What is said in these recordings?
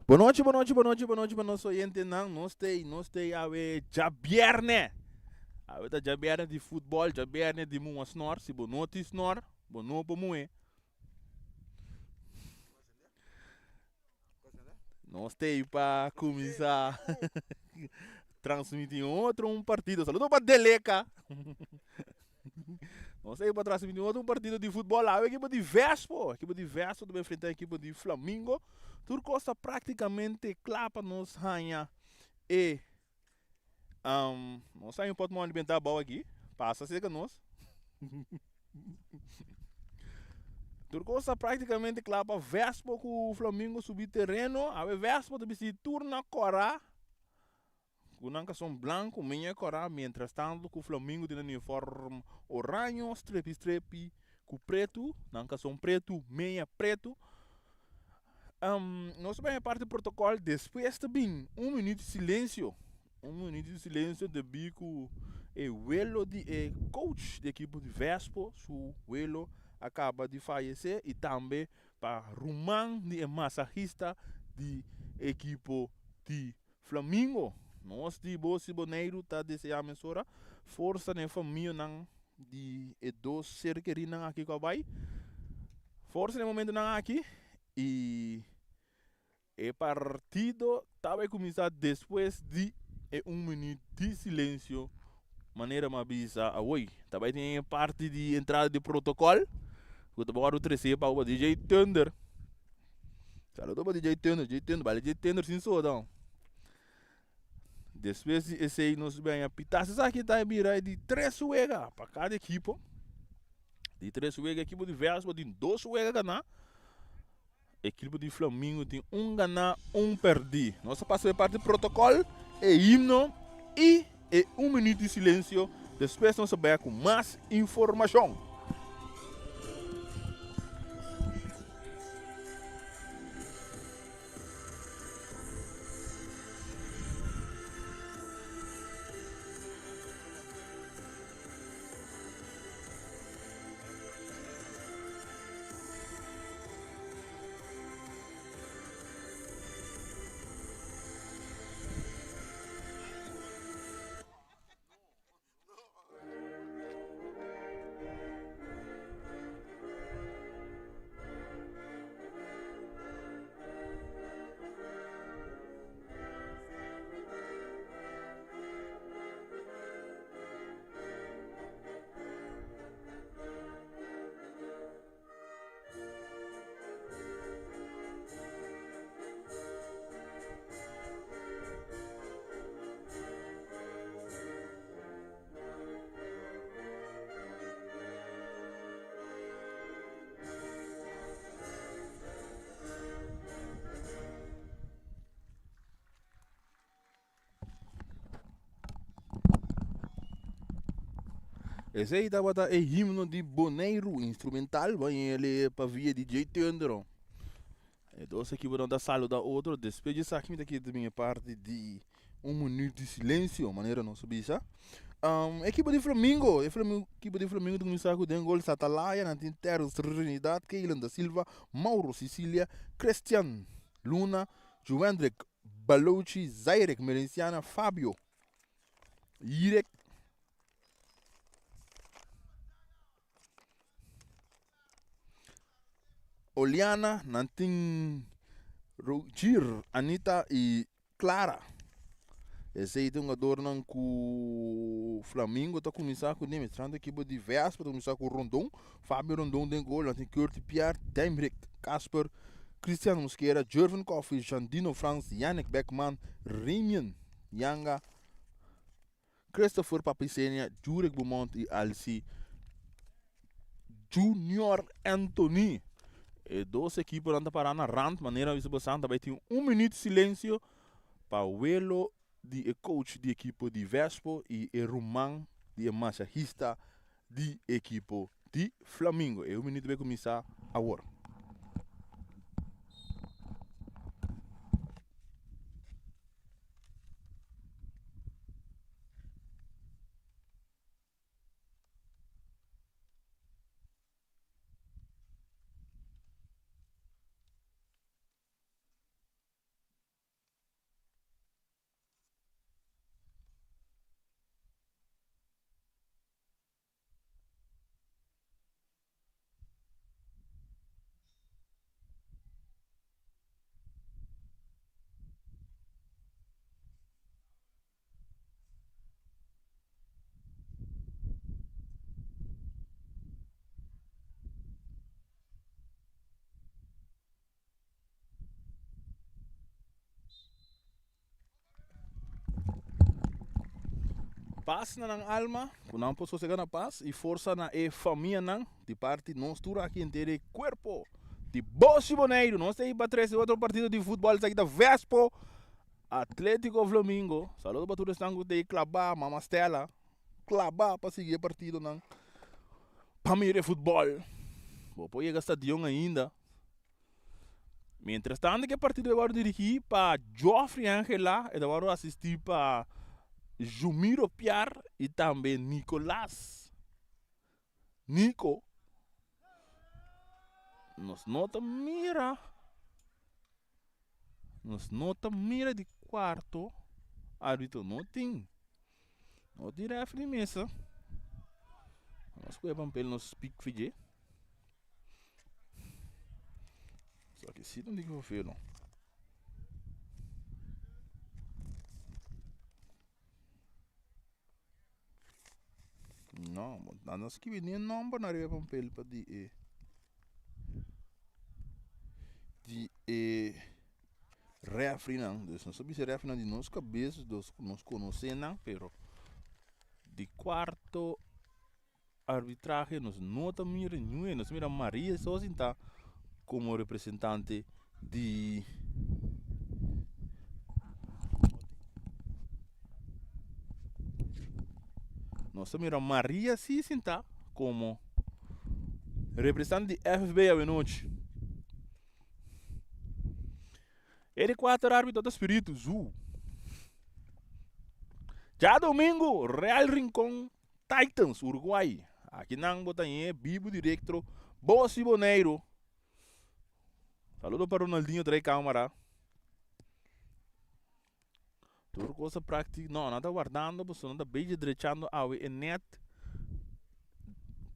Bonochi, bonochi, bonochi, bonochi pa nos oyentenan. Nos tei, nos tei awe djabierne. Awe ta djabierne di futbol, djabierne di mua snor. Si bo no tin snor, bo no por muhe. Nos tei pa kuminsá transmití otro un partido. Saludo pa Deleka. Nos tei pa transmití otro un partido di futbol. Awe ekipo di Vespo. Ekipo di Vespo ta enfrentá ekipo di Flamingo. Tur kos ta práktikamente kla pa nos haña e nos haña un pòtmòni bentá abou aki. Pasa serka nos. Tur kos ta práktikamente kla pa Vespo ku Flamingo subi tereno. Awe Vespo ta bisti tur na kòrá ku nan kason blanku, meña kòrá, miéntras tantu ku Flamingo tin nan uniform oraño, strepi strepi ku pretu, nan kason pretu, meña pretu. Nos ta bai e parti protokòl, despues ta bin un minüt di silensio. Un minuut di silencio debí cu e welo di e coach di ekipo di Vespo, su welo a caba di fayece y tambe pa ruman di e masahista di ekipo di Flamingo. Nos di Bos di Boneiru ta desea mesora forsa na e famianan di e dos ser kerinan aki cu a bay. Forsa na e momentonan aki y. E partido ta bay cuminsa despues di e un minuut di silencio manera mi a bisa awoy. Ta bay tin e parti di entrada di protocol cu ta wordo trece pa DJ Thunder. Saludo pa DJ Thunder, DJ Thunder, bale DJ Thunder sin soda. Despues di esey nos bay a pita. Esaki ta bira e di tres wega pa cada ekipo. Di tres wega ekipo di Vespo tin dos wega gana. Ekipo di Flamingo tin un ganá, un pèrdí. Nos a pasa e parti protokòl, e himno i e un minüt di silensio. Despues nos a bèk ku mas informashon. Esei tabata e himno di Boneiru instrumental bañele pa via di Jay Thunder. E dos ekiponan ta saluda otro. Despues di esaki mi ta kere bin e parti di un minuut di silencio manera nos a bisa. Ekipo di Flamingo, e ekipo di Flamingo ta kuminsá ku den gol Satalaya, nan tin Terrence Trinidad, Keylan da Silva, Mauro Sicilia, Christian Luna, Juwendrick Balochi, Zairek, Merenciana, Fabio, Yirek, Oliana, nan tin Rogier, Anita y Clara. Esey ta hungadornan cu Flamingo ta cuminsa cu ne. Mientras tanto ekipo di Vespa ta cuminsa cu Rondon, Fabio Rondon den gol, nan tin Curty Pierre, Daimrick Casper, Christian Mosquera, Jervin Coffie, Jandino Frans, Yannick Beckman, Remian Yanga, Christopher Papisenia, Jurek Beaumont y Alcy Junior Anthony. E dos ekiponan ta para na rand, manera bisa bosan ta bai tin un minuut silencio pa welo di e coach di ekipo di Vespo y e ruman di e masahista di ekipo di Flamingo. E un minuut ta bai kuminsá awor. Pas na nan alma, ku nan por sosega na pas i forsa na e famianan di parti nos tur aki henter e kuerpo di Boshi Boneiru. Nos ta ei pa trese otro partido di futbòl, esaki ta Vespo Atletico Flamingo. Saludo pa tur esnan ku ta ei klabá, Mama Stella klabá pa sigui e partidonan pa mira e futbòl. Bo por yega stadion ainda. Mientras tanto ke partido e wòrdu dirigí pa Geoffrey Angela, e ta wòrdu asistí pa Jumiro Piar i tambe Nicolas Nico. Nos no ta mira, nos no ta mira di kuarto arbitro, no tin, no tin refri mesa. Nos kohe papel nos spik fidje. Esaki si ta un diki vervelend. No, nan no skibi ni e nomber na riba e papel pa di e di e refrinan. Dus nos a bisa e refrinan di nos kabes, dus nos konosé nan, pero di kuarto arbitrahe nos no ta mira niun nos ta mira Maria so sinta como representante di nos ta mira Maria si sinta como representante di FB awenochi e di kuater arbitro ta Spiritu Zu djadomingo Real Rincon Titans, Uruguay. Aki nan bo ta ñe bibu directro Bosi Boneiru. Saludo pa Ronaldinho trae camara. Tur cosa practic. No, nan ta wardando pasobra nan ta bezig drechando awe e net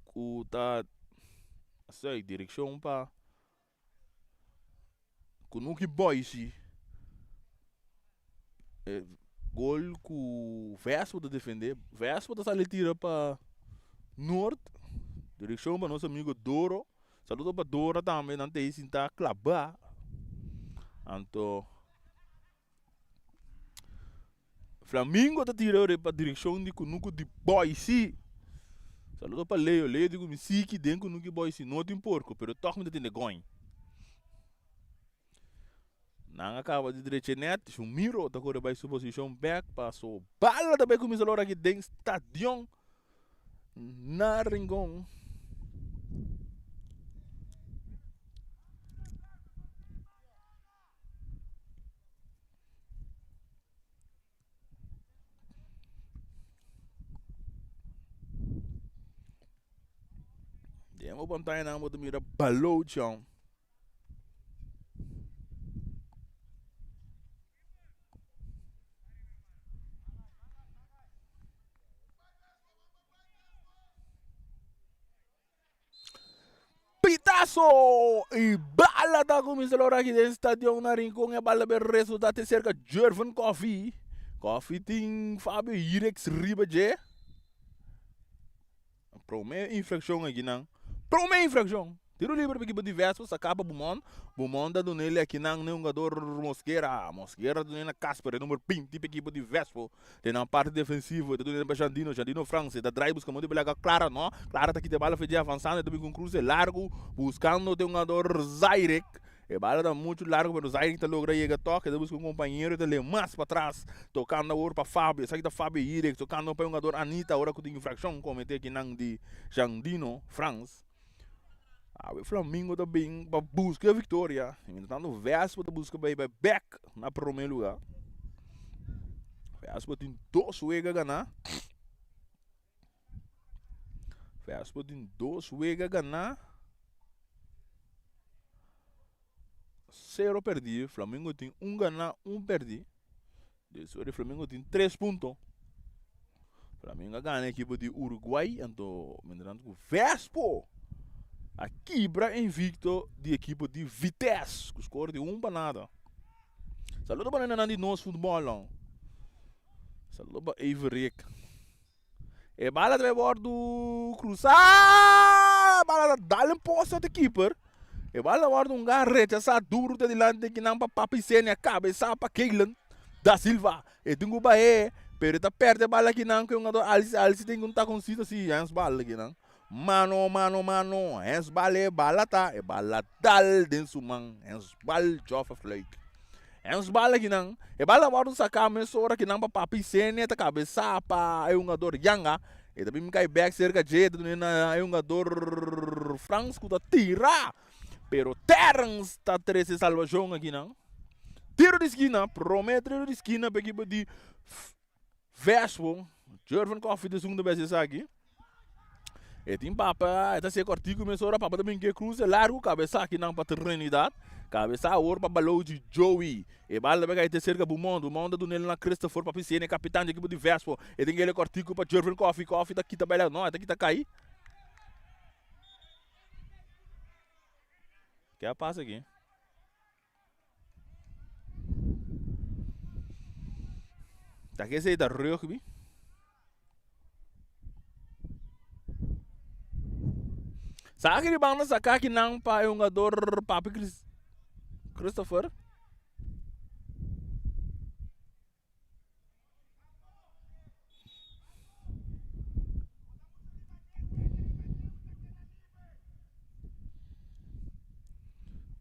ku ta asei direccion pa Kunuki Boise e gol ku Vespo ta defende. Vespo ta sali tira pa Noord direkshon pa nos amigo Doro. Saludo pa Dora tambe nan ta ei sinta klabá. Anto Flamingo ta tira ora pa direkshon di kunuku di Boise. Saludo pa Leo. Leo di ku mi siki den kunuku di Boise no tin porko pero tòg mi ta tende gòin. Nan a kaba di drecha e nèt. Shumiro ta kore bai su posishon bèk paso bala ta bai kuminsá lora aki den stadion na Rincon. Den bo pantaya nan bo ta mira balou chon. Pitazo! Y bala ta cuminsa lora aki den stadion na Rincon. E bala be resulta te cerca Jervin Coffee. Coffee tin Fabio Hirex riba dje. Prome infraccion aki nan. Prome infraccion! Tiro libre pa ekipo di Vespo sa caba Bumon. Bumon ta dunele aki nan ne hungador Mosquera. Mosquera ta dunele na Casper e number 20 pa ekipo di Vespo. Den nan parti defensivo e ta duna pa Jandino, Jandino Frans e ta draai buska monte pelea ka Clara no, Clara ta kita e bala fedje avansando e ta bin ku un kruse largu buskando te hungador Zairek, e bala ta muchu largu pero Zairek ta logra yega tok e ta buska un kompañero e ta lei mas patras tokando awor pa Fabio esaki ta Fabio Hirek tokando pa e hungador Anita ora ku tin infrakshon komete kinan di Jandino Frans. Awe Flamingo ta bin pa buska e viktoria. I mientras tanto Vespo ta buska pa bai bek na prome luga. Vespo tin dos wega ganá. Vespo tin dos wega ganá. Sero perdí. Flamingo tin un ganá, un perdí. Despues di Flamingo tin tres punto. Flamingo a gana ekipo di Uruguay, anto mientras tanto ku Vespo a kibra invicto di ekipo di Vitesse ku score di un pa nada. Saludo pa nan di nos futbol. Saludo pa Everik. E bala ta wordu cruzá. Bala ta dal en poste di keeper. E bala ta wordu un gan rechasá duro te dilanti kinan pa Papi Senia cabeza pa Keilen da Silva. E tin ku bahe. Pero e ta perde bala akinan ku e hungador Alci. Alci tin un takoncito si hensbal akinan. Mano, mano, mano. Hensbal e bala ta. E bala dal den su man. Hensbal Joffe Fluik. Hensbal akinan. E bala wòrdu saká mesora akinan pa Papi Sene ta kabesá pa e hungador Yanga. E ta bin kai bèk serka dje. E ta duna na e hungador Frans ku ta tira. Pero Terrence ta trese salvashon akinan. Tiro di skina, promé tiro di skina pa ekipo di Vespo. Jervin Coffee ta esun ta bes esaki. E tin papa, e ta hasié kòrtiku mesora, papa ta bin ke kruse largu, kabesa akinan pa Trinidad. Kabesa awor pa Baloji Joey. E bal ta bai kai te serka Beaumont, Beaumont ta dun'el na Christopher pa Piscene, kapitan di ekipo di Vespo. E tin kele kòrtiku pa Jervin Coffee, Coffee ta kita bai, no, e ta kita kai. Ke a pasa aki? Ta ke esei ta rugby? Sa aki di banda saka akinan pa e hungador Papi Chris Christopher.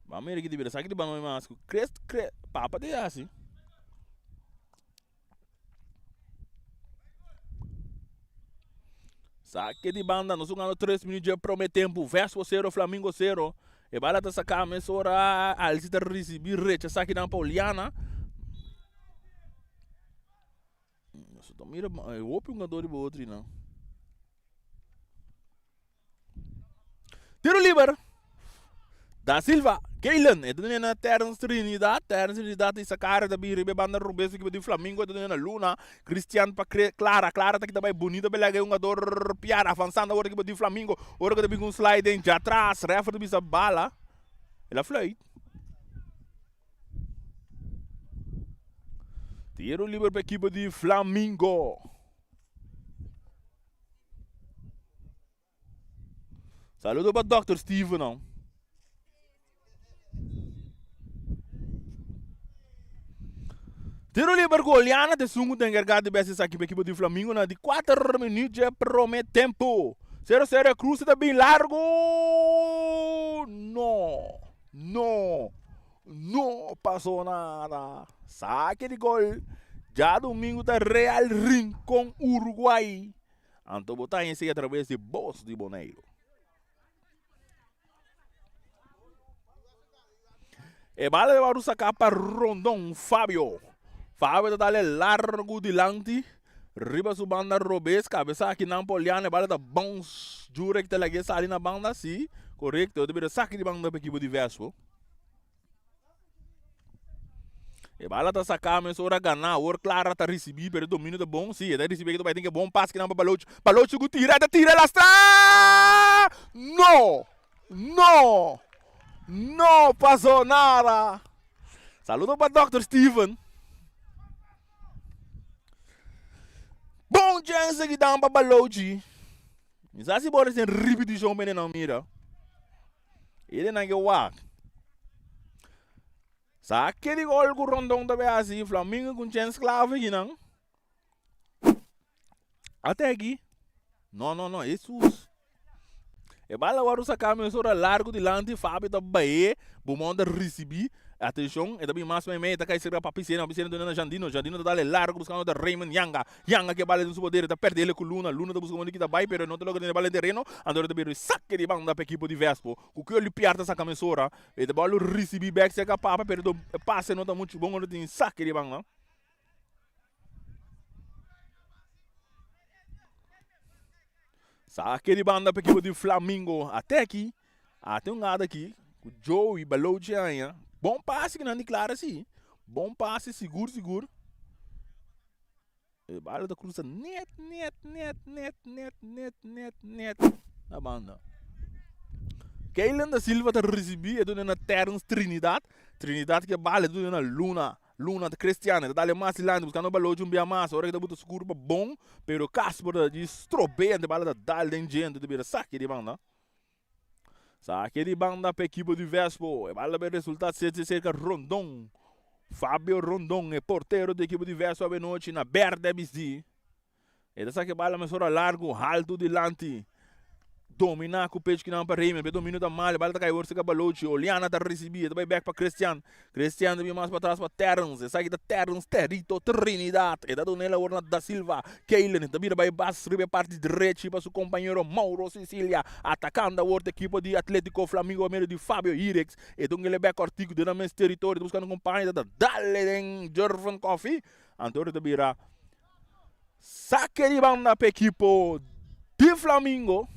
Ban mira ki di bira sa ki di ban mas ku Chris Chris papa te hasi. Saque di banda, nos jugando 3 minutos dje prome tempo. Vespo 0, Flamingo 0. E bala ta saca mesora, Alci ta ricibi, rechaza kinan pa Oliana. Nos ta mira e hopi hungador riba otro nan. Tiro liber. Da Silva, Keilen, e ta na Terence Trinidad, Terence Trinidad y Sakara ta bin riba e banda robes ekipo di Flamingo, e ta na Luna, Christian pa Clara, Clara ta kita bay bonito belaga e hungador Piar, avanzando awor ekipo di Flamingo, ora ku ta bin ku un sliding dja atras, referee ta bisa bala, el a fluit. Tiro liber pa ekipo di Flamingo. Saludo pa Dòkter Steven no. Tiro liber ku Oliana ta esun ku ta enkargá di bes esaki pa ekipo di Flamingo na di kuater minuut dje prome tempu. Sero sero e kruse ta bin largu. No, no, no pasó nada. Sake di gol. Djadumingu ta Real Rincon Uruguay. Anto bo ta haña esei atraves di Bos di Boneiru. E bala ta wòrdu saká pa Rondon Fabio. Fabio ta dale largu dilanti riba su banda robes. Kabesa akinan pa Oliana. E bala ta bounce. Jurek ta lag'é sali na banda. Si, korekto. E ta bira saki di banda pa ekipo di Vespo. E bala ta saká mesora ganá. Awor Clara ta risibí, pero e dominio ta bon. Sí, e ta risibí aki ta bai tin ke bon pas kinan pa Baloch. Baloch ku tira, e ta tira lastra! No! No! No pasó nada! Saludo pa Dòkter Steven. Bon chènse ki dan pa Balochi. Mi sa si bo recién ripitishon p'e nan mira. E nan ke wak. Sa ke di gol ku Rondon ta bay hasi, Flamingo ku chèns klave kinan. Ate aki. No, no, no, Jesus. E bala wòrdu saká mesora largu dilanti, Fabio ta bahe, Beaumont ta risibí. Atenshon, e ta bin mas meimei, e ta kai serka Papi Sena, Papi Sena duna na Jandino, Jandino ta dale largu buskando ta Raymond Yanga. Yanga ke bala den su poder, e ta perde ele ku Luna, Luna ta buska modo di kita bai, pero e no ta logra tene bala den tereno, anto e ta bira e sake di banda pa ekipo di Vespo. Ku ke Olipiar ta saka mesora, e ta bòl risibí bèk serka Papa, pero e pase no ta muchu bon ora tin sake di banda. Sake di banda pa ekipo di Flamingo. Ate aki, ate un gada aki ku Joey Balochi haña. Bon pase ki nan di Clara si. Bon pase sigur sigur. E bala ta cruza net net net net net net net net na banda. Keilen da Silva ta ricibi e duna na Terence Trinidad. Trinidad ke bala e duna na Luna. Luna ta Cristian, e ta dale mas dilanti buscando balochi un bia mas. Ora ke ta buta su curpa bon, pero Casper ta di strobea ante bala ta dal den djente ta bira saki di banda. Saki di banda pa ekipo di Vespo. E bala ta bay resulta serka Rondon. Fabio Rondon, e portero di ekipo di Vespo avenochi na berde bisti. E ta saka e bala mesora largu, haltu dilanti. Dominá ku pech kinan pa Raymond, pero e dominio ta mal, e bala ta kai wor serka Balochi. Oliana ta risibí, e ta bai bèk pa Christian. Christian ta bin mas patras pa Terrence. Esaki ta Terrence Terito Trinidad. E ta duna el awor na Da Silva. Keilen ta bira bai bas riba e parti drechi pa su kompañero Mauro Sicilia. Atakando awor ta ekipo di Atletico Flamingo pa medio di Fabio Hirex. E ta un kele bèk kòrtiku den nan mes teritorio, ta buskando kompaño, ta dale den Jervin Coffie. Anto ta bira Sake di banda pa ekipo di Flamingo.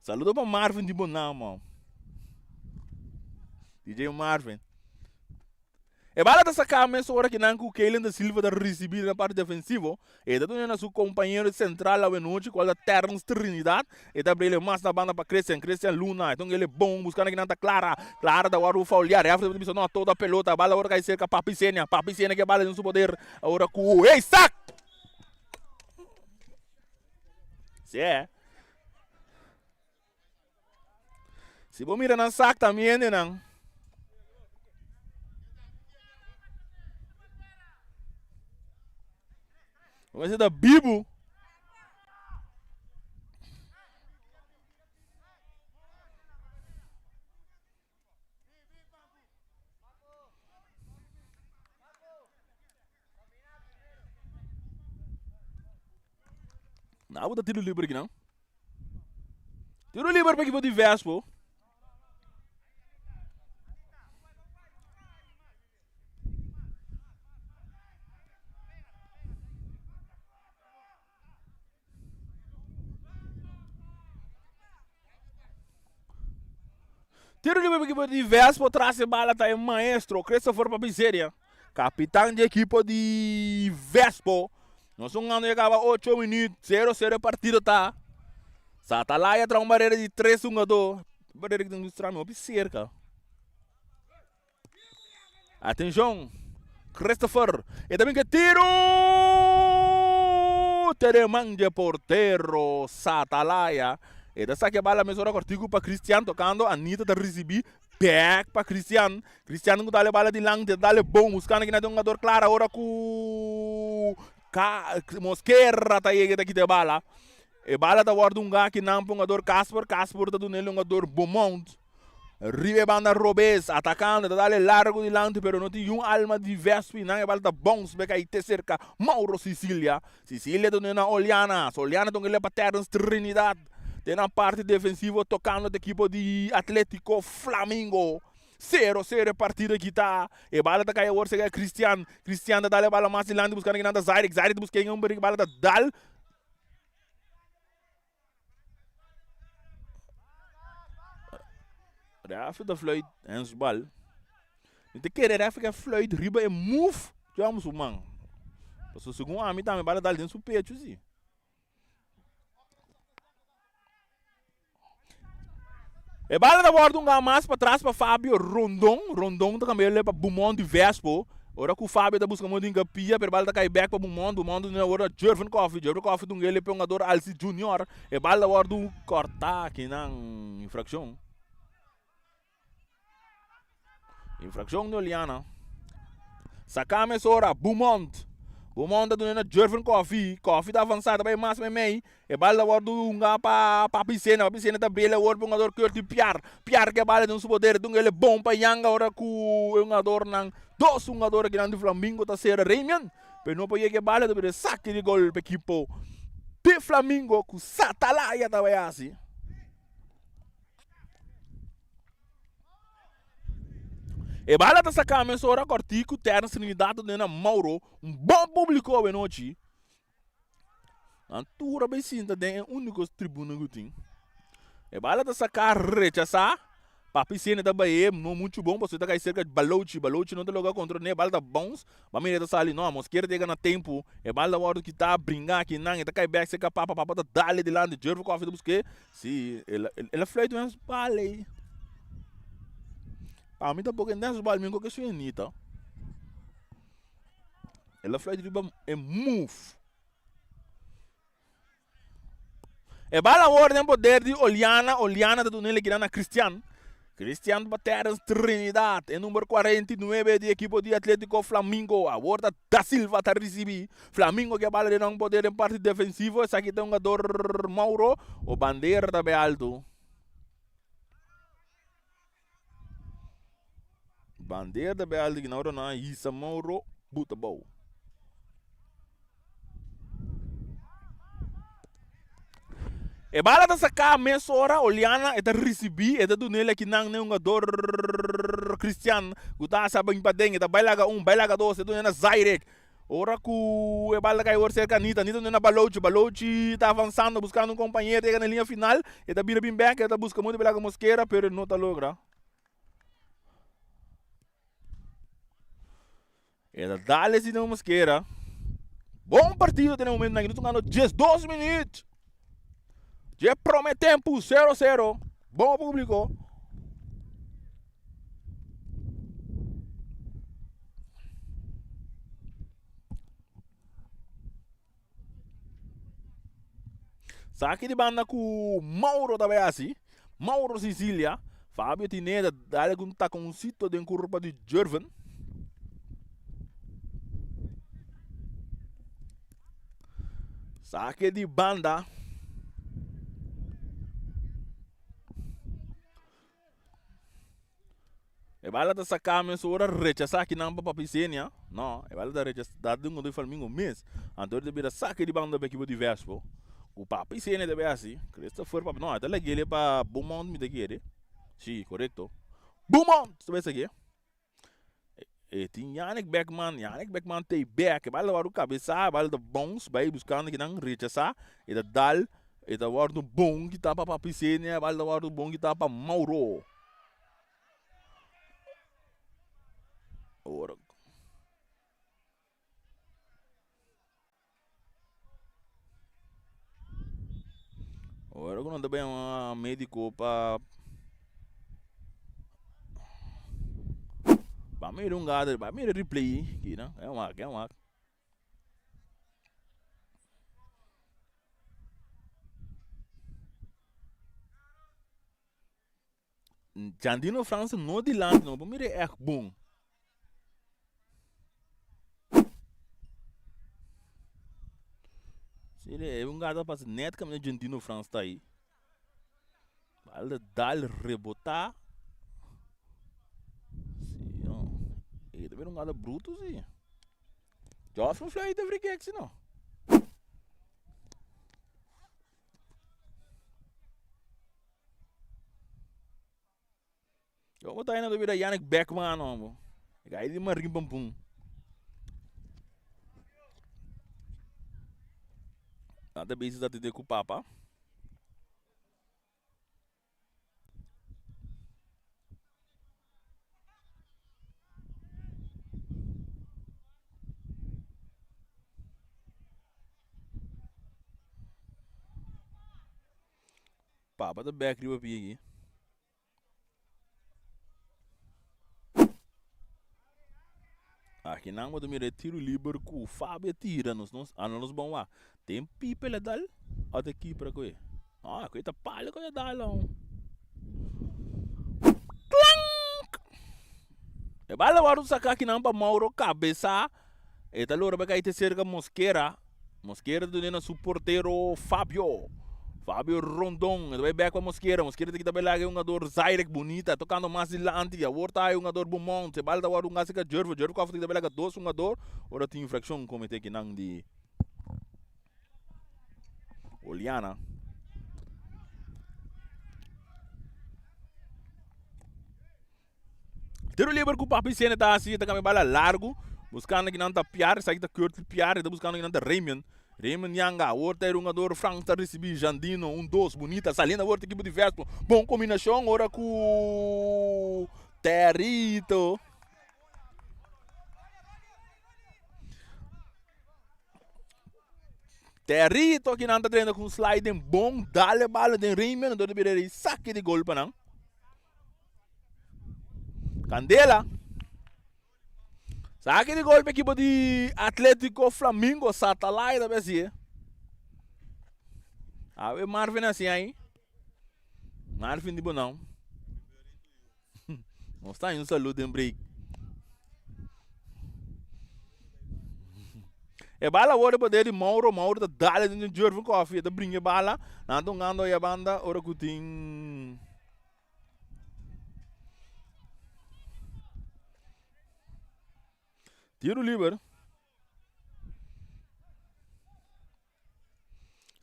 Saludo pa Marvin di Bonama. DJ Marvin. E bala ta saká mes ora ki nan ku Keilen da Silva ta risibí na parti defensivo. E ta duna na su kompañero sentral awenochi kual ta Terence Trinidad. E ta brele mas na banda pa Christian. Christian Luna. E ta un gele bon buskando kinan ta Clara. Clara ta wòrdu fauliá. Refri ta bisa no toda pelota. Bala ora kai serka Papi Senia. Papi Senia ke bala den su poder. Ora ku hey sak! Si e. Si bo mira nan sak ta mi hendenan. Bo mester ta bibu. Nou, bo ta tiro liber aki nan. Tiro liber pa ekipo di Vespo. Tiro liber pa ekipo di Vespo tras e bala ta e maestro Christopher Papiseria. Kapitan di ekipo di Vespo. Nos un ando ya kaba ocho minuut, sero sero e partido ta. Satalaya tra un barera di tres hungadó. Barera ki ta mustra mi hopi serka. Atenshon, Christopher, e ta bin ke tiro! Te den man dje portero Satalaya. E ta saka e bala mesora kòrtiku pa Christian tokando Anita ta risibí Bek pa Cristian. Cristian ku dale bala dilanti, ta dale bon, buskando kina den hungador klar ora ku Mosquera ta yega ta kita e bala. E bala ta wòrdu hungá kinan pa hungador Casper. Casper ta duna el hungador Beaumont. Riba e banda robes, atakando, ta dale largu dilanti pero no tin yun alma di Vespi nan. E bala ta bounce bek ahí te serka Mauro Sicilia. Sicilia ta duna na Oliana. Soliana ta duna pa Terence Trinidad. Den nan parti defensivo tocando e ekipo di Atletico Flamingo. Sero sero e partido aki ta. E bala ta cay awor cerca Cristian. Cristian ta dal e bala mas dilanti buscando kinan ta Zairek. Zairek ta busca un bala ta dal. Ref ta fluit handsbal. Mi ta kere ref ke fluit riba e move djòm su man. Pasobra segun ami tambe bala dal den su pecho si. E bala ta wòrdu un mas patras pa Fabio Rondon. Rondon ta kambia pa Beaumont di Vespo. Ora ku Fabio ta buska moda hinka pia, pero e bala ta kai bèk pa Beaumont. Beaumont ta duna awor na Jervin Coffie. Jervin Coffie ta un gele pa e hungador Alci Junior. E bala ta wòrdu kòrtá kinan infrakshon. Infrakshon di Oliana. Saká mesora Beaumont. Beaumont ta duna na Jervin Coffie. Coffie ta avansá ta bai mas meimei. E bal ta wòrdu hunga pa Papi Sena. Papi Sena ta bria el awor pa hungador Curty Piar. Piar ke bal den su poder. Dunga el e bon pa yanga ora ku e hungadornan, dos hungador akinan di Flamingo ta sera Ramian. Pero no por yega e bal ta bira e saki di gol pa ekipo di Flamingo ku Satalaya ta bai hasi. E bala ta saká mesora kòrtiku Terence Trinidad ta duna Mauro un bon públiko awenochi. Nan tur a bai sinta den e úniko tribuna ku tin. E bala ta saká rechasá. Papi Sene ta bai e no muchu bon pasobra e ta kai serka Balochi. Balochi no ta logra kontrol'é. E bala ta bounce. Ba mira e ta sali. No, Mosquera ta yega na tempu. E bala ta wòrdu kitá, bringa aki nan. E ta kai bèk serka Papa. Papa ta dal e dilanti. Jervin Coffie ta busk'é. Si, el a fluit un bal ei. Pa mi tampoco e nes bal, mi nko ke suenita. El a fluit riba e move. E bal awor den poder di Oliana, Oliana ta duna el ekinan na Cristian. Cristian Terence Trinidad, e number 49 di ekipo di Atletico Flamingo. Awor ta Da Silva ta ricibi. Flamingo ke bala den nan poder den parti defensivo. Esaki ta hungador Mauro. O bandera ta bay alto. Bandera ta bay alto ki nan ora nan a hisa Mauro buta bou. E bala ta saká mesora, Oliana e ta risibí, e ta dun'el akinan n'e hungador Cristian ku ta hasi a bin paden, e ta bai laga un, bai laga dos, e dun'e na Zairek. Ora ku e bala ta kai awor serka Anita, Anita dun'e na Balochi, Balochi ta avansando buskando un kompañero, ta yega na liña final, e ta bira bin bèk, e ta buska moda di bai laga Mosquera, pero e no ta logra. E ta dale si den Mosquera. Bon partido den e momento aki. Nos ta gana 12 minuut. Dje prome tempo 0-0. Bon publico. Saki di banda ku Mauro ta bai hasi. Mauro Sicilia. Fabio Tineda dale ku un takoncito den kurpa di Jervin. Sake di banda. E bala ta saká mes ora rechasá kinan pa Papi Senia. No, e bala ta rechasá den un Flamingo mes. Anto ta bira sake di banda pa ekipo di Vespo. Ku Papi Senia ta bay hasi. Christopher Papi, no, e ta lag'é pa Beaumont mi ta kere. Si, korekto. Beaumont ta bay sake. E tin Yannick Beckman, Yannick Beckman ta bek. E bala ta wòrdu kabesá, e bala ta bounce bay buskando kinan rechasá. E ta dal, e ta wòrdu bon kitá pa Papi Senia, e bala ta wòrdu bon kitá pa Mauro. Ora Ora ku nan ta bai un médiko pa pa mira un gado pa mira replay kina e wak e wak. Jandino Frans no dilanti no por mira e echt bon. Si e un gata pasa net caminda Jandino Frans ta ahí. Bal de dal rebota. Si no. E ta bira un gata bruto si. Joffrey fluit e free kick si no. Yo bo ta na bira Yannick Beckman no. Gai di marin pam pum. Tanta bezig ta tende ku papa. Papa ta bek riba pia aki. Aki nan bo ta mira e tiro liber ku Fabio tira nos nos a nos bon wak. Den pipa el a dal o ta keeper a kohe? No, kohe ta palo ku el a dal aun. Klank! E bala wòrdu saka akinan pa Mauro kabesá. E ta logra bai kai te serka Mosquera. Mosquera ta duna na su portero Fabio. Fabio Rondon. E ta bai bek pa Mosquera. Mosquera ta kita bai laga e hungador Zairek Bunita. Tokando mas dilanti. Awor ta e hungador Beaumont. E bala ta wòrdu hunga serka Jervo. Jervo kòf ta kita bai laga dos hungador. Ora tin infrakshon komete akinan di Oliana. Tiro liber ku Papi Sene ta hasi, ta kambia bala largu, buskando kinan ta Piar, esaki ta Curtly Piar, e ta buskando kinan ta Raymond. Raymond Yanga, awor ta e rungador Frank ta risibi Jandino, un dos, bunita, saliendo awor ta ekipo di Vespo. Bon kombinashon ora ku Territo. Territo kinan ta drenta ku un sliding bon, dale bala den Raymond, anto ta bira e saki di gol pa nan. Candela. Saque de golpe equipo di Atlético Flamingo Satellite a ver A ver Marvin así ahí. Marvin di bonão. Nos ta un salud den break. E bala awor e poder di Mauro. Mauro ta dale den Jervin Coffee. E ta bringa e bala. Nan ta hungando ahí a banda ora ku tin tiro liber.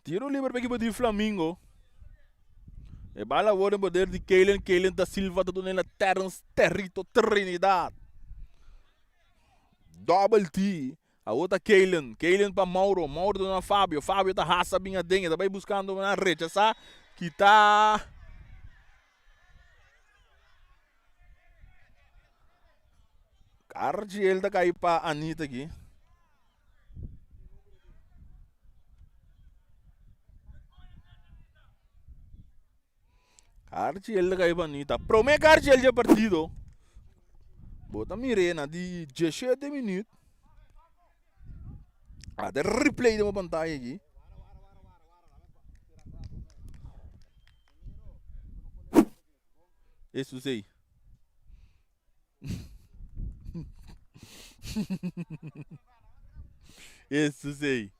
Tiro liber pa ekipo di Flamingo. E bala awor den poder di Keilen. Keilen da Silva ta duna na Terence Territo Trinidad. Double T. Awor ta Keilen. Keilen pa Mauro. Mauro ta duna Fabio. Fabio ta hasa bin aden. E ta bai buscando na rechasa. Kita. Argiel ta kai pa Anita aki. Argiel ta kai pa Anita. Prome ku Argiel dje partido. Bo ta mir'é na di diesshete minüt. A ta replay den bo pantaya aki. Eso sei. Eso sei.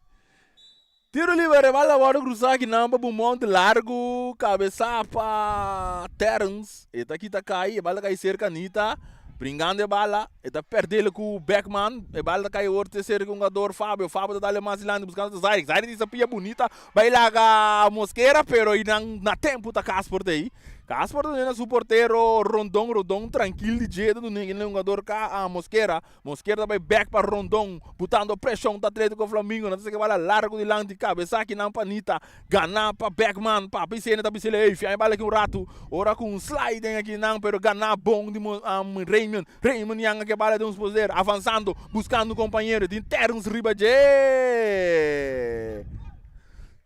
Tiro libre, bala wòrdu krusá akinan pa Beaumont largu, kabesá pa Terrence. E ta kita kai, e bala ta kai serka Anita. Bringando e bala, e ta perdele ku Beckman. E bala ta kai awor te serka hungador Fabio. Fabio ta dale mas dilanti buskando Zaire. Zaire tin sa pia bunita bai laga Mosquera, pero einan na tempu ta Casper ta ei. Casper ta duna su portero Rondon. Rondon trankil di dje ta duna e hungador Mosquera. Mosquera ta bai bek pa Rondon, butando preshon ta Atletico Flamingo. Nan ta saka e bala largu dilanti, kabesa akinan pa Anita. Ganá pa Beckman, Papi Sene ta bis'el, Ey, fiá e bala aki un ratu. Ora ku un sliding akinan, pero ganá bon di Raymond. Raymond yanga ku e bala den un poder, avansando, buskando un kompañero. Tin Terrence riba dje.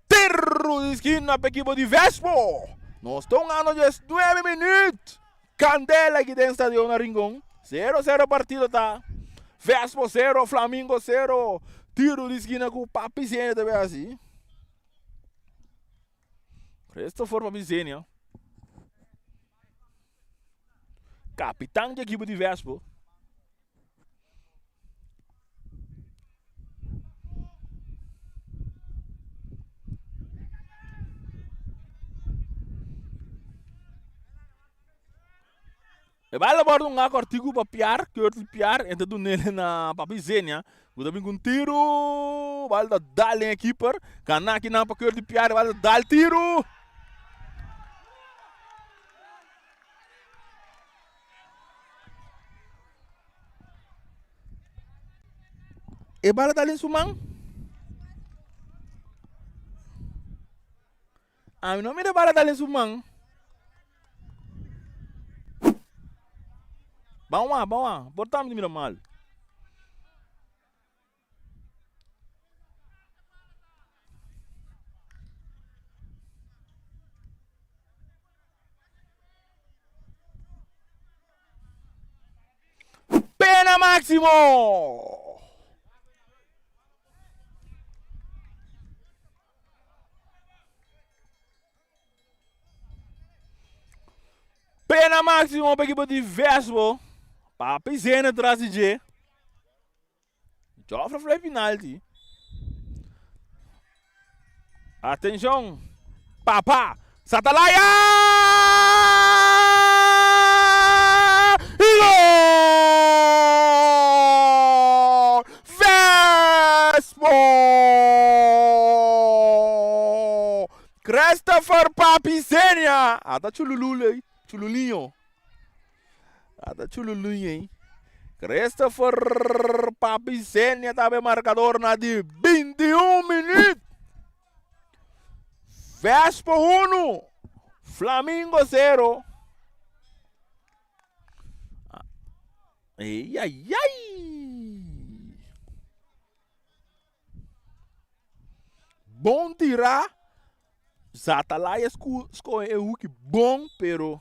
Tiro di skina pa ekipo di Vespo. Nos ta un ano diesnuebe minüt. Candela aki den stadion na Rincon. Zero zero partido ta. Vespo zero, Flamingo zero. Tiro di skina ku Papi Zenia ta bay hasi. Christopher Papi Zenia. Kapitan di ekipo di Vespo. E bala bòrda un a kòrtiku pa Piar, Curtis Piar, e ta dun'el na Papi Zenia, ku ta bin ku un tiru, bala ta dal den e keeper, gana kinan pa Curtis Piar, e bala ta dal tiru. E bala ta den su man. Ami no mira e bala ta den su man. Ban wak, ban wak. Por ta mi ta mira mal. Pena máximo! Pena máximo pa equipo di Vespo. Papi Zena tras di dje. Joffre fly penalti. Atenshon. Papa. Satalaya! Y gol! Vespo! Christopher Papi Senia. Ata chululule, chululinho. Ata chululuy ei. Christopher Papi Senia tabe marcador na di 21 minuut. Vespo 1, Flamingo 0. Ei, ai, ai. Bon tirá. Zatalaya skohe e huki bon pero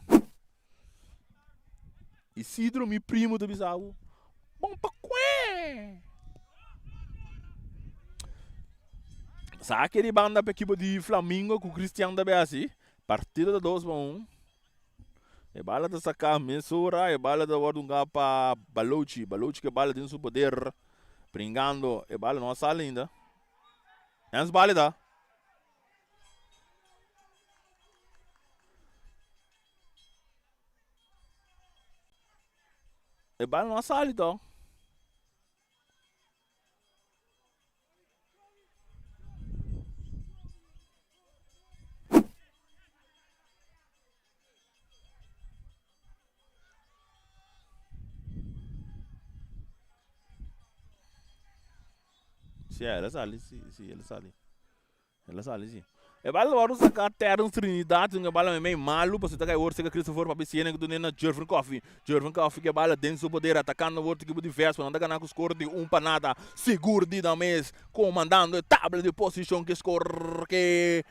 Isidro mi primo ta bisa bo bon pa kue. Saki di banda pa ekipo di Flamingo ku Cristian ta bay hasi. Partido ta 2 pa 1. E bala ta saká mesora, e bala ta wòrdu hungá pa Balochi. Balochi ku e bala den su poder, bringando. E bala no a sali ainda. Hens bala ta. E bala no a sali tòg. Sí, el a sali, sí, sí, el a sali. El a sali, sí. E bala wòrdu saká Terence Trinidad, un e bala meimei malu, pasobra ta kai wòrdu seka Christopher Papi Siena ku dun'é na Jervin Coffie. Jervin Coffie ku e bala den su poder atakando wòrdu ekipo di Vespa. Nan ta gana ku skor di un pa nada. Sigur di nan mes komandando e tabla di posishon ku e skor ke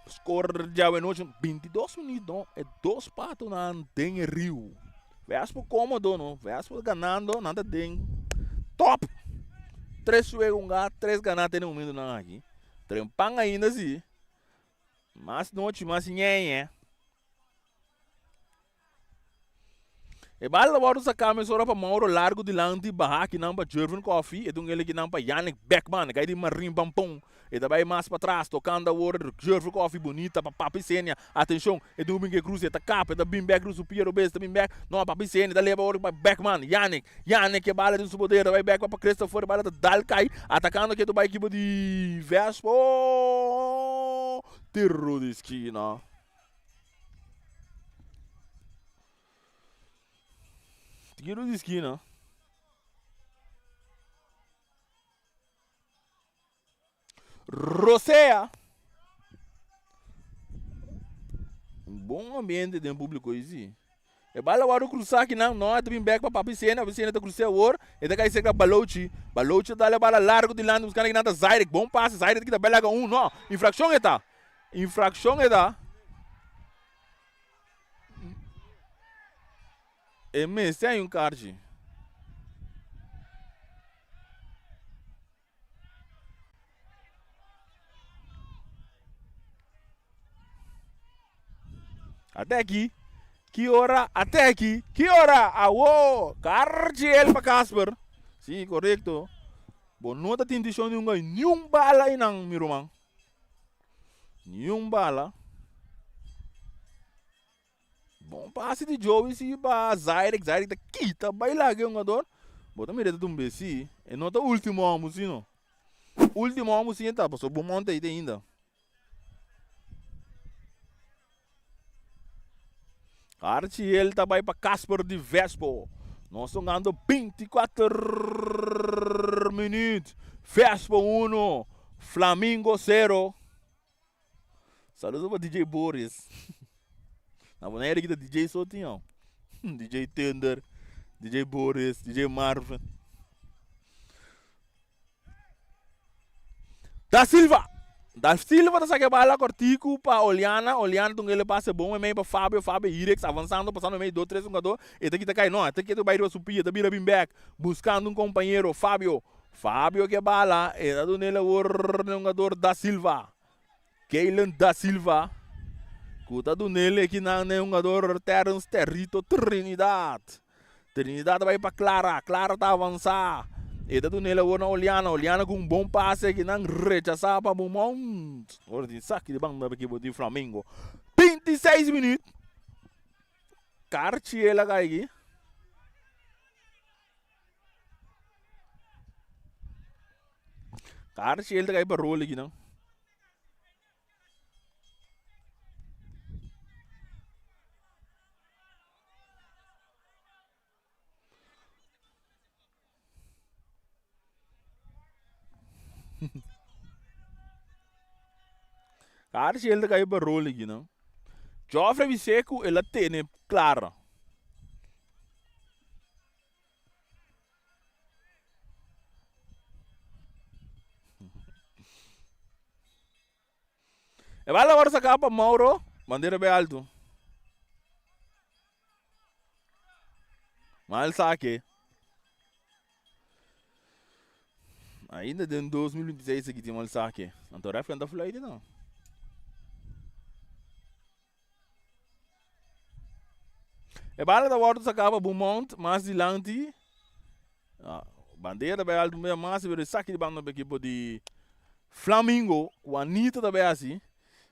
skor djawe nochi 22 minüt no e dos patonan den e riu. Vespa komodo no, Vespa ganando nan ta den top. Tres wega hunga, tres gana te na e momentonan aki. Trempan ainda si. Mas nochi mas ñeñe. E bala ta wòrdu saká mesora pa Mauro largu dilanti baha akinan pa Jervin Coffie, e dun el akinan pa Yannick Beckman, e kai di Marin Pampon, e ta bai mas patras tokando awor Jervin Coffie bunita pa Papi Senia, atenshon, e dun bin ke krus e ta kap e ta bin bèk riba su pia robes ta bin bèk, no Papi Senia ta leba awor pa Beckman, Yannick, Yannick e bala den su poder ta bai bèk pa Christopher e bala ta dal kai atakando ke ta bai ekipo di Vespo, tiro di skina. Tiro di skina. Rosea. Un bon ambiente den público isi. E bala wòrdu krusá akinan, no, e ta bin bèk pa Papi Sena, Papi Sena ta krus'é awor, e ta kai serka Balochi, Balochi ta dal e bala largu dilanti buskando akinan ta Zairek, bon pase, Zairek ta kita bèl laga un, no, infrakshon e ta, infrakshon e ta. E mester hay un karchi. Ate aki. Ki ora? Ate aki. Ki ora? Awo! Karchi el pa Casper. Sí, korekto. Bo no ta tin dishon di hunga niun bala einan, mi ruman. Niun bala. Bon pase di Joey si pa Zairek. Zairek ta kita bai laga e hungador. Bo ta mira e ta tumbe si. E no ta ultimo homo si no. Ultimo homo si e ta pasobra bo monta ei te ainda. Archiel ta bai pa Casper di Vespo. Nos ta hungando 24 minuut. Vespo 1, Flamingo 0. Saludo pa DJ Boris. Na Bonaire kita DJ so tin oh. DJ Thunder, DJ Boris, DJ Marvin. Da Silva. Da Silva ta saca e bala cortico pa Oliana. Oliana tunga ele pase bom e pa Fabio. Fabio Irex avanzando, pasando meio do tres jogador. E ta kita cai no, e ta kita bai riba su pia, ta bira bin back buscando un compañero Fabio. Fabio ke bala, e ta dun'el awor na hungador Da Silva. Keylen Da Silva ku ta dun'el ekinan na e hungador Terence Territo Trinidad. Trinidad ta bai pa Clara, Clara ta avansá. E ta dun'el awor na Oliana, Oliana ku un bon pase ekinan rechasá pa Beaumont. Ora tin saki di banda pa ekipo di Flamingo. 26 minüt. Karchi el a kai aki. Karchi el ta kai pa rol aki nan. Karchi el ta kai pa rol aki nan. Joffrey Biseku el a tene klara. E bala wòrdu saká pa Mauro, bandera bai altu. Mal sake. Ainda den 2026 aki tin mal sake. Anto ref kan ta fluit no. E bala ta wòrdu saká pa Beaumont mas dilanti. Bandera ta bai altu un mas pero esaki di banda pa ekipo di Flamingo ku Anita ta bai hasi.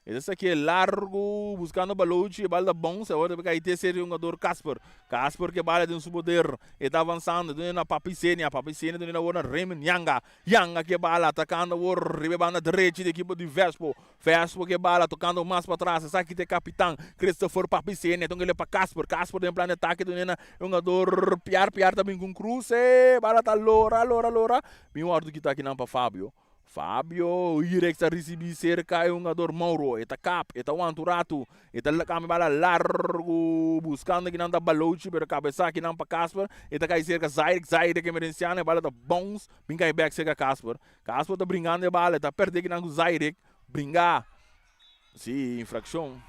E ta saké largu buskando Balochi, e bal ta bounce, awor ta bai kai te ser hungador Casper. Casper ke bala den su poder, e ta avansando, e ta duna na Papi Senia, Papi Senia ta duna awor na Raymond Yanga. Yanga ke bala atakando awor riba e banda drechi di ekipo di Vespo. Vespo ke bala tokando mas patras, esaki ta e kapitan Christopher Papi Senia, ta duna pa Casper, Casper den plan di atake ta duna na e hungador Piar, Piar ta bin ku un kruse, bala ta lora, lora, lora, bin wòrdu kita akinan pa Fabio. Fabio Irex ta risibi serka e hungador Mauro. E ta kap, e ta wanta un ratu. E ta kambia bala largu buskando kinan ta Balochi pero kabesa kinan pa Casper. E ta kai serka Zairek, Zairek emerenciano e bala ta bounce bin kai bek serka Casper. Casper ta bringando e bala e ta perde kinan ku Zairek. Bringa. Si, infrakshon.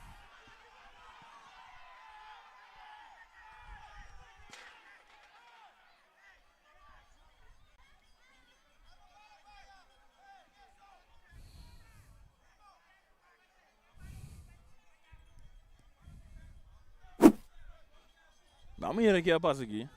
Vamos mira ke a pasa aki.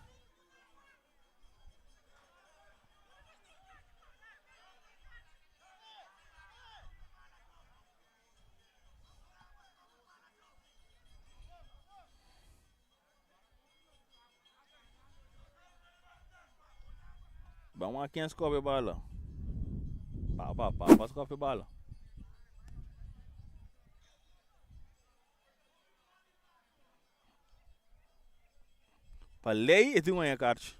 Ban wak ken skope bala. Pa pa pa skope bala. Pa lei e tin un karchi.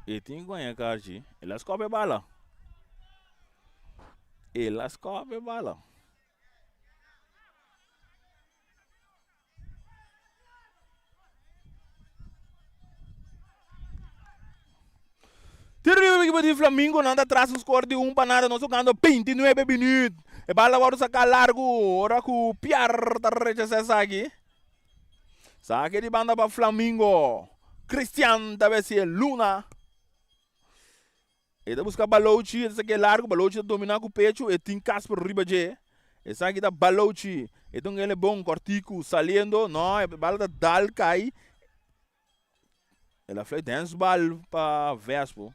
E tin ku haña karchi. El a skòp e bala. El a skòp e bala. Tiro libre pa ekipo di Flamingo nan ta tras un score di un pa nada nos jugando 29 minuut e bala wòrdu saká largu ora ku Piar ta rechasá esaki sake di banda pa Flamingo Cristian ta besi e luna e ta buska Balochi e ta sake largu Balochi ta domina ku pechu e tin Casper riba dje esaki ta Balochi e ta un hende bon kòrtiku saliendo no e bala ta dal kai. El a fluit handsbal pa Vespo.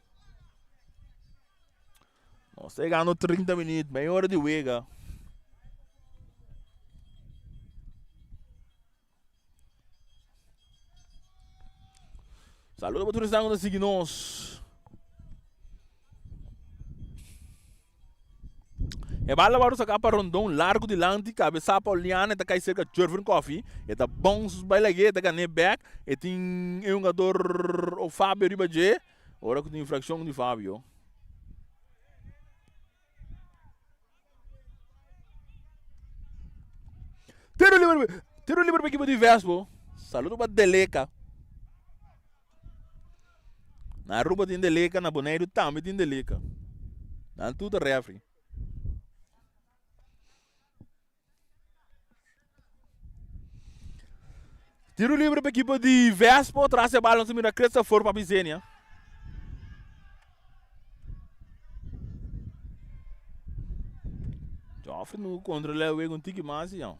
Nos ta yegando 30 minuut, meia ora di wega. Saludo pa tur esnan ku ta sigui nos. E bala wòrdu saká pa Rondon largu dilanti kabesá pa Oliana e ta kai serka Jervin Coffie e ta bounce bai lag'é e ta gan'é bèk e tin e hungador o Fabio riba dje ora ku tin infrakshon di Fabio. Tiro liber tiro liber pa ekipo di Vespo saludo pa Deleca. Na Aruba tin Deleca, na Boneiru tambe tin Deleca. Nan tur ta refri. Tiro libre pa equipo di Vespo, tras e bala nos mira Christopher Papizenia. Joffrey no controla e wega un tiki mas ya.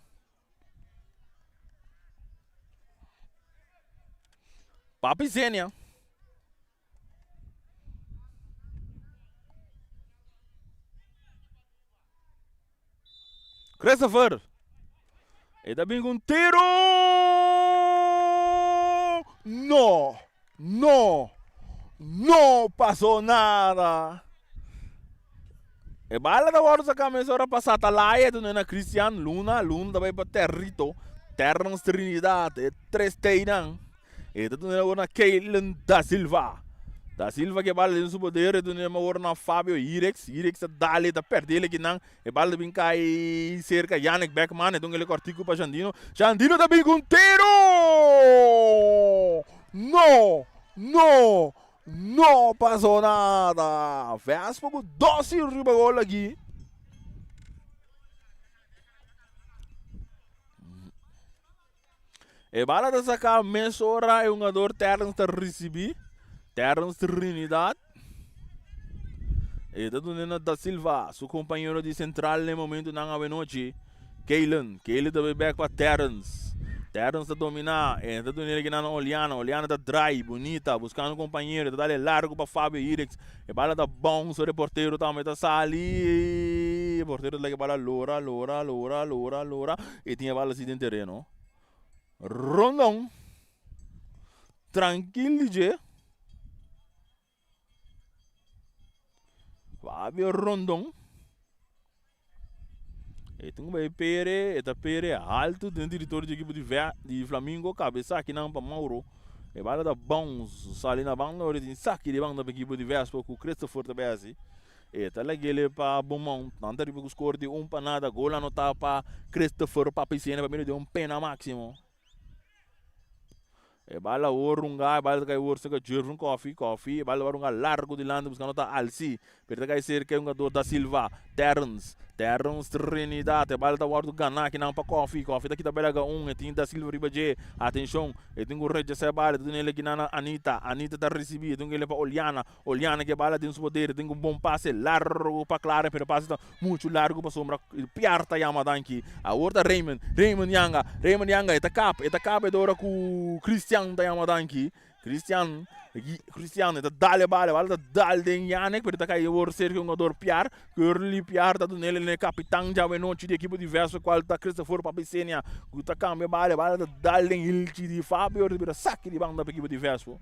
Papi Zenia. Christopher. E ta bin ku un tiro. No, no, no pasó nada. E bala ta wòrdu saká mesora pa Satalaya dunde na Christian Luna. Luna ta bai pa Territo, Terrence Trinidad, e tres Tnan. E ta dunde awor na Keylen Da Silva. Da Silva ke bala den su poder, e dunde awor na Fabio Hirex. Hirex ta dale, ta pèrdè el ekinan. E bala ta bin kai serka Yannick Beckman, e dunde el kòrtiku pa Jandino. Jandino ta bin ku un tiro! No! No! No pasó nada. Vespa ku dos tiro riba gol aki. E bala ta saká mesora e hungador Terrence ta risibí. Terrence Trinidad. E ta duna na Da Silva, su kompañero di sentral na e momentunan awenochi. Keylen. Keylen ta bai bek pa Terrence. Terrence ta dominá. E ta duna el kinan na Oliana. Oliana ta drai bunita, buskando kompañero. E ta dal e largu pa Fabio Irix. E bala ta bounce ora e portero tambe ta sali. E portero ta laga e bala lora, lora, lora, lora, lora. E tin e bala si den tereno. Rondon. Trankil di dje. Fabio Rondon. E tin ku bai pere, e ta pere alto den territorio di ekipo di di Flamingo. Kabesa akinan pa Mauro. E bala ta bounce sali na banda ora e tin saki di banda pa ekipo di Vespo ku Christopher ta bai hasi. E ta lag'el pa Beaumont. Nan ta riba ku skor di un pa nada. Gol anotá pa Christopher Papicena pa medio di un pena máksimo. E bala awor runga, e bala ta kai awor serka Jervin Koffie, Koffie, e bala ta runga largo dilanti buskando ta Alci, pero ta kai serka e hungador Da Silva, Terrence, Terrence Trinidad, e bala ta wòrdu ganá akinan pa Koffie, Koffie ta kita bela un, e tin Da Silva riba dje, atenshon, e tin ku rechasá e bala, e ta duna el akinan na Anita, Anita ta risibí, e tin ku el pa Oliana, Oliana ke bala den su poder, tin un bon pase largo pa Clarence, pero pase ta muchu largo pasobra Piar ta yama danki. Awor ta Raymond, Raymond yanga, Raymond yanga, e ta kap, e ta kap e dora ku Christian ta yama danki. Christian, Christian e ta dal e bala, e bala ta dal den Yannick, pero ta kai awor serka e hungador Piar. Curly Piar ta dun'el e kapitan djawe nochi di ekipo di Vespa kual ta Christopher Papicenia ku ta kambia bala, e bala ta dal den hilchi di Fabio, ta bira saki di banda pa ekipo di Vespa.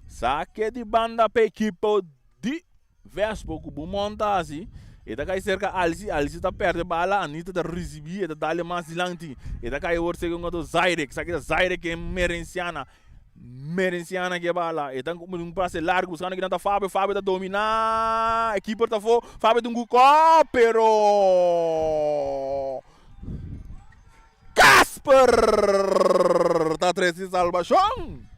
Sake di banda pa ekipo di Vespo ku Beaumont ta hasi. E ta kai serka Alci, Alci ta perde bala, Anita ta risibi, e ta dale mas dilanti. E ta kai awor serka un otro Zairek, saki ta Zairek e Merenciana. Merenciana ke bala, e ta un pase largo buscando kinan ta Fabio, Fabio ta domina, e keeper ta afo, Fabio ta un gol, pero Casper ta trece salvacion.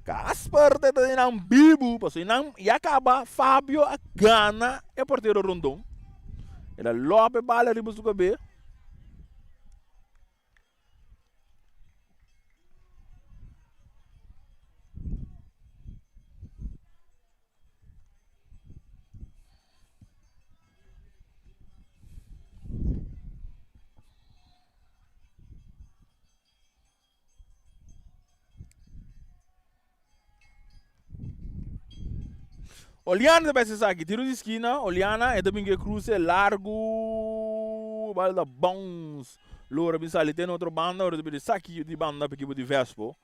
Casper ta tene nan bibu, pasobra nan ya caba Fabio a gana e portero Rondon. El a lop e bala riba su cabe. Oliana ta bes esaki, tiro di skina, Oliana e ta bin ke kruse largu, bal ta bounce, lora bin sali te na otro banda, ora ta bira esaki di banda pa ekipo di Vespo,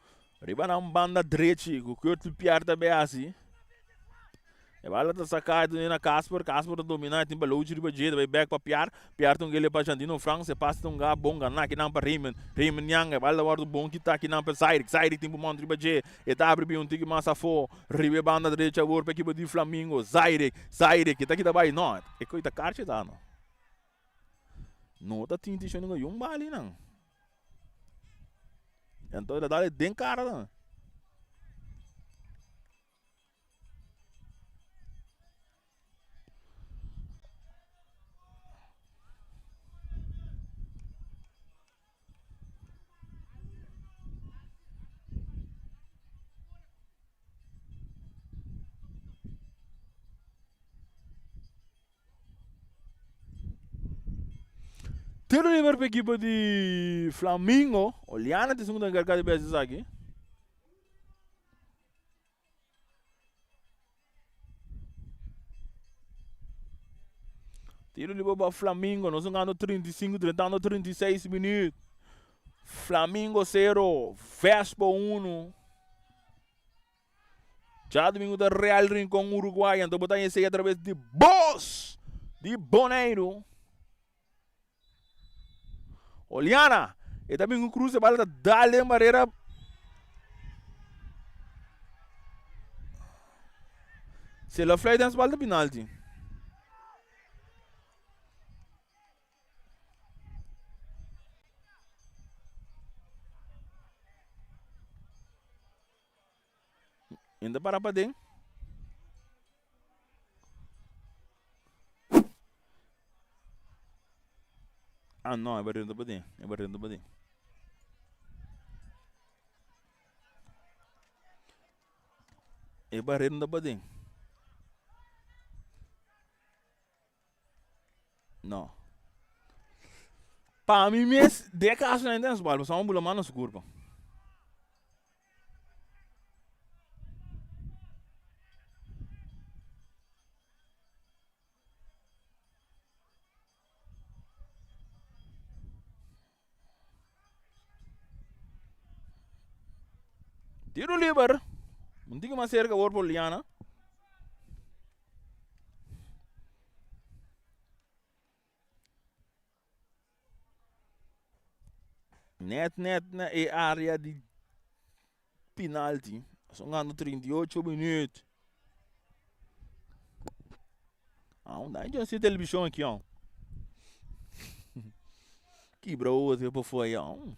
riba nan banda drechi ku Kurt Pierre ta bay hasi. E bala ta saká e duna na Casper, Casper ta dominá, e tin Balochi riba dje, ta bai bèk pa Piar, Piar ta un gele pa Jandino Frans, e pase ta un ga bon ganá kinan pa Raymond, Raymond Nyanga, e bala ta wòrdu bon kitá kinan pa Zairik, Zairik tin pumon riba dje, e ta abri bin un tiki mas afó, riba e banda drechi awor pa ekipo di Flamingo, Zairik, Zairik, e ta kita bai, no, e koe ta karchi ta no. No ta tin tishon ningun yun bali nan. Enton e ta dal e den kara nan. Tiro liber pa ekipo di Flamingo. Oliana ta esun ku ta enkargá di bes esaki. Tiro liber pa Flamingo. Nos gando 35, drentando 36 minuut. Flamingo 0, Vespo 1. Djadumingu ta Real Rincon Uruguay. Anto bo ta esei a traves di Bos di Boneiru. Oliana, e ta bin ku krus e bala ta dal den barera. Si el a fluit den bal ta penalti. Min ta para paden. Ah no, e barrera no ta paden. E barrera no ta paden. E barrera no ta paden. No. Pa mi mes, de caso na intens bal, pasobra mi bula mano su curpa. Tiro liber. Un tiki mas cerca awor por Liana. Net net na e area di penalti. Son gando 38 minuut. Ah, un daño si televisión aquí, oh. Kibra otro pa foi, oh.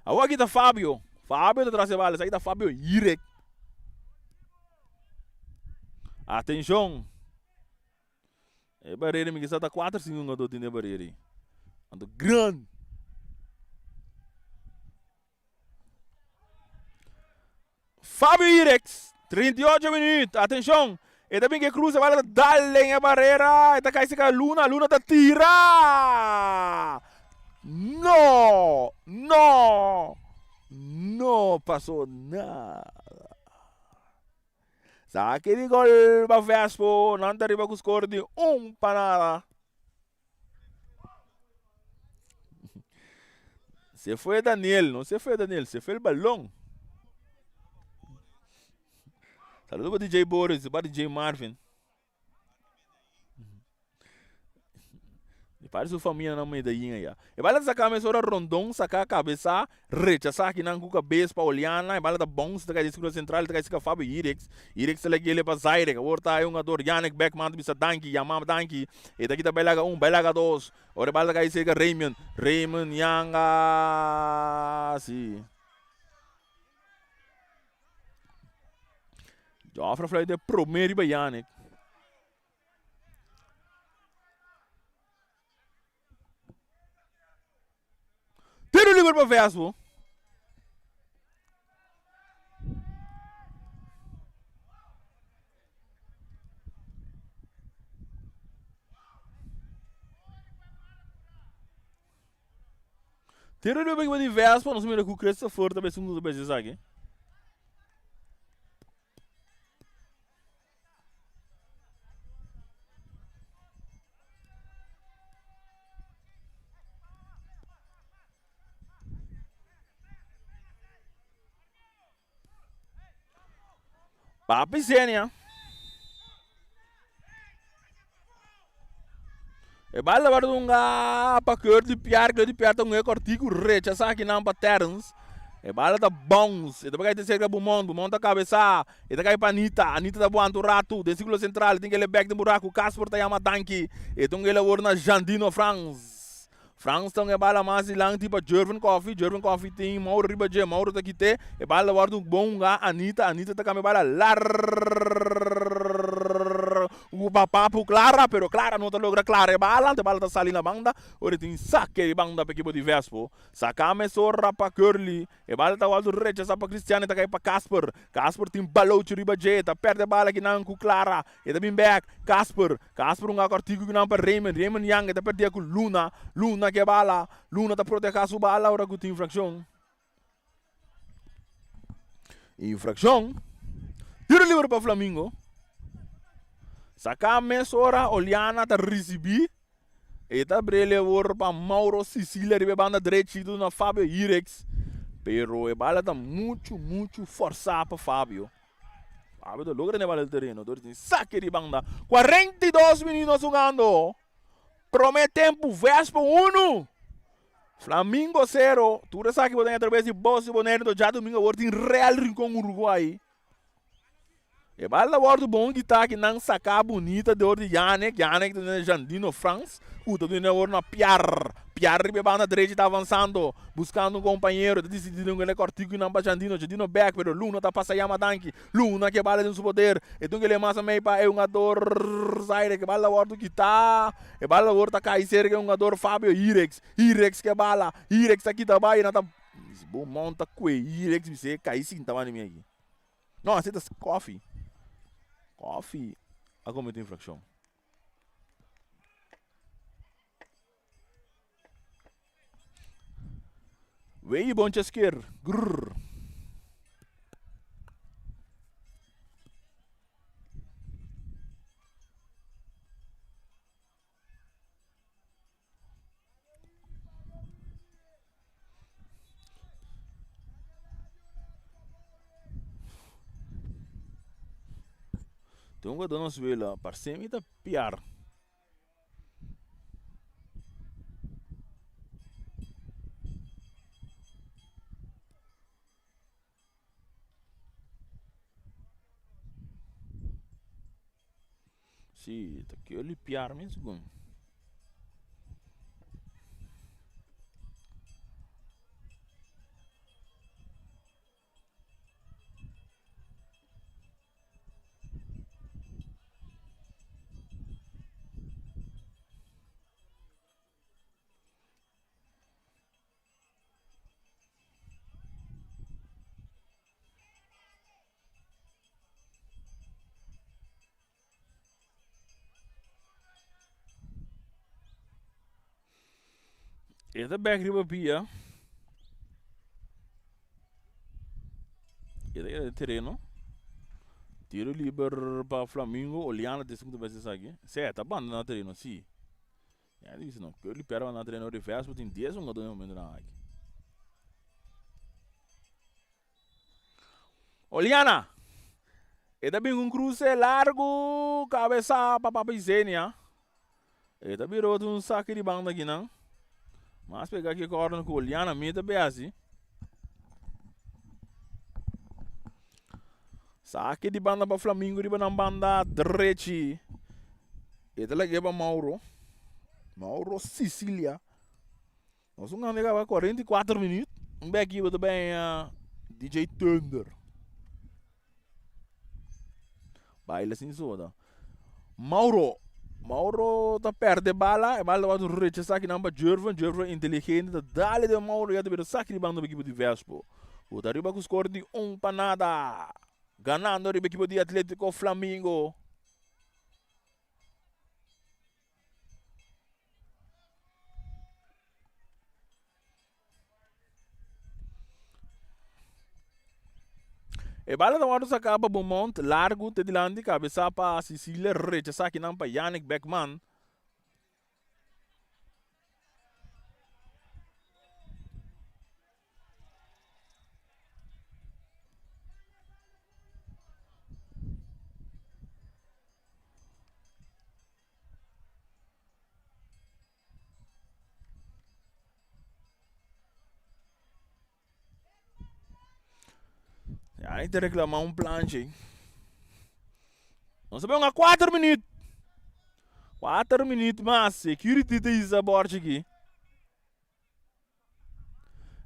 Awor aki ta Fabio. Fabio ta tras e bala. Esaki ta Fabio Hirek. Atenshon. E barera mi kisa ta 4 5 hungador tin den e barera ei. Anto gran. Fabio Irex, 38 minuut. Atenshon. E ta bin ke cruza, bala ta dal den e barera. E ta kai seka Luna. Luna ta tira. No! No! No pasó nada. Saki di gol pa Vespo. Nan ta riba ku score di un pa nada. Se fue Daniel, no se fue Daniel, se fue el balón. Saludos para DJ Boris, para DJ Marvin. E parece su familia na Medellín allá. E bala saca mesora Rondon, saca cabeza, Rechasá kinan ku kabes pa Oliana, e bala ta bounce ta kai den sirkulo sentral, ta kai sika Fabio Irex, Irex ta legi ele pa Zairek, awor ta e hungador Yannick Beckman ta bisa danki, yama danki, e ta kita bai laga un, bai laga dos, ora e bala ta kai serka Raymond, Raymond Yanga, si. Joffre fluit e prome riba Yannick. Tiro liber pa Vespo. Tiro liber pa di Vespo. Nos mira ku Christopher ta besi un besi esaki. Papi Zenia. E bala tabata hunga pa Curly Pierre, Curly Pierre ta hunga e kortiku rechasá kinan pa Terrence. E bala ta bounce, e ta bai cerca Bumon, Bumon ta cabeza, e ta cai pa Anita, Anita ta buanta un ratu den círculo central, e tin kele bek den buraku, Casper ta yama danki, e ta un kele awor na Jandino Frans. Frans ta un e bala mas dilanti pa Jervin Coffie, Jervin Coffie tin Mauro riba dje, Mauro ta kite, e bala ta wordo bon hunga, Anita, Anita ta cambia e bala largo pa Papu Clara, pero Clara no ta logra clara e bala, e bala ta sali na banda, ora e tin sake di banda pa ekipo di Vespo. Saka mesora pa Curly. E bala ta wòrdu rechasá pa Cristiano e ta kai pa Casper. Casper tin balouchi riba dje. E ta pèrdè bala kinan ku Clara. E ta bin bèk. Casper. Casper un kòrtiku kinan pa Raymond. Raymond Yang e ta pèrdè ku Luna. Luna ke bala. Luna ta protehá su bala ora ku tin infrakshon. Infrakshon. Tiro liber pa Flamingo. Saka mesora Oliana ta risibí. E ta brele awor pa Mauro Sicilia riba e banda drechi duna Fabio Hirex. Pero e bala ta muchu muchu forsá pa Fabio. Fabio ta logra tene bala el tereno. Dor tin sake di banda. 42 minuut nos hungando. Prome tempu Vespo 1. Flamingo 0. Tur esaki bo ta atraves di Bos di Bonaire. Djadumingu awor tin Real Rincon Uruguay. E bal ta wòrdu bon gitá ki nan saká bunita dor di Yannick. Yannick ta duna Jandino Frans ku ta duna awor na Piar. Piar riba e banda drechi ta avansando buskando un kompañero. Ta disidí duna un kòrtiku nan pa Jandino. Jandino bèk pero Luna ta pasa yama danki. Luna ke bala den su poder. E dun kele mas mei pa e hungador Zaire. Ke bal ta wòrdu kitá. E bal awor ta kai serka e hungador Fabio Hirex. Hirex ke bala. Hirex ta kita bai. Nan ta bo monta kue Hirex bis'é kai sinta banda di mi aki. No, así ta Coffee. Coffee a comete infraccion. Wei bon chesker. Grrr. Tin un jugador na suela, parse mi ta piar. Sí, ta quiero limpiar mi segun. E ta bek riba pia. E ta keda den tereno. Tiro liber pa Flamingo. Oliana ta esun ku ta bes esaki. Sè, ta banda na tereno, si. Ya di bisa no, Curly Perro na tereno reverse bo tin 10 hungador den momentonan aki. Oliana! E ta bin un cruce largo cabeza pa Papa Isenia. E ta bira otro un saki di banda akinan. Mas pega aki corner cu Oliana mi ta be hasi. Saki di banda pa Flamingo riba nan banda drechi. E ta lag'é pa Mauro. Mauro Sicilia. Nos un gana kaba 44 minuut. Un beki bo ta baña DJ Thunder. Baila sin soda. Mauro. Mauro ta perde bala. E bala ta wòrdu rechasá kinan pa Jervin. Jervin inteligente ta dale den Mauro ya ta bira saki di banda pa ekipo di Vespo. Ku ta riba ku skor di un pa nada. Ganando riba ekipo di Atletico Flamingo. E bala ta wòrdu saká pa Beaumont largu te dilanti kabesá pa Cecilia rechasá kinan pa Yannick Beckman. Ya, te reclama un planche. Nos a 4 minuut. 4 minuut mas. Security te isa borchi aquí.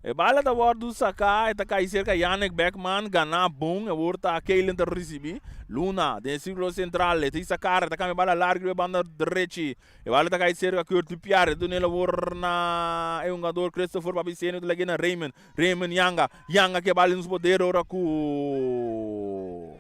E bala ta wòrdu saká, e ta kai serka Yannick Beckman, ganá bon, awor ta Kaylen ta risibí. Luna den e sirkulo sentral, e ta hisa kara, e ta kambia bala largu riba e banda drechi. E bala ta kai serka Curtly Piar, e ta dun'el awor na e hungador Christopher Papiceno, ta lag'é na Raymond. Raymond yanga, yanga ku e bala den su poder ora ku.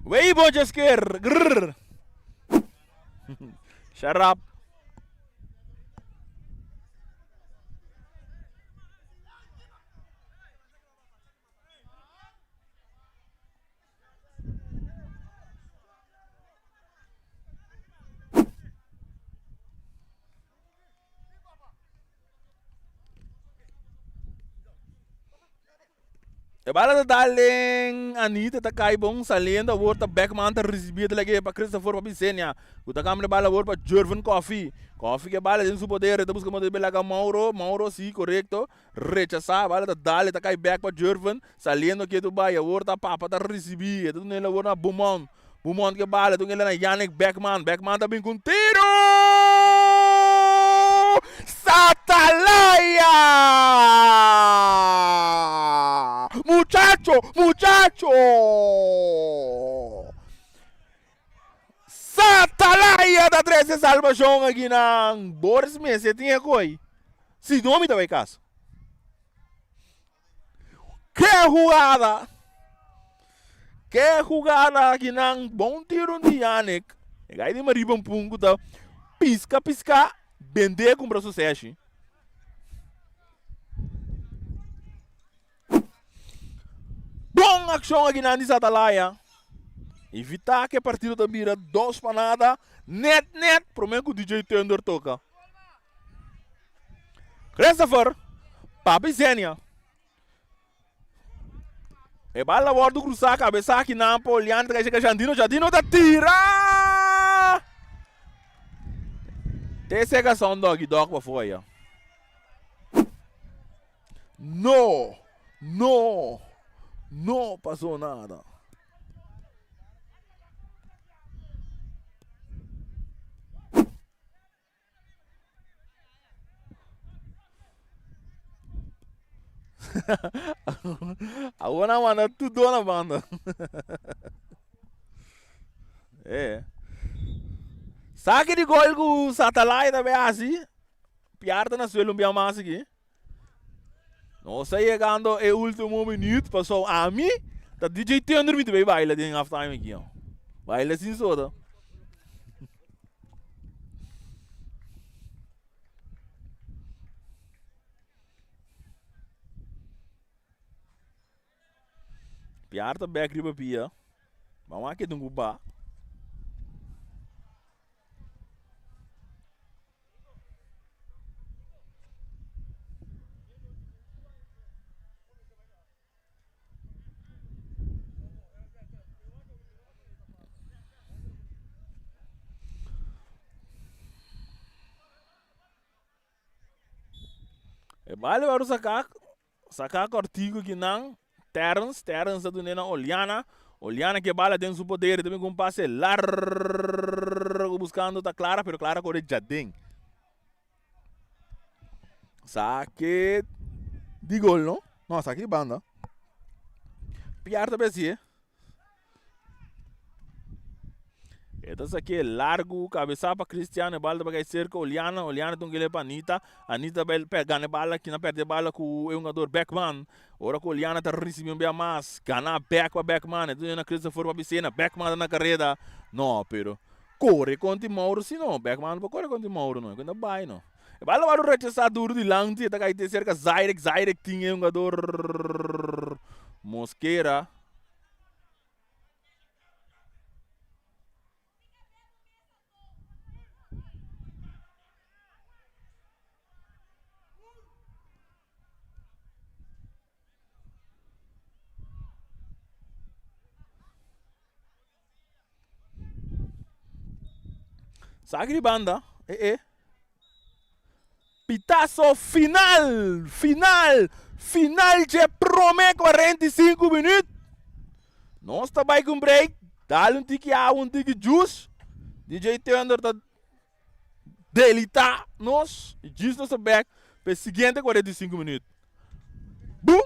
Wey bo sker. Grrr. Shut up. E bala ta dal den Anita ta kai bon saliendo awor ta Beckman ta ricibi e ta lag'e pa Christopher pa Bisenia cu ta cambia e bala awor pa Jervin Coffie. Coffie cu e bala den su poder e ta busca modo di laga Mauro, Mauro si corecto rechasa e bala ta dal e ta kai bek pa Jervin saliendo ketu bai awor ta Papa ta ricibi e ta dun'el awor na Beaumont. Beaumont cu e bala e ta dun'el na Yannick Beckman, Beckman ta bin cu un tiro! Satalaya! Muchacho! Muchacho! Satalaya ta trece salvacion akinan! Boris mester tin e koy. Si no mi ta bay cas. Ke jugada! Ke jugada akinan! Bon tiro di Yannick. E gai di mariba un pun ku ta piska piska bende kumpra su seshi. Bon akshon akinan di Satalaya. Evita ke partido ta bira 2-0 net net prome ku DJ Thunder toka. Christopher, Papi Zenia. E bala wordo cruzá cabeza aki nan pa Olian ta chega Jandino, Jandino ta tira! Te sega son doggy dog pa foya. No, no, no pasó nada. Awor nan manda tur do na banda. Eh. Saki di gol ku Satalai ta be hasi. Piar ta na suelo un bia mas aki. Nos ta yegando e ultimo minuut paso ami ta DJ Thunder mi ta bay baila den half time aki. Baila sin soda. Piar ta bek riba pia. Ban wak e dun ku ba. E bale wòrdu saká, saká kòrtiku kinan Terrence, Terrence ta dun'é na Oliana, Oliana ke bala den su poder, e ta bin ku un pase largu buskando ta Clara, pero Clara kore djaden. Sake di gol no? No, sake di banda. Piar ta besi e. E ta sake largu, kabesa pa Cristiano, e bala ta bai serka Oliana, Oliana ta un kele pa Anita, Anita bai gana e bala, kina perde e bala ku e hungador Beckman. Ora ku Oliana ta risibi un bia mas, gana bek pa Beckman, e ta duna na Christopher pa Bicena, Beckman ta na kareda, no, pero kore kontra Mauro si no, Beckman no por kore kontra Mauro no, e ta bai no. E bala wòrdu rechasá duru dilanti, e ta kai te serka Zairek, Zairek tin e hungador Mosquera. Saki di banda, e e. Pitazo final, final, final dje prome 45 minuut. Nos ta bai ku un break, dal un tiki awa, un tiki juice. DJ Thunder ta delita nos y djis nos ta bek pa e siguiente 45 minuut. Boom!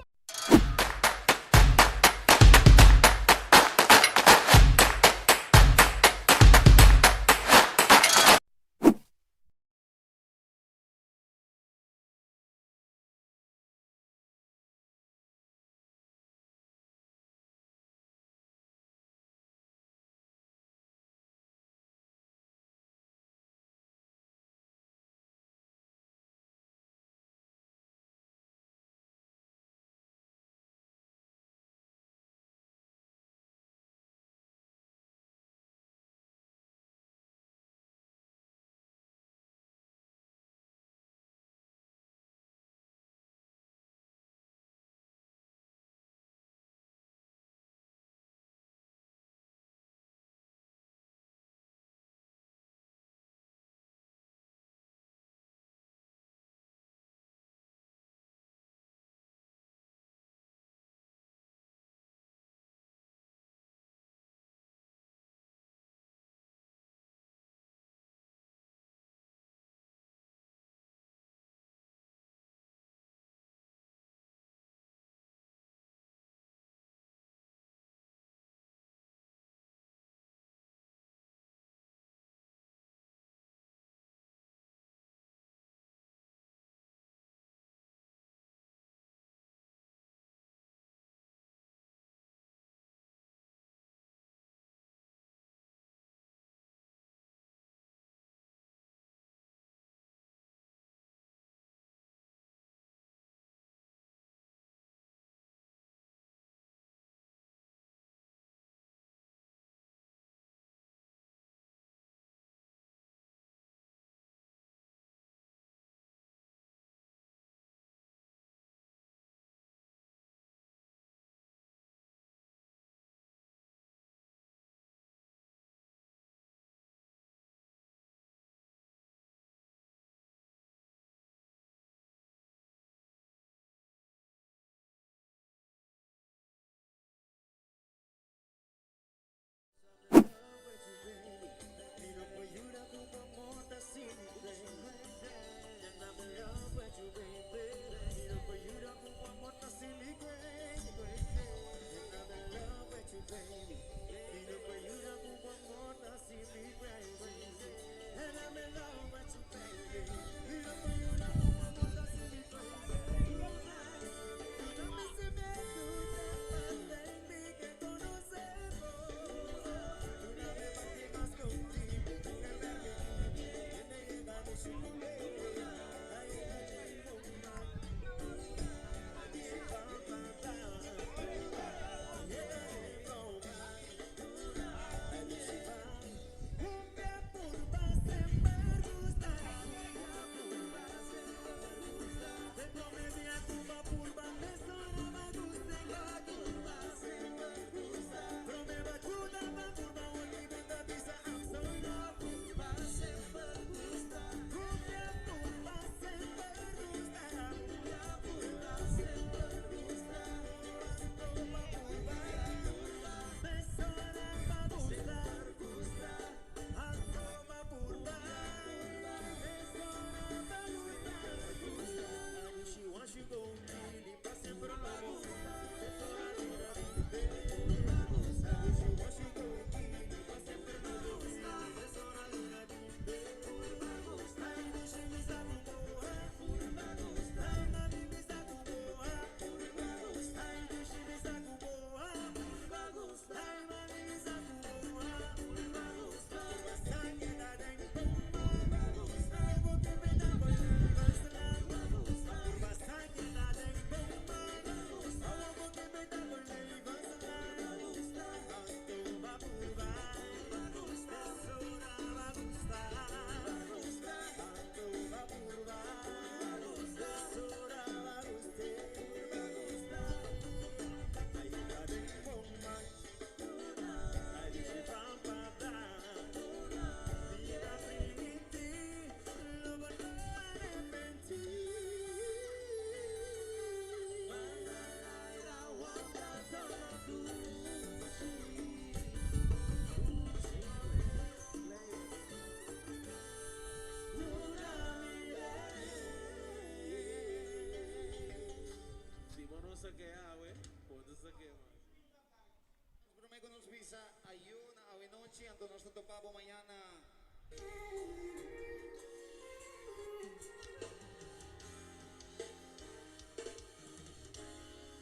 Anto nos ta topa bo mañana.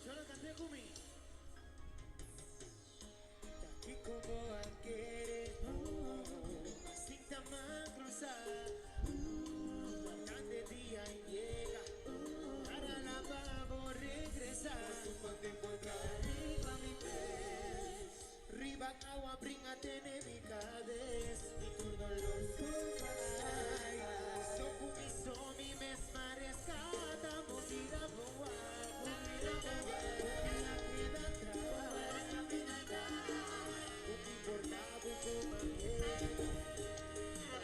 Cholo cante cu mi. Ta kico bo a kere Sinta man cruza Wardando e dia yega Para la pa bo regresa Riba mi pes Riba awa bringa tene mi cabes Mi tur dolor por bai So cu mi so mi mes pa rescata Bo bira bo wak Bo bira bo wak Bo bira keda atras Bo mi porta bo coma bien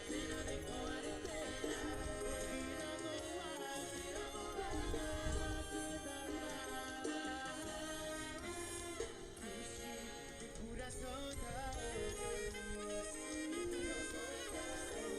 Cena den cuarentena Bo bira bo wak Bira bo wak Keda atras Kushi mi curason ta Mi curason ta.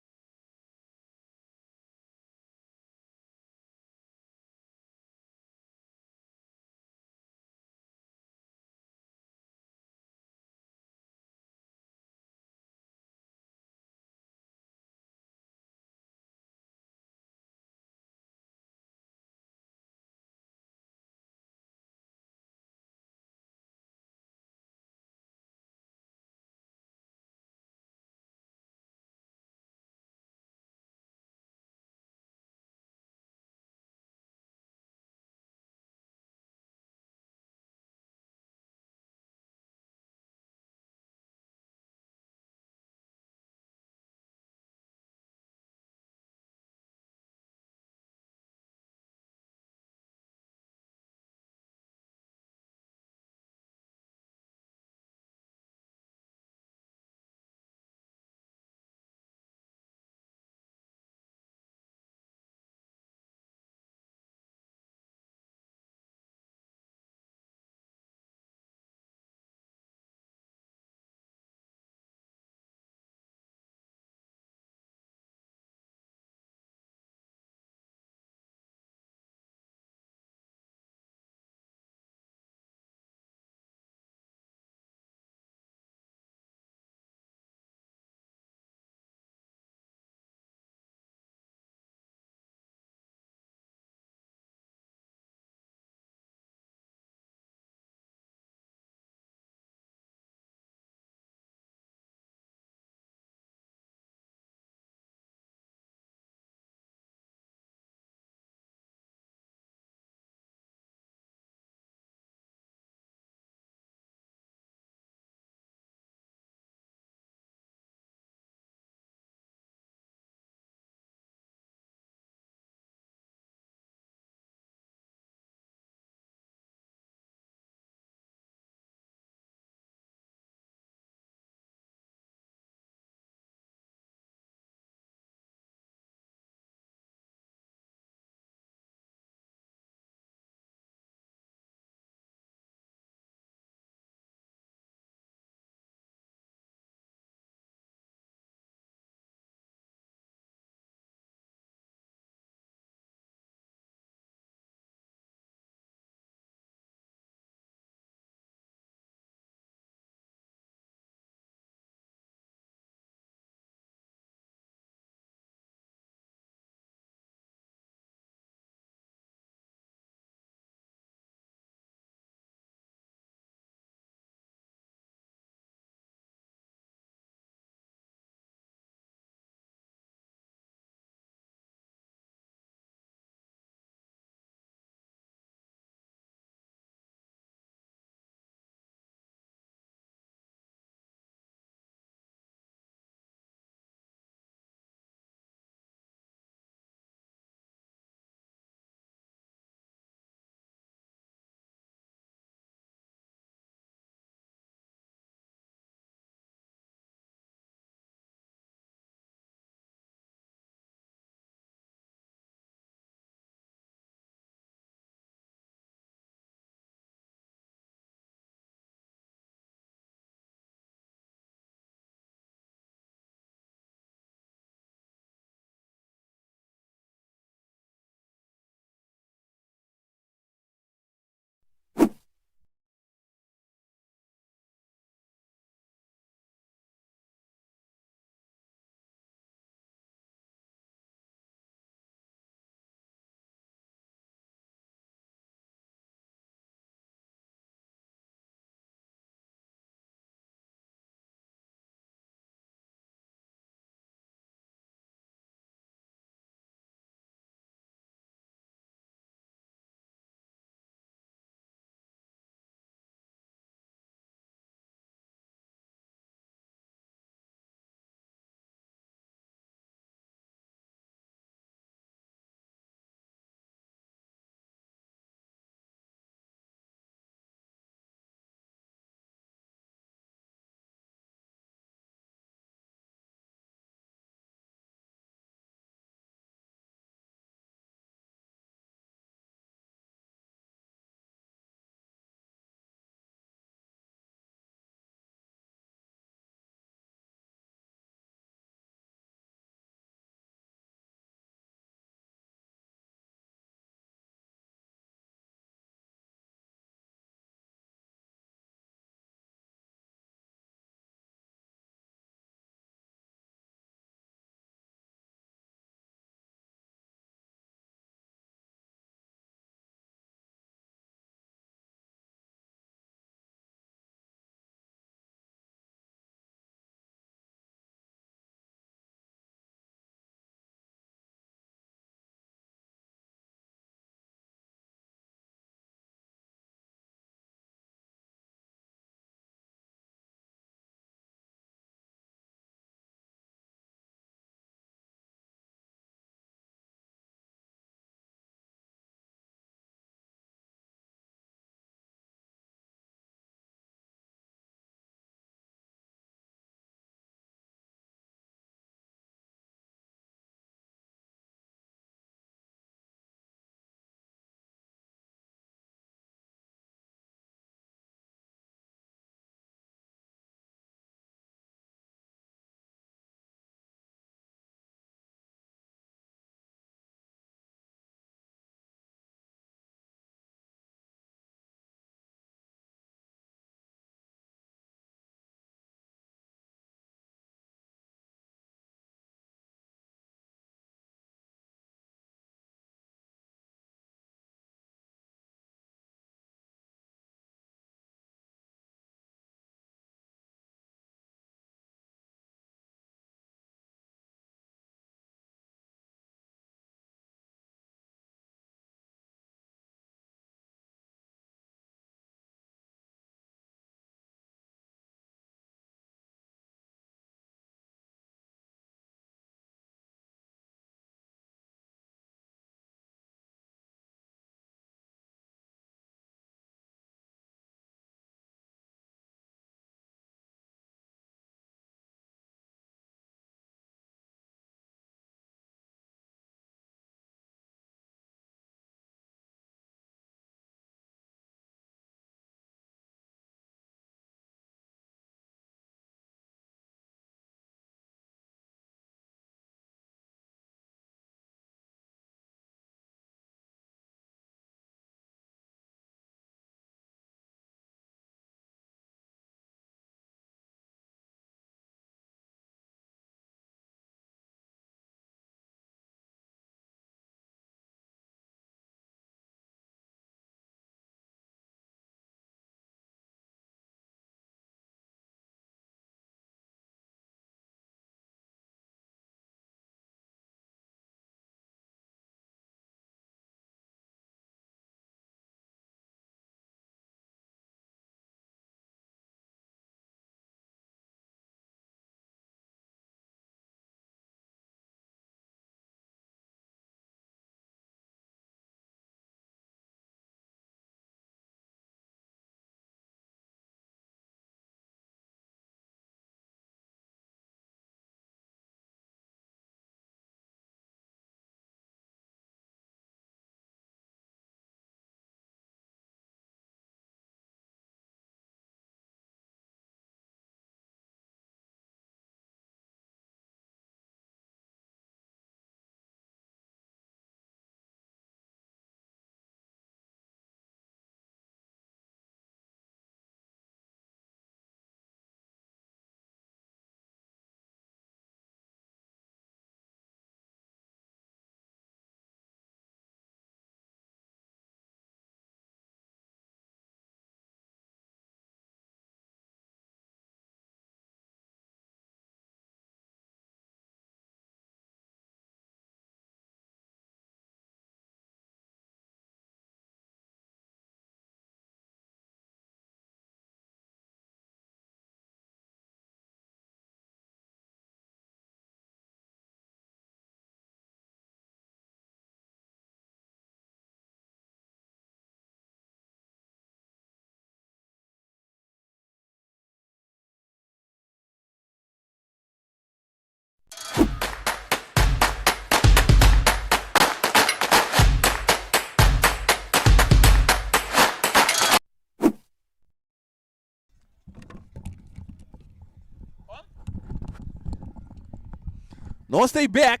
Nos ta bek.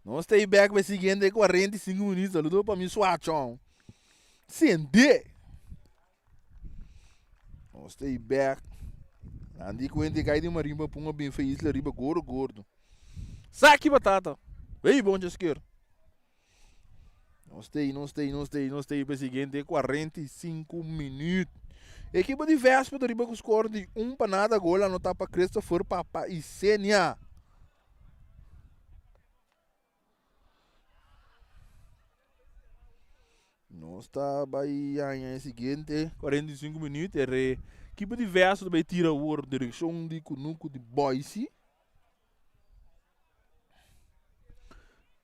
Nos ta bek pa e siguiente 45 minuut. Saludo pa mi suachon. Sende. Nos ta bek. Nan di kuenta kai di marimba punga bin fe isla riba gordo gordo. Saki batata. Hey, bon sker. Nos ta nos ta nos ta nos ta pa e siguiente 45 minuut. Ekipo di Vespa ta riba ku score di 1 pa nada gol anotá pa Christopher Papa y Senia. Nos ta bai haña e siguiente 45 minuut. E ekipo di Vespa ta bai tira awor direkshon di kunuku di Boise.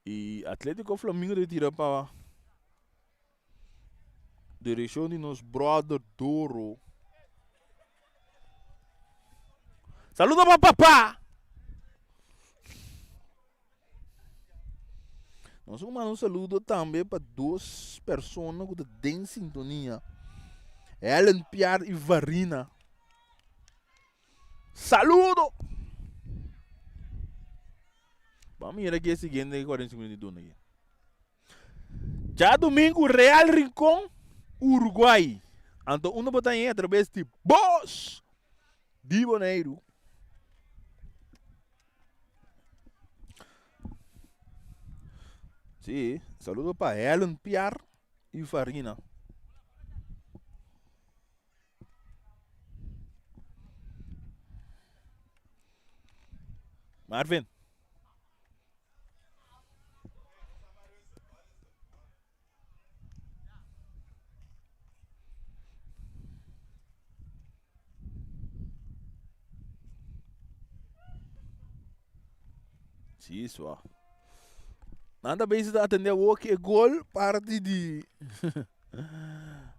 Y Atletico Flamingo ta tira pa direccion di nos brother Doro. Saludo pa papá! Nos a manda un saludo tambe pa dos persona ku ta den sintonia. Helen Piar y Varina. Saludo! Vamos mira aquí el siguiente 45 minutos duna aquí. Djadomingo Real Rincon, Uruguay. Anto uno bo ta a través di Bos di Boneiru. Sí, saludo pa Helen Piar y Farina. Marvin. Sí, swa. Nan ta bezig ta atende awor ki e gol parti di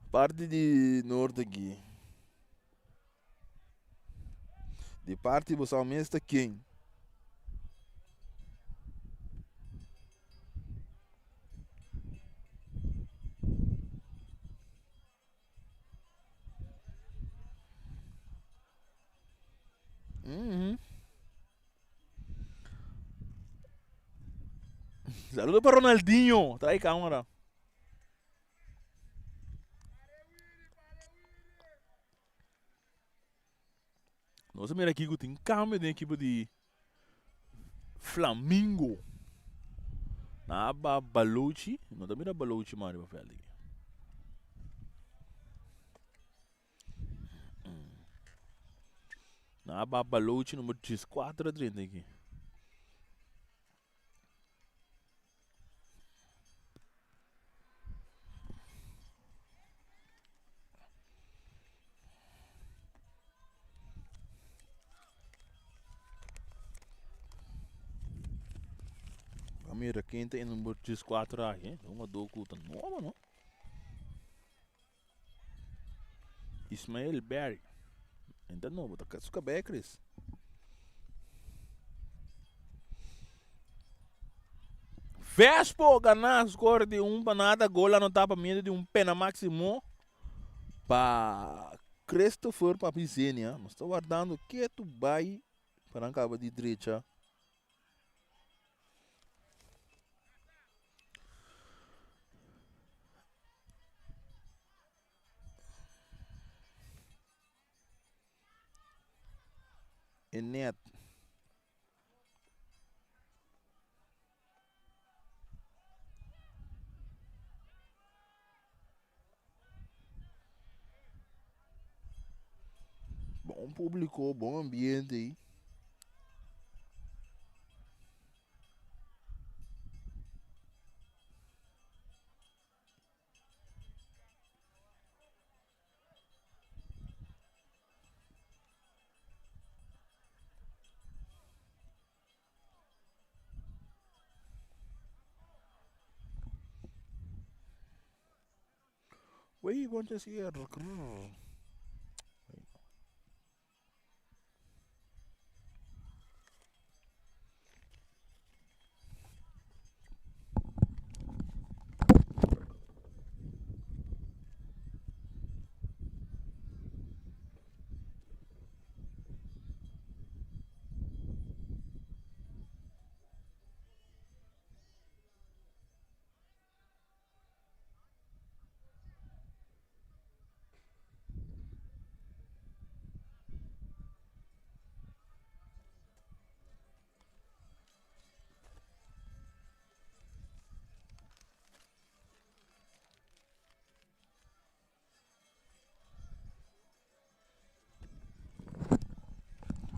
parti di noord aki. Di parti bo sa mes ta ken. Saludo pa Ronaldinho. Trae cámara. Nos a mira aki ku tin kambio den ekipo di Flamingo. Nan a ba Balochi. No ta mira Balochi mas riba vèlt aki. Nan a ba Balochi number 14 a drenta aki. Mira ken ta e number 14 aki. Un jugador ku ta nobo no. Ismael Berry. Ainda nobo, ta su kabei Chris. Vespo gana score di un pa nada, gol anotá pa medio di un pena máximo pa Christopher Papizenia. Nos ta wardando ketu bai pa nan kaba di drecha. E net. Bon publico, bon ambiente ei. Wey, bon te sier.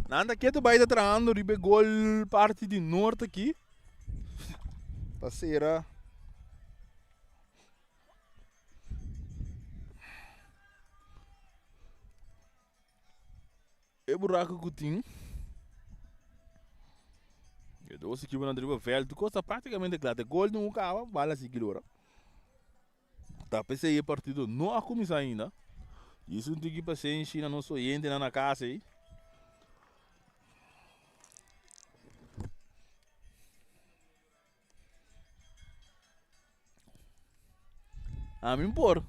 Nan ta ketu bai ta trahando riba e gol parti di noord aki. Pa sera. E buraco ku tin. E dos ekiponan ta riba veld. Tur kos ta praktikamente kla. Te gol no kaba, bala sigui lora. Ta p'esei e partido no a kuminsá ainda. Djis un tiki pasenshi na nos oyentenan na kas ei. Ami por.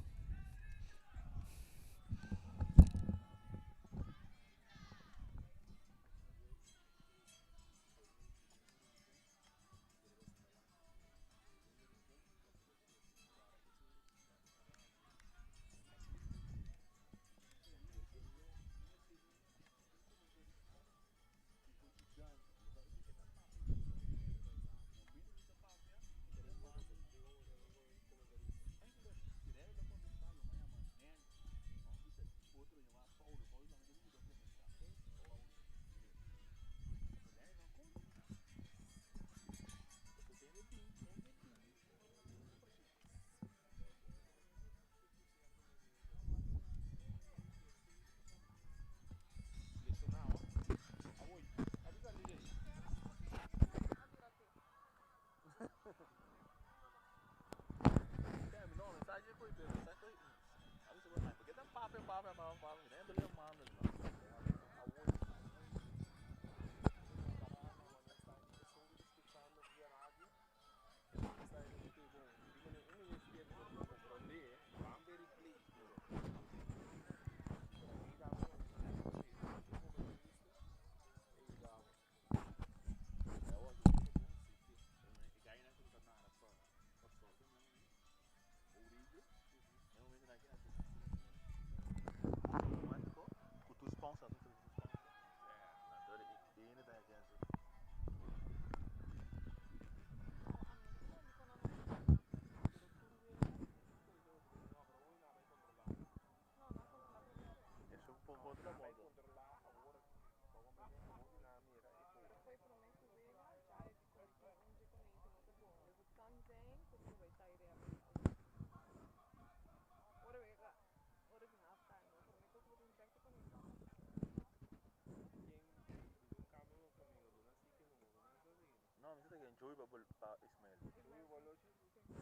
No, mi ta Joey pa pa Ismael.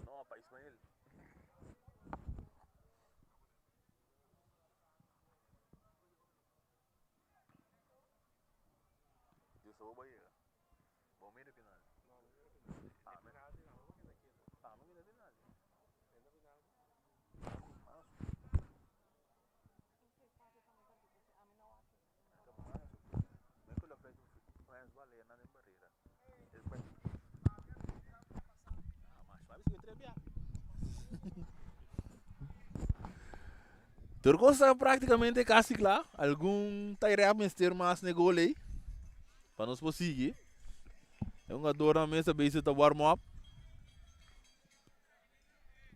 No, pa Ismael. Dios sabo ba yega. Bo mira final. Ah, me. Ah, me mira final. Tur kos ta práktikamente kasi kla. Algun tarea mester mas n'e gol ei pa nos por sigui. E hungadornan mes ta bezig ta warm up.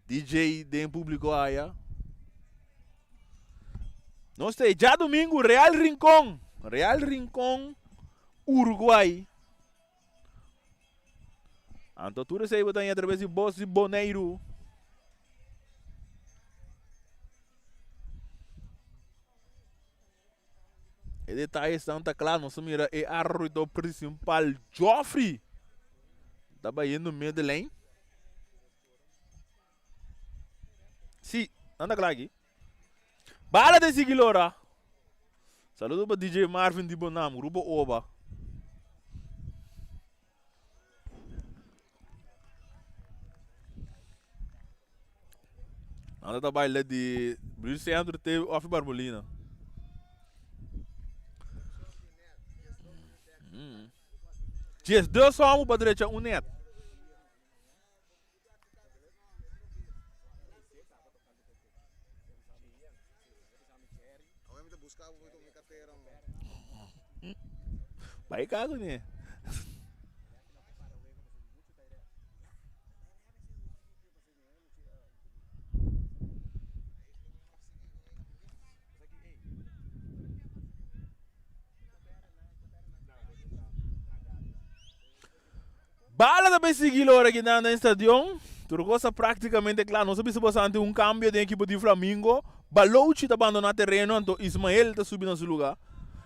DJ den publico aya. Nos te djadomingo Real Rincon. Real Rincon Uruguay. Anto tur esei bo ta haña atraves di Bos di Boneiru. E detayesnan ta kla. Nos a mira e arbitro principal Geoffrey ta bayendo middenlijn. Sí, nan ta kla aki. Bala den sigui lora. Saludo pa DJ Marvin di Bonam, Grupo Oba. Nan ta baila di Buurt Centro te Ofi Barbolina. 12 homo pa drecha un net. Bai kago ne. Bala ta bay sigui lo ora kinan den stadion. Tur cos ta practicamente cla. Nos a bisa boso antes un cambio den ekipo di Flamingo. Balouchi ta bandona tereno anto Ismael ta subi na su lugar.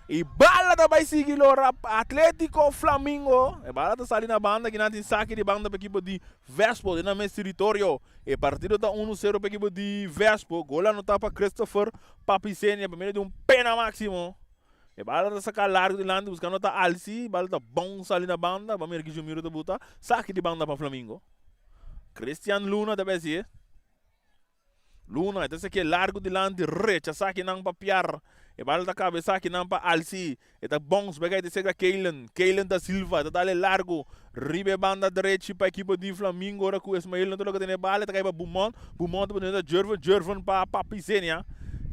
Y bala ta bay sigui lo ora Atletico Flamingo. E bala ta sali na banda kinan tin saki di banda pa ekipo di Vespo den nan mes territorio. E partido ta uno sero pa ekipo di Vespo. Gol anota pa Christopher Papisenia pa medio di un pena maximo. E bala ta saká largu dilanti buskando ta Alsi, bala ta bon sali na banda, ban mira ki Jumiro ta buta, saki di banda pa Flamingo. Christian Luna ta besi e. Luna e ta saké largu dilanti, rechasá kinan pa Piar. E bala ta kabesá kinan pa Alsi, e ta bons bega e ta sega Keilen, Keilen da Silva e ta dale largu riba e banda drechi pa ekipo di Flamingo ora ku Esmael no ta logra tene e bala e ta kai pa Bumont, Bumont ta pone na Jerven, Jerven pa Papi Senia.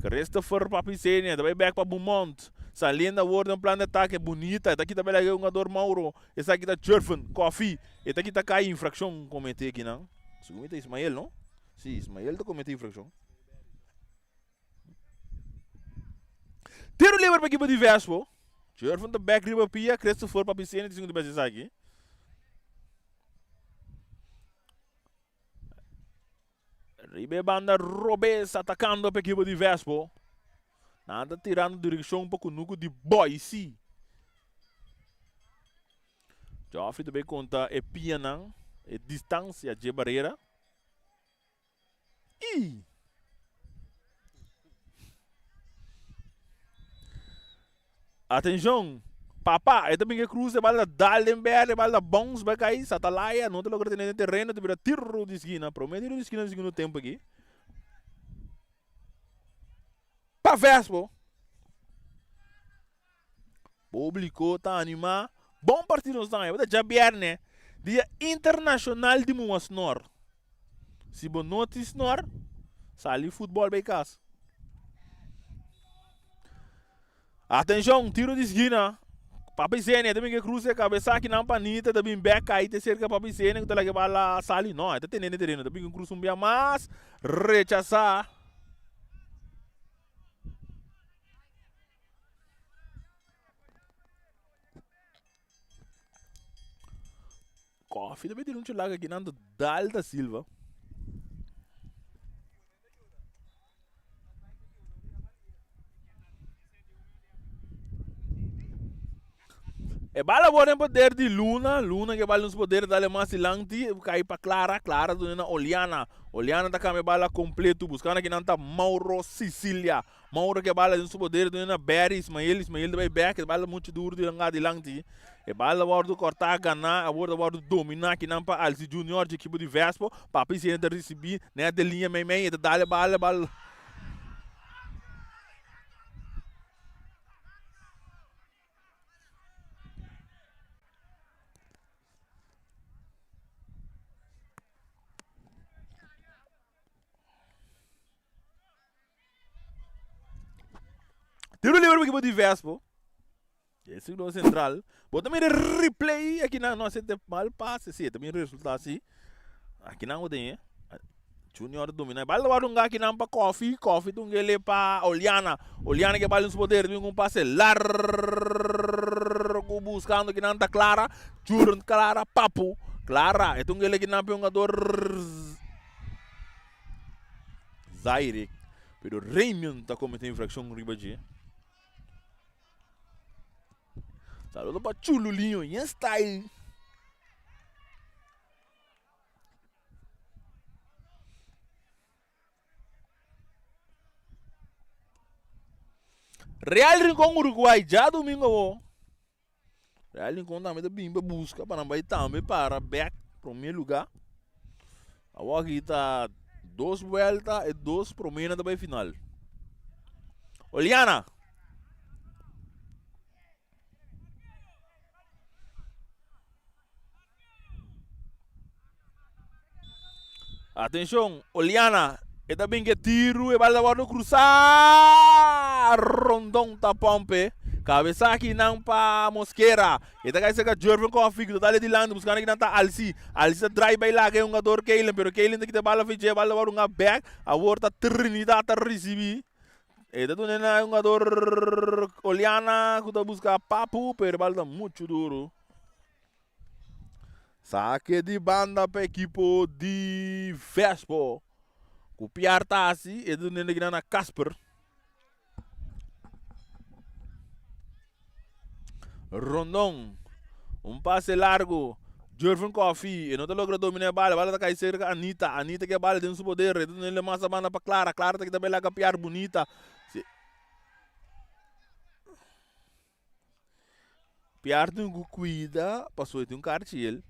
Christopher Papi Senia ta bai bek pa Bumont. Saliendo awor den un plan di atake bunita. E ta kita bela e hungador Mauro. Esaki ta Jerven Coffee. E ta kita kai infraccion comete akinan. Segun mi ta Ismael no? Si, Ismael ta comete infraccion. Tiro liber pa ekipo di Vespo. Jerven ta bek riba pia. Christopher Papi Senia ta sinti bes esaki. Riba e banda robes atakando pa ekipo di Vespo. Nan ta tirando direkshon pa kunuku di Boise. Geoffrey ta bay konta e pianan, e distansia dje barera. I Atenshon! Papa, e ta bin ke krus e bal ta dal den berde, e bal ta bounce bai kai, Satalaya no ta logra tene den tereno, ta bira tiro di skina, prome tiro di skina di segundo tempo aki. Pa Vespo! Publico ta anima, bon partido nos ta haña, bo ta djabierne, dia internashonal di muha snor. Si bo no tin snor, sali futbol bai kas. Atenshon, tiro di skina. Papi Zenia ta bin ke krusa e kabesa kinan pa Nita ta bin bek kai te serka Papi Zenia ku ta laga e bala sali. No, e ta tene den tereno. Ta bin ke krusa un bia mas. Rechasá. Koffie ta bin tira un chulaga kinan ta dal da Silva. E bala word den poder di Luna, Luna ke bala den su poder dale mas dilanti, kai pa Clara, Clara duna na Oliana, Oliana ta kambia bala kompleto buskando kinan ta Mauro Sicilia, Mauro ke bala den su poder duna na Barry Ismael, Ismael ta bai bek, e bala muchu duru di langa dilanti, e bala wordo korta gana, awor ta wordo domina kinan pa Alci Junior dje ekipo di Vespo, Papi Zena ta risibi net den liña mei mei, e ta dale bala, bala. Tiro libre pa ekipo di Vespo. E segundo central. Bo ta mira replay aki nan no hace mal pase. Si, ta mira resultado si. Aki nan bo tin. Junior domina. Bal wak un gaki nan pa Kofi. Kofi ta un gele pa Oliana. Oliana ke bal den su poder. Bin un pase largo buscando ki nan ta Clara. Jurgen Clara Papu. Clara. E ta un gele ki nan pa un jugador Zaire. Pero Raymond ta comete infraccion riba dje. Saludo pa Chululinho. Yen style. Real Rincon Uruguay djadomingo awo. Real Rincon tambe ta bin pa buska pa nan bai tambe para bek prome luga. Awo aki ta dos buelta e dos promenan ta bai final. Oliana. Atenshon, Oliana, e ta bin ke tiru, e bal ta wòrdu krusá! Rondon ta pòmpe. Kabesa kinan pa Mosquera. E ta kai serka Jervin Coffee ku ta dal e dilanti buskando kinan ta Alci. Alci ta drai bai laga e hungador Keilen, pero Keilen ta kita e bal afi dje, e bal ta wòrdu hunga bèk. Awor ta Trinidad ta risibí. E ta duna na e hungador Oliana ku ta buska Papu, pero e bal ta muchu duru. Sake di banda pa ekipo di Vespo. Ku Piar ta hasi, e dunende kinan na Casper. Rondon. Un pase largo. Jurven Coffee. E no ta logra domina e bala. E bala ta kai cerca Anita. Anita ke bala den su poder. E ta dunende mas a banda pa Clara. Clara ta kita bela ka Piar bunita. Si. Piar tin ku kuida pasobra e tin un karchiel.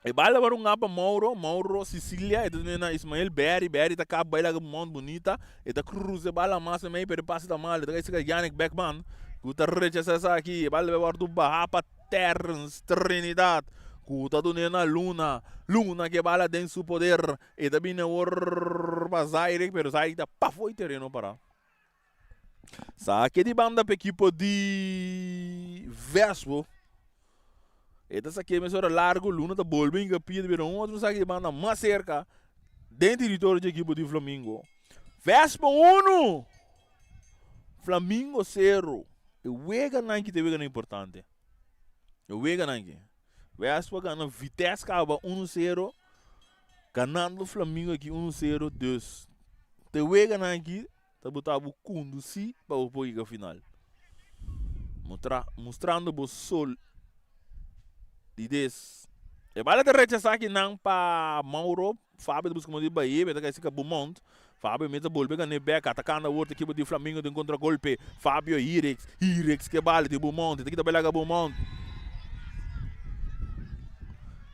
E bala tabata un pa Mauro, Mauro Sicilia, e ta tene na Ismael Berry, Berry ta kap bai laga Mount Bonita, e ta cruza e bala mas mei pero e pase ta mal, e ta kai cerca Yannick Beckman ku ta rechasa esaki, e bala ta bai wòrdu baha pa Terrence Trinidad ku ta dun'é na Luna, Luna ke bala den su poder, e ta bini awor pa Zaire pero Zaire ta pafó e tereno para. Sake di banda pa ekipo di Vespo. E ta sake mesora largo, Luna ta bolbe hinka pia ta bira un otro sake di banda mas serka den teritorio di ekipo di Flamingo. Vespo unu, Flamingo sero. E weganan ki ta e weganan importante. E weganan ki. Vespo a gana Vitesse kaba unu sero, ganando Flamingo aki unu sero. Dus te weganan ki Ta buta bo kondusí pa bo por yega final. Mutra, mustrando bo solidez. E bala ta rechasá kinan pa Mauro. Fabio ta buska modo di bai, e ta kai sika Beaumont. Fabio mester bolbe gané bek, atakando awor ta ekipo di Flamingo den kontragolpe. Fabio Hirex, Hirex ke bala di Beaumont, e ta kita bai laga Beaumont.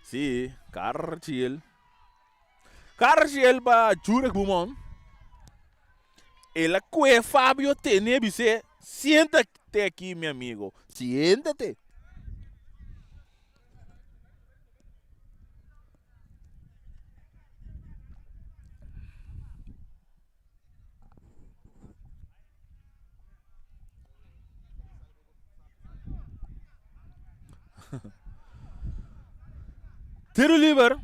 Sí, Carchiel. Carchiel pa Jurek Beaumont. El a kue Fabio tene bis'é, Siéntate aki, mi amigo, siéntate. Tiro liber.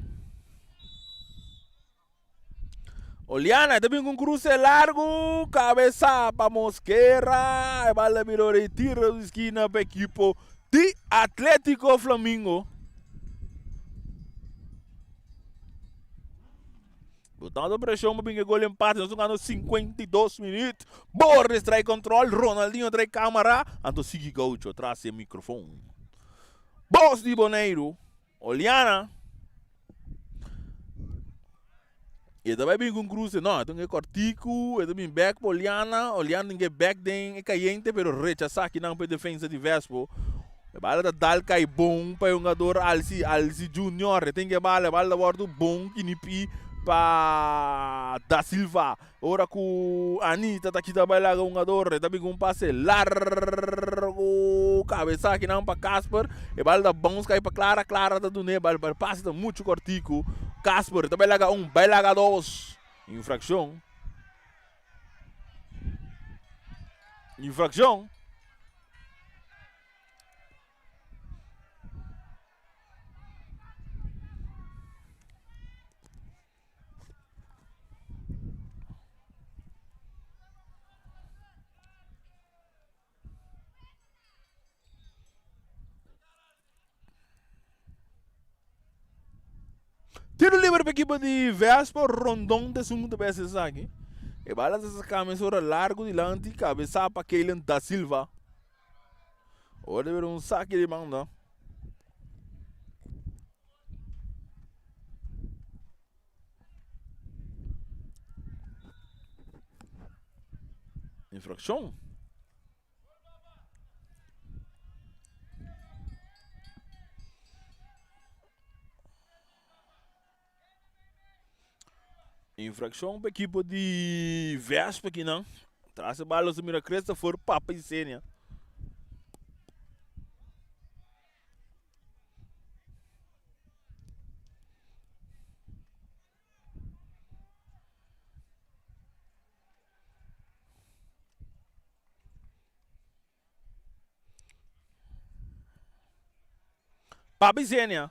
Oliana ta bin ku un kruse largu, kabesa pa Mosquera, e bal a bira ora e tiro di skina pa ekipo di Atletico Flamingo. Botando preshon pa bin e gol empate, nos jugando 52 minuut. Borges trae control, Ronaldinho trae camara, anto sigui Gaucho tras e microfon. Bos di Boneiru, Oliana. E ta bai bin ku un kruse, no, e ta un kòrtiku, e ta bin bèk pa Oliana, Oliana tin ke bèk den e kayente pero rechasá kinan pa e defensa di Vespo. E bala ta dal kai bon pa e hungador Alsi, Alsi Junior, e tin ke bala, e bala ta wòrdu bon kinipí pa Da Silva. Ora ku Anita ta kita bai laga hungador, e ta bin ku un pase largu, kabesá kinan pa Casper, e bal ta bounce kai pa Clara, Clara ta dun'é bal, pero pase ta muchu kòrtiku, Casper ta bai laga un, bai laga dos, infrakshon, infrakshon. Tiro libre pa ekipo di Vespo, Rondon ta esun ku ta bes esaki. E bala ta saka mesora largu dilanti, kabesa pa Keilen da Silva. Ora ta bira un saki di banda. Infraccion. Infraccion pa equipo di Vespa aquí nan. Tras e bala mira Christopher Papa Isenia. Papi Zenia.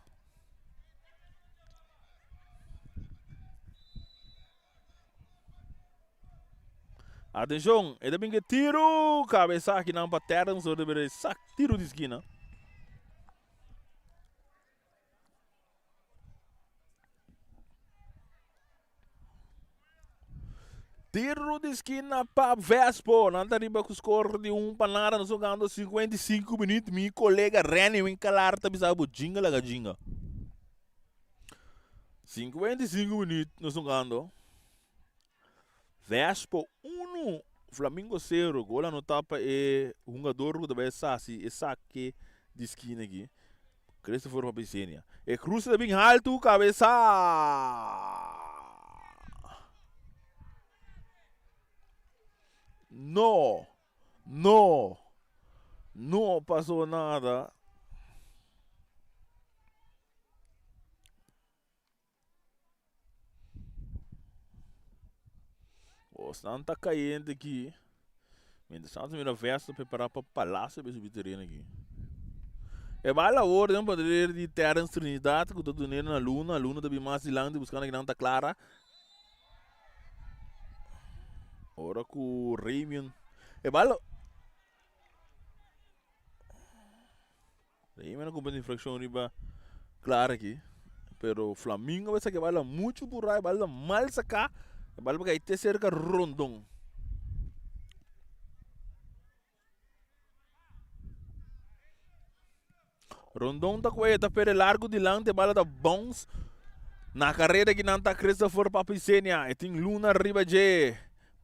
Atenshon, e ta bin ke tiru, kabesa akinan pa Terrence, ora ta bira e sak tiru di skina. Tiro di skina pa Vespo. Nan ta riba ku skor di un pa nada. Nos jugando 55 minuut. Mi kolega Renny Winkelar ta bisa bo jinga laga jinga. 55 minuut nos jugando. Vespo 1, Flamingo 0. Gol anotá pa e hungador ku ta bai sasi e sake di skina aki. Christopher Papisenia. E cruce ta bin haltu, cabeza! No, no, no pasó nada. Osnan ta cayente aki. Mientras tanto mira Verso prepara pa Palacio be subi tereno aki. E bala awor den poder di Terence Trinidad ku ta dun'e na Luna. Luna ta bin mas dilanti buskando kinan ta Clara. Ora ku Ramion e bala Ramion a kumpra infrakshon riba Clara aki. Pero Flamingo a bisa ku e bala muchu purá e bala ta mal saká. E bala por kai te serka Rondon. Rondon ta kue ta pere largu dilanti e bala ta bounce na kareda ki nan ta Christopher Papisenia e tin Luna riba dje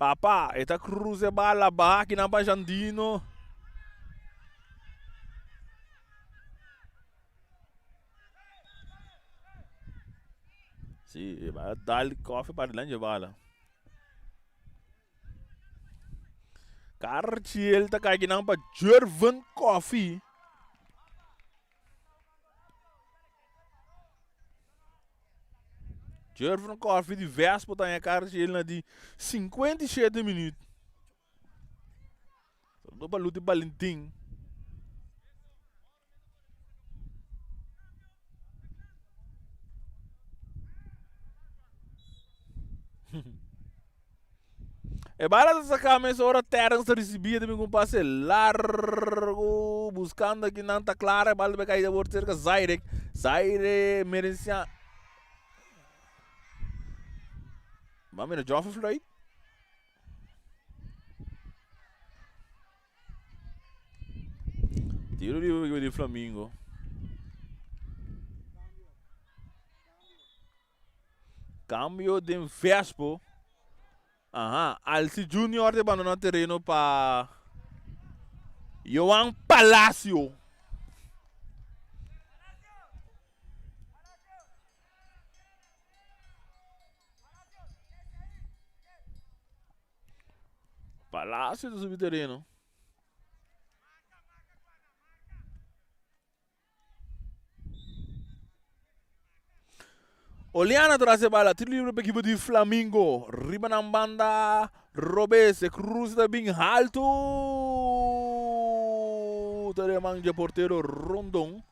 Papa e ta cruza e bala baha ki nan pa Jandino. Si e bala dal koffie pa dilanti e bala. Carchiel ta kai kinan pa Jervin Coffee. Jervin Coffee di Vespo ta haña Carchiel na di 57 minuut. Saludo pa Luti Valentin. E bala ta saca mesora Terence ta ricibi e ta bin cu un pase largo buscando aki nan ta clara e bala ta bay cay awor cerca Zaire Zaire Merenciano Ba mira Joffrey Floyd. Tiro libre di Flamingo. Cambio den Vespo. Aha, Alci Junior te bandona terreno pa Johan Palacio. Palacio ta subi tereno. Oliana tras e bala, tiro libre pa ekipo di Flamingo. Riba nan banda robes, e cruz ta bin haltu. Ta den man dje portero Rondon.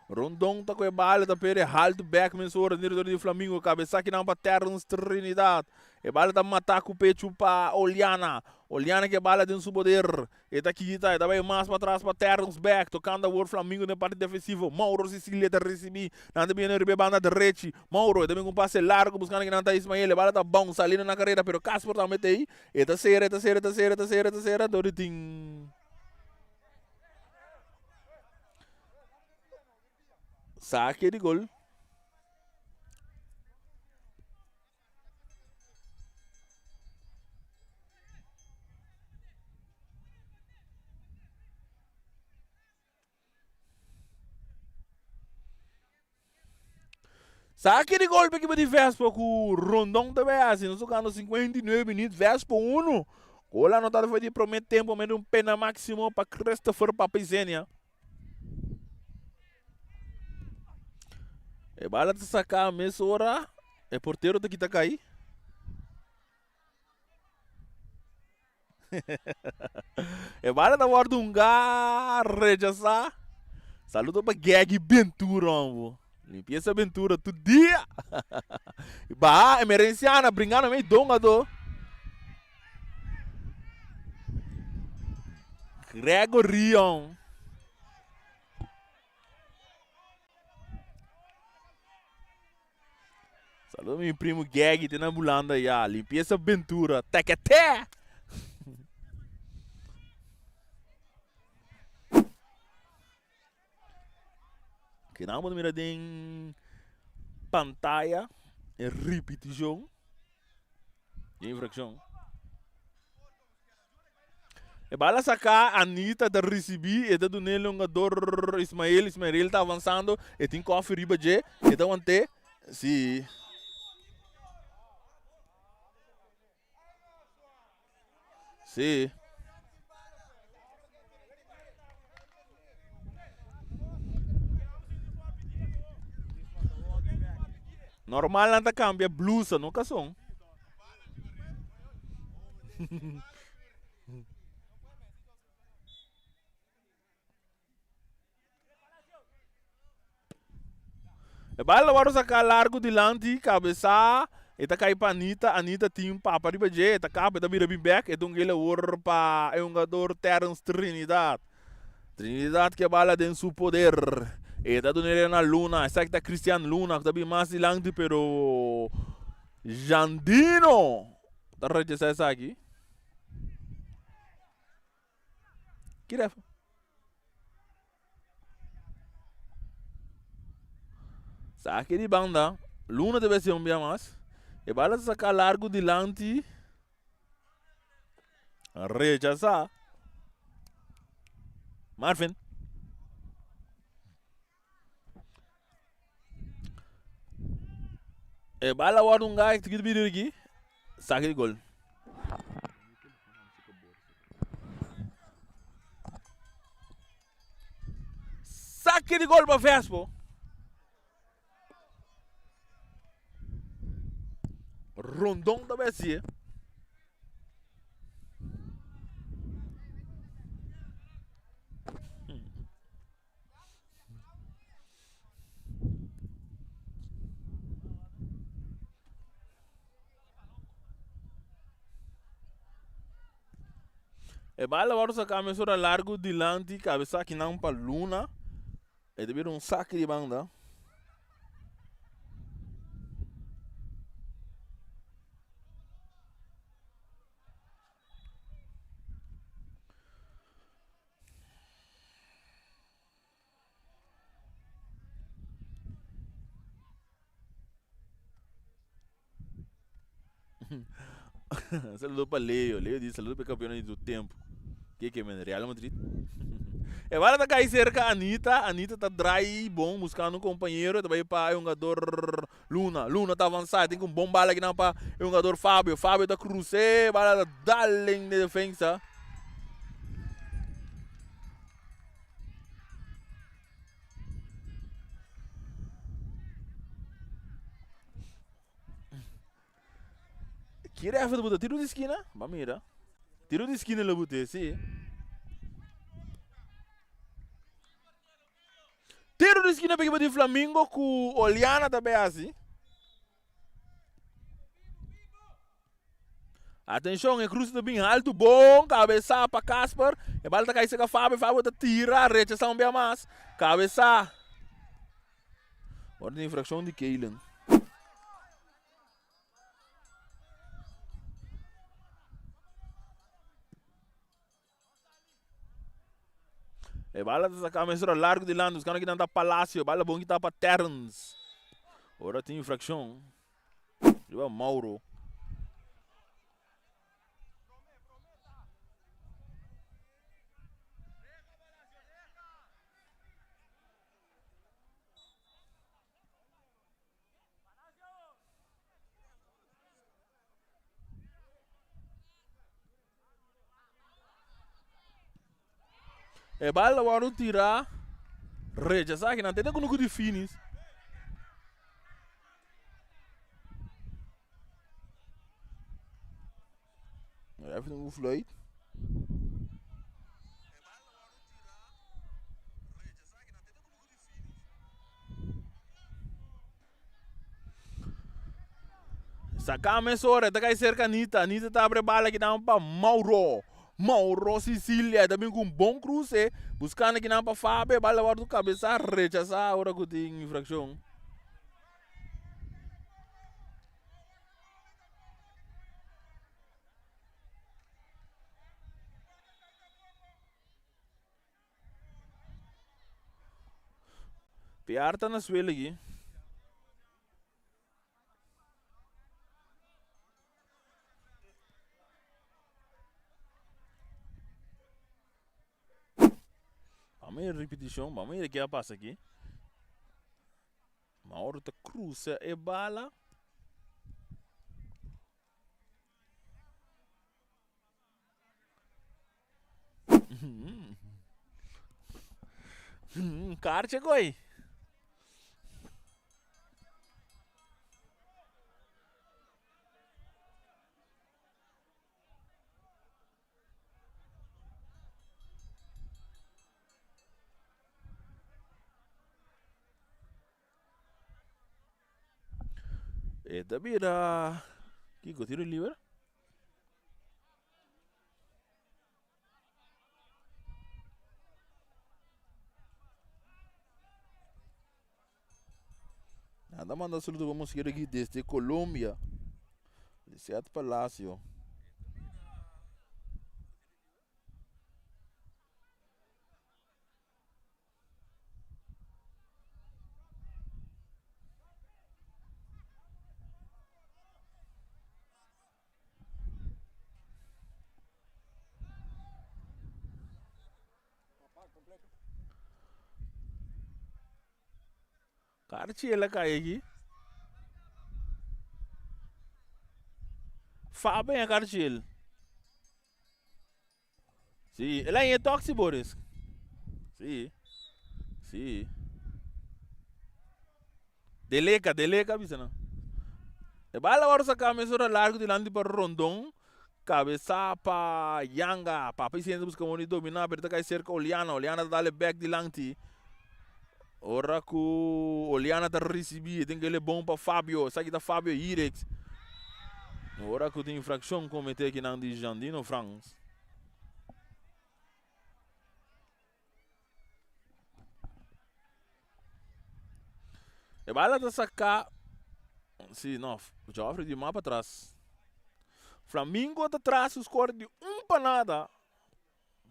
Rondon ta ku e bala ta pere haltu bek mesora den territorio di Flamingo. Kabesa kinan pa Terrence Trinidad. E bala ta mata ku pechu pa Oliana. Oliana ku e bala den su poder. E ta kita, e ta bai mas patras pa Terrence bek. Tokando awor Flamingo den parti defensivo. Mauro Cecilia ta risibi. Nan ta bini riba e banda drechi. Mauro e ta bin ku un pase largu buskando kinan ta Ismael. E bala ta bounce saliendo na karera pero Casper tambe ta ei. E ta sera, e ta sera, e ta sera, e ta sera, e ta sera. Dor di tin. Sake di gol. Sake di gol pa ekipo di Vespo ku Rondon ta bay hasi. Nos tokando 59 minuut, Vespo 1. Gol anotado for di prome tempo mete un pena maximo pa Christopher Papizenia. E bala ta saka mesora, e portero ta kita kai. E bala ta wòrdu hungá, rechasá. Saludo pa Gaggy Ventura, hombo. Limpieza Ventura tur dia. Baha Emerenciana bringando mei dongadó. Gregorion. Saludo mi primo Gaggy te na Hulanda ya. Limpieza Ventura. Tekete! Kina bo mira den pantaya e ripitishon di infrakshon. E bala saká, Anita ta risibí, e ta dun'é longador Ismael, Ismael ta avansando, e tin kòfi riba dje, e ta want'é, si. Si. Normal nan ta cambia blusa, no cason. E bala wòrdu saká largu dilanti, kabesá, e ta kai pa Anita, Anita tin papa riba dje, e ta kap, e ta bira bin bèk, e dun gele awor pa e hungador Terrence Trinidad. Trinidad ke bala den su poder, e ta dun'e na Luna, esaki ta Christian Luna ku ta bin mas dilanti pero Jandino ta rechasá esaki. Ki ref? Saki di banda. Luna debe ser un bia mas. E bala ta saka largu dilanti. Rechasa. Marvin. E bala wòrdu un gai tiki biri aki, saki di gol. Saki di gol pa Vespo. Rondon ta bai hasié. E bala wòrdu saká mesora largu dilanti kabesa kinan pa luna. E ta bira un saki di banda. Saludo pa Leo. Leo dice saludo pa e campeonan di tur tempo. Ke ke men Real Madrid. E bala ta kai cerca Anita. Anita ta draai bon buscando un compañero. Ta bai pa e hungador Luna. Luna ta avansa. Tin un bon bala kinan pa e hungador Fabio. Fabio ta cruce. Bala ta dal den de defensa. Ki ref ta buta tiro di skina? Ba mira. Tiro di skina lo bute, si. Tiro di skina pa ekipo di Flamingo ku Oliana ta bay hasi. Atenshon, e krus ta bin haltu bon, kabesa pa Casper. E bal ta kai seka Fabio, Fabio ta tira, rechasa un bia mas. Kabesa. Ora di infrakshon di Keilen. E bala ta saca mesora largo dilanti, buscando kinan ta Palacio. Bala bon kita pa Terrence. Ora tin infraccion. Riba Mauro. E bal a wòrdu tirá, rechasá kinan tene kunuku di finis. Even un fluit. Saca mesora, e ta cay cerca Anita. Anita ta abre bala kinan pa Mauro. Mauro Sicilia ta bin cu un bon cruce. Buscando kinan pa Fabio. Bala wordo cabeza rechasa ora cu tin infraccion. Piar ta na suelo aki. Vamos a repetición, vamos a ver qué pasa aquí. Mauro ta cruza e bala. Kaartje gooi. E ta bira kiko tiro liber? Nada manda saludo pa mosquero aquí desde Colombia. Lisette Palacio. Karchi el a kai aki. Faben a karchi el. Sí, el a haña toxi Boris. Sí. Sí. Deleka, deleka bisa nan. E bala wòrdu saká mesora largu dilanti pa Rondon. Kabesá pa Yanga. Papa Vicente buska modo di dominá pero ta kai serka Oliana. Oliana ta dale bèk dilanti. Ora ku Oliana ta risibí e tin ke le bon pa Fabio. Esaki ta Fabio Hirex. Ora ku tin infrakshon kometé akinan di Jandino Frans. E bala ta saká. Si, no. Joffrey di mas patras. Flamingo ta tras su score di un pa nada.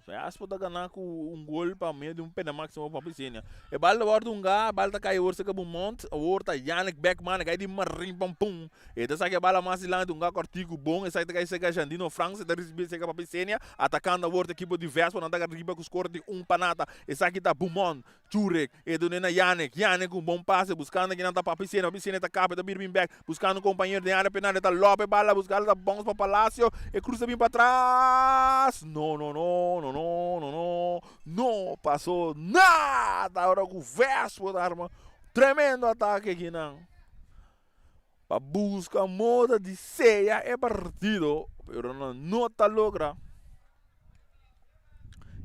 Vespo ta gana ku un gol pa medio di un pena maximo pa Pisenia. E bal ta wòrdu hungá, e bal ta kai awor serka Beaumont. Awor ta Yannick Beckman, e kai di Marin pam pum. E ta saka e bala mas dilanti, hungá kòrtiku bon. Esaki ta kai serka Jandino Frans, e ta risibí serka pa Pisenia. Atakando awor ta ekipo di Vespo, nan ta riba ku skor di un pa nada. Esaki ta Beaumont. Jurek, e dun'é na Yannick. Yannick ku un bon pase, buskando kinan ta pa Pisenia. Pisenia ta kap, e ta bira bin bèk, buskando un kompañero den área penal. E ta lòp e bala, buskando ta bòns pa Palacio. E krusa bin patras. No, no, no, no, no, no, no. No pasó nada ora ku Vespo ta arma tremendo atake kinan. Pa buska moda di seya e partido, pero nan no ta logra.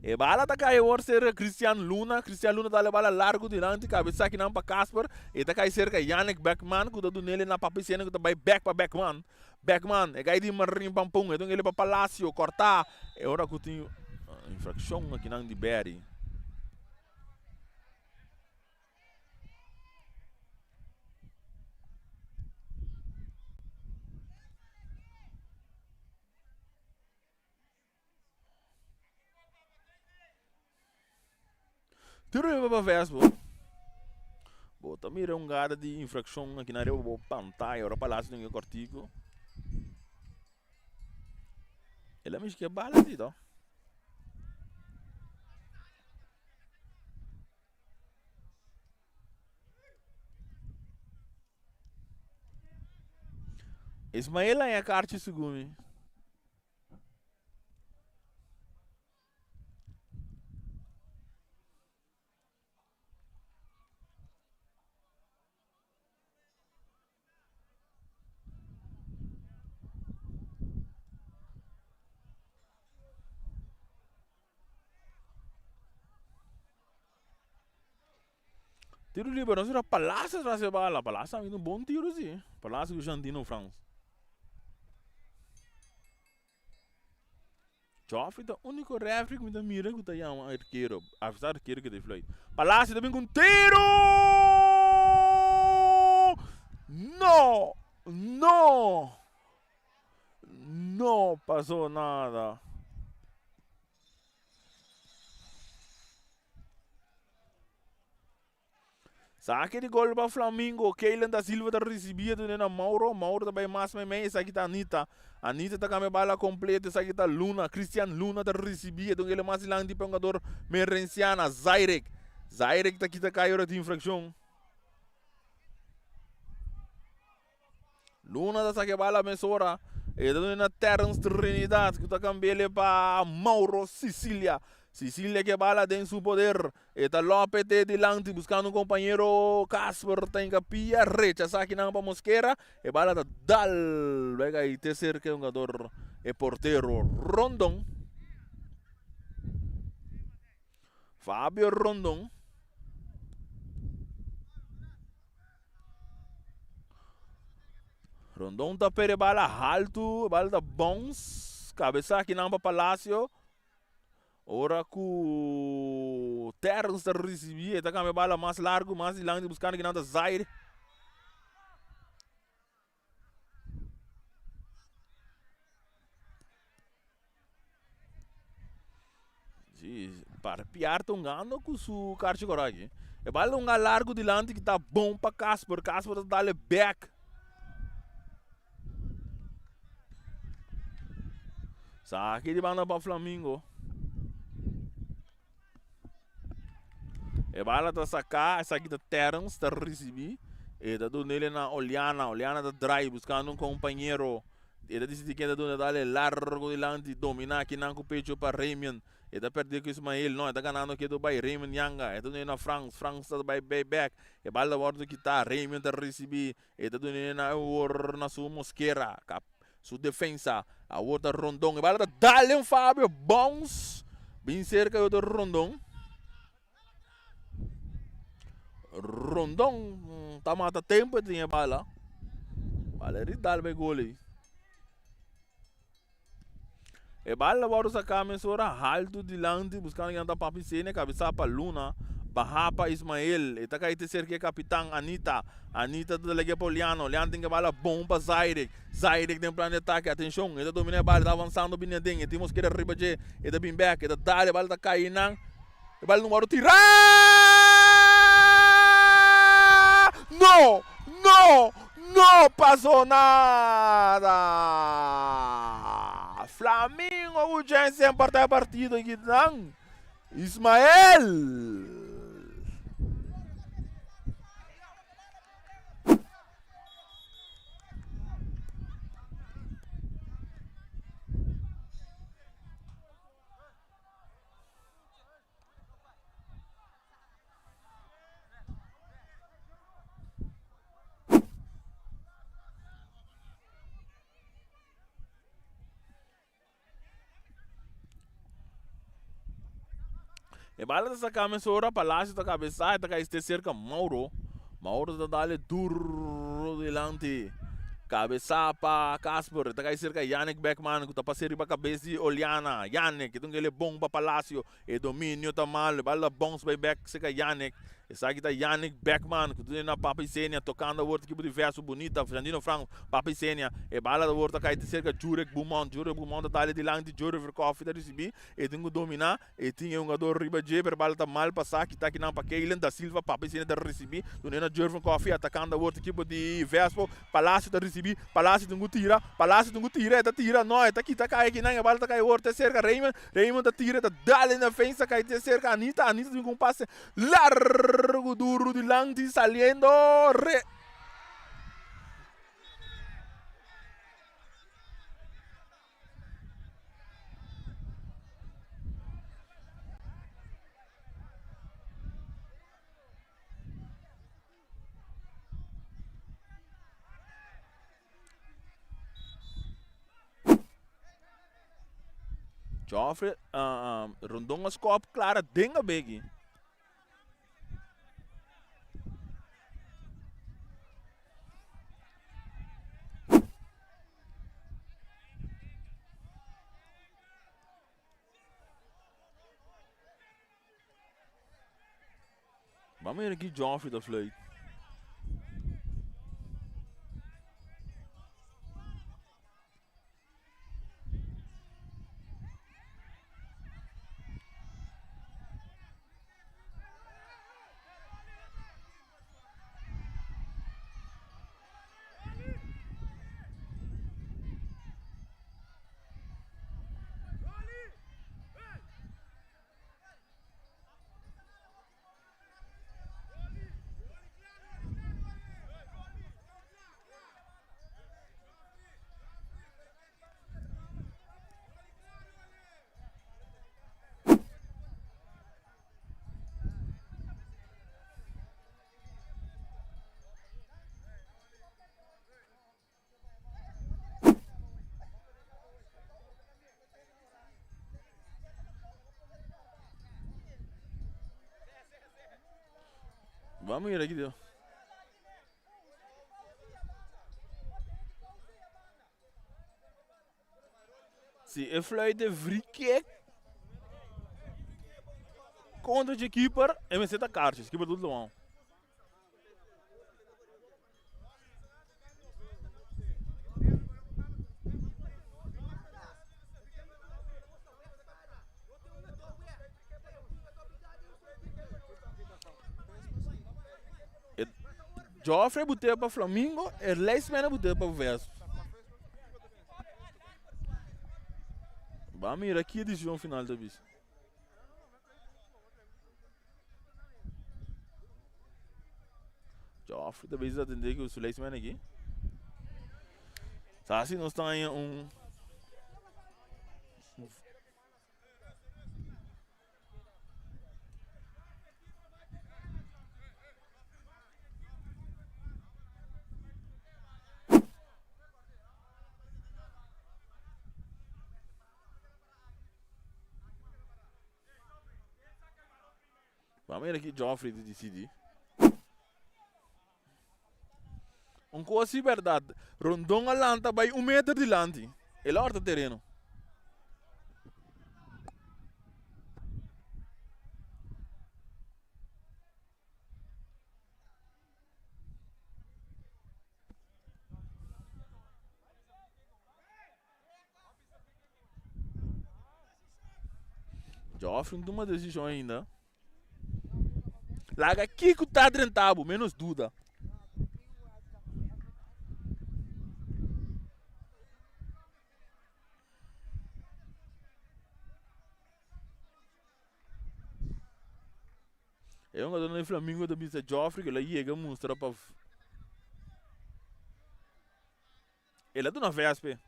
E bala ta kai awor serka Christian Luna. Christian Luna ta dal e bala largu dilanti kabesa kinan pa Casper. E ta kai serka Yannick Beckman ku ta dun'el na Papi Sena ku ta bai bek pa Beckman. Beckman e kai di Marin Pampun e dun'el pa Palacio korta. E ora ku tin infrakshon akinan di Berry. Tiro riba pa Vespo. Bo ta mira un gada di infraccion aki na riba bo pantaya ora Palacio tin e cortico. El a mishi ke bala si to. Ismael a haña karchi segun mi. Tiro liber no sera Palacio tras e bala. Palacio a mete un bon tiro si. Palacio ku Jandino Frans. Joffrey ta único referee ku mi ta mira ku ta yama arkero. Avisa arkero ku ta fluit. Palacio ta bin ku un tiro! No! No! No pasó nada. Sake di gol pa Flamingo. Keilen da Silva ta risibi e dune na Mauro. Mauro ta bai mas meimei. Esaki ta Anita. Anita ta kambia bala kompleto. Esaki ta Luna. Christian Luna ta risibi e dun ele mas dilanti pa e hungador Merenciana. Zairek. Zairek ta kita kai ora di infrakshon. Luna ta saka e bala mesora. E ta duna na Terence Trinidad ku ta kambi'el pa Mauro Sicilia. Sicilia ke bala den su poder. E ta lope te dilanti buskando un kompañero. Casper ta hinka pia rechasá kinan pa Mosquera. E bala ta dal bai kai te serka e hungador e portero Rondon. Fabio Rondon. Rondon ta perde bala haltu, bala ta bounce, kabesa akinan pa Palacio. Ora ku Terrence ta risibi, e ta kambia bala mas largu, mas dilanti buskando kinan ta Zaire. Si, para Piar ta hungando ku su karchi kòrò aki. E bal ta hunga largu dilanti ki ta bon pa Casper. Casper ta dale bèk. Sa aki di banda pa Flamingo. E bala ta saká, esaki ta Terrence ta risibí. E ta dun'é na Oliana. Oliana ta drai buskando un kompañero. E ta disidí ken ta duna, dale largo dilanti, dominá kinan ku pecho pa Raymond. E ta pèrdé ku Ismael, no, e ta ganando ketu bai Raymond Yanga. E ta dun'é na Frans, Frans ta bai bai bèk. E bala ta wòrdu kitá, Raymond ta risibí. E ta dun'é na awor na su Mosquera, kap su defensa. Awor ta Rondon, e bala ta dal den Fabio, bounce bin serka e otro Rondon. Rondon ta mata tempo e tin e bala. Bala ri dal bay gol ei. E bala wòrdu saká mesora haltu dilanti buskando kinan ta Papi Sene kabesá pa Luna bahá pa Ismael e ta kai te serka e kapitan Anita Anita ta lege pa Oliano Oliano tin ke bala bon pa Zairek Zairek den plan di atake atenshon e ta domina e bala e ta avansando bini aden e tin Mosquera riba dje e ta bin bèk e ta dal e bala ta kai nan E bal numero tirá! No! No! No pasó nada! Flamingo ku Jensen parta e partido kinan. Ismael! E bala ta saca mesora, Palacio ta cabeza, e ta cae cerca Mauro. Mauro ta dale duro dilanti. Cabeza pa Casper, ta cay cerca Yannick Beckman cu ta pasa riba cabes di Oliana. Yannick, e ta un kele bon pa Palacio. E dominio ta malo, e bala ta bounce bay back cerca Yannick. Esaki ta Yannick Beckman cu ta na Papa Isenia tocando awor ta ekipo di Verso Bunita. Jandino Franco, Papa Isenia. E bala awor ta cay cerca Jurek Beaumont. Jurek Beaumont ta dale dilanti, Jurek Verkoffie ta ricibi. E tin cu domina. E tin e hungador riba dje, pero bala ta mal pasá. Kita kinan pa Keilen da Silva. Papi Sene ta risibí. Dun'é na Jervin Coffie. Atakando awor ta ekipo di Vespo. Palacio ta risibí. Palacio tin ku tira. Palacio tin ku tira. E ta tira. No, e ta kita kai kinan. E bala ta kai awor te serka Raymond. Raymond ta tira. E ta dal den defensa. Kai te serka Anita. Anita tin ku un pase largu duru dilanti saliendo. Re. Joffrey Rondon a skop klara den a begi. Vamos ver aqui Joffrey da fluit. Ban mira aki Dios. Si e fluit e free kick contra dje keeper, e mester ta kaartjes. Keeper doet lo. Joffrey but'é pa Flamingo, e Leisman a but'é pa Vesp. Ba mira ki e decision final ta bisa. Joffrey ta bezig atendé ku su Leisman aki. Sa si nos ta haña un Vamos mira aki Joffrey ta disidi. Un kos si bèrdat, Rondon a lanta bai un meter dilanti, el a horta tereno. Joffrey no tuma desishon ainda. Laga kiko ta drenta bo, menos duda. E hungadornan di Flamingo ta bisa Joffrey ku el a yega mustra pa El a duna vespe.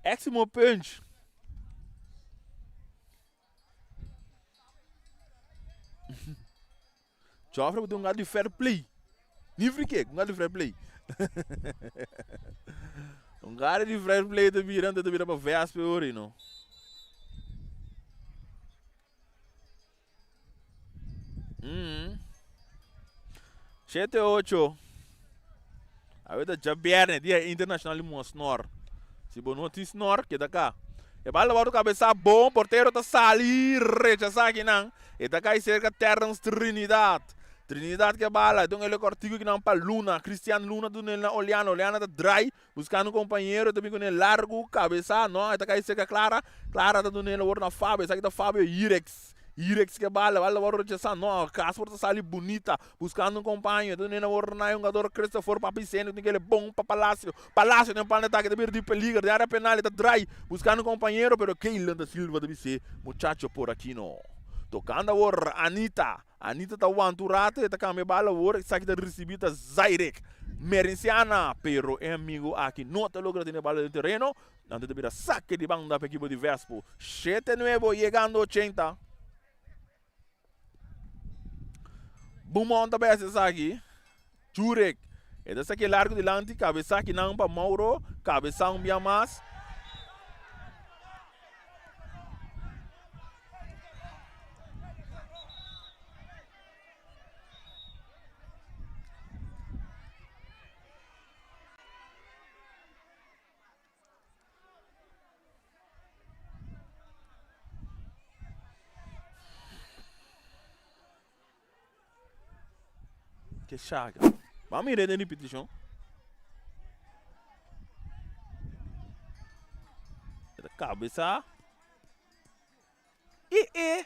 Eximo punch. Joffrey bo tin un gato di fair play. Ni free kick, un gato di fair play. Un gato di fair play ta bira, ta bira pa vespe ori no. Mm. 7-8. Awe ta djabierne, dia internacional di mua snor. Si bo no tin snor, keda ka. E bal ta wòrdu kabesá bon, portero ta sali rechasá akinan. E ta kai serka Terrence Trinidad. Trinidad ke bala, e ta un ele kòrtiku kinan pa Luna. Cristian Luna ta dun'el na Oliana. Oliana ta drai buskando un kompañero, e ta bin kuné largu, kabesá, no, e ta kai serka Clara. Clara ta dun'el awor na Fabio, esaki ta Fabio Irex. Irex ke bala, bala ta wòrdu rechasá, no, Casper ta sali bunita. Buscando un compaño, ta nena wor na e hungador Christopher Papi Seno tin kele bon pa Palacio. Palacio den plan di atake ta bira di peliger den area penal e ta drai buscando un compañero pero Keylan da Silva ta bis'é muchacho por aki no. Tocando awor Anita. Anita ta wanta un rato e ta cambia e bala awor esaki ta ricibi ta Zairek Merenciana pero e amigo aki no ta logra tene e bala den tereno. Nan ta bira sake di banda pa ekipo di Vespo. Shete nuevo yegando 80. Bumon ta bes esaki. Jurek. E ta saki largo dilanti, kabesa kinan pa Mauro, kabesa un bia mas. Ke shaga. Ba mira den ripitishon. E ta kabesa. I e.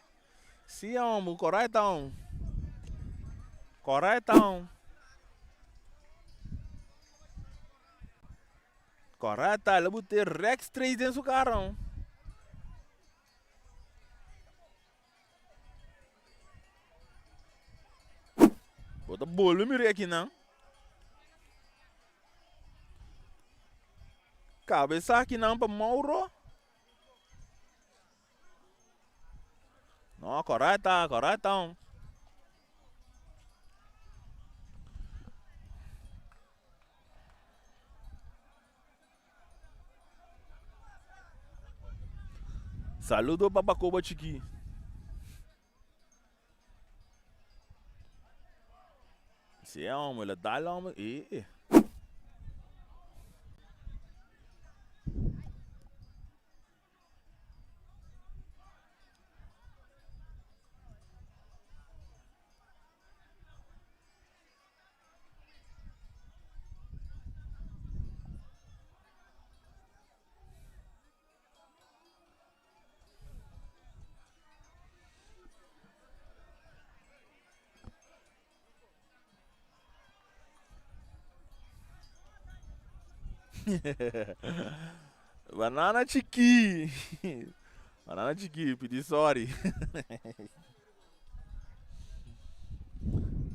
Si hombre, correcto. Correcto. Correcto, el a bute rek straight den su cara. Bo ta bolbe mira aki nan. Cabeza aki nan pa Mauro. No, correcto, correcto. Saludo pa Bakoba Chikí. Si e homber la dal homber e. Banana chikí. Banana chikí, pidi sorry.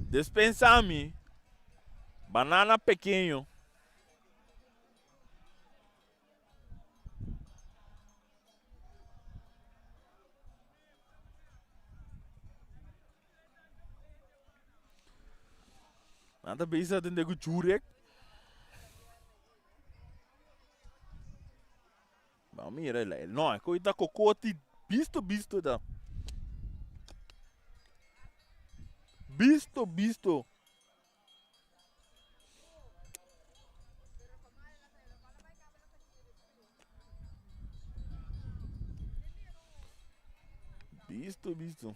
Despensa mi. Banana pequeño. Nan ta bezig atende ku Jurek. Ban mira el. No, e koi ta kokoti bisto bisto ta. Bisto bisto. Bisto, bisto.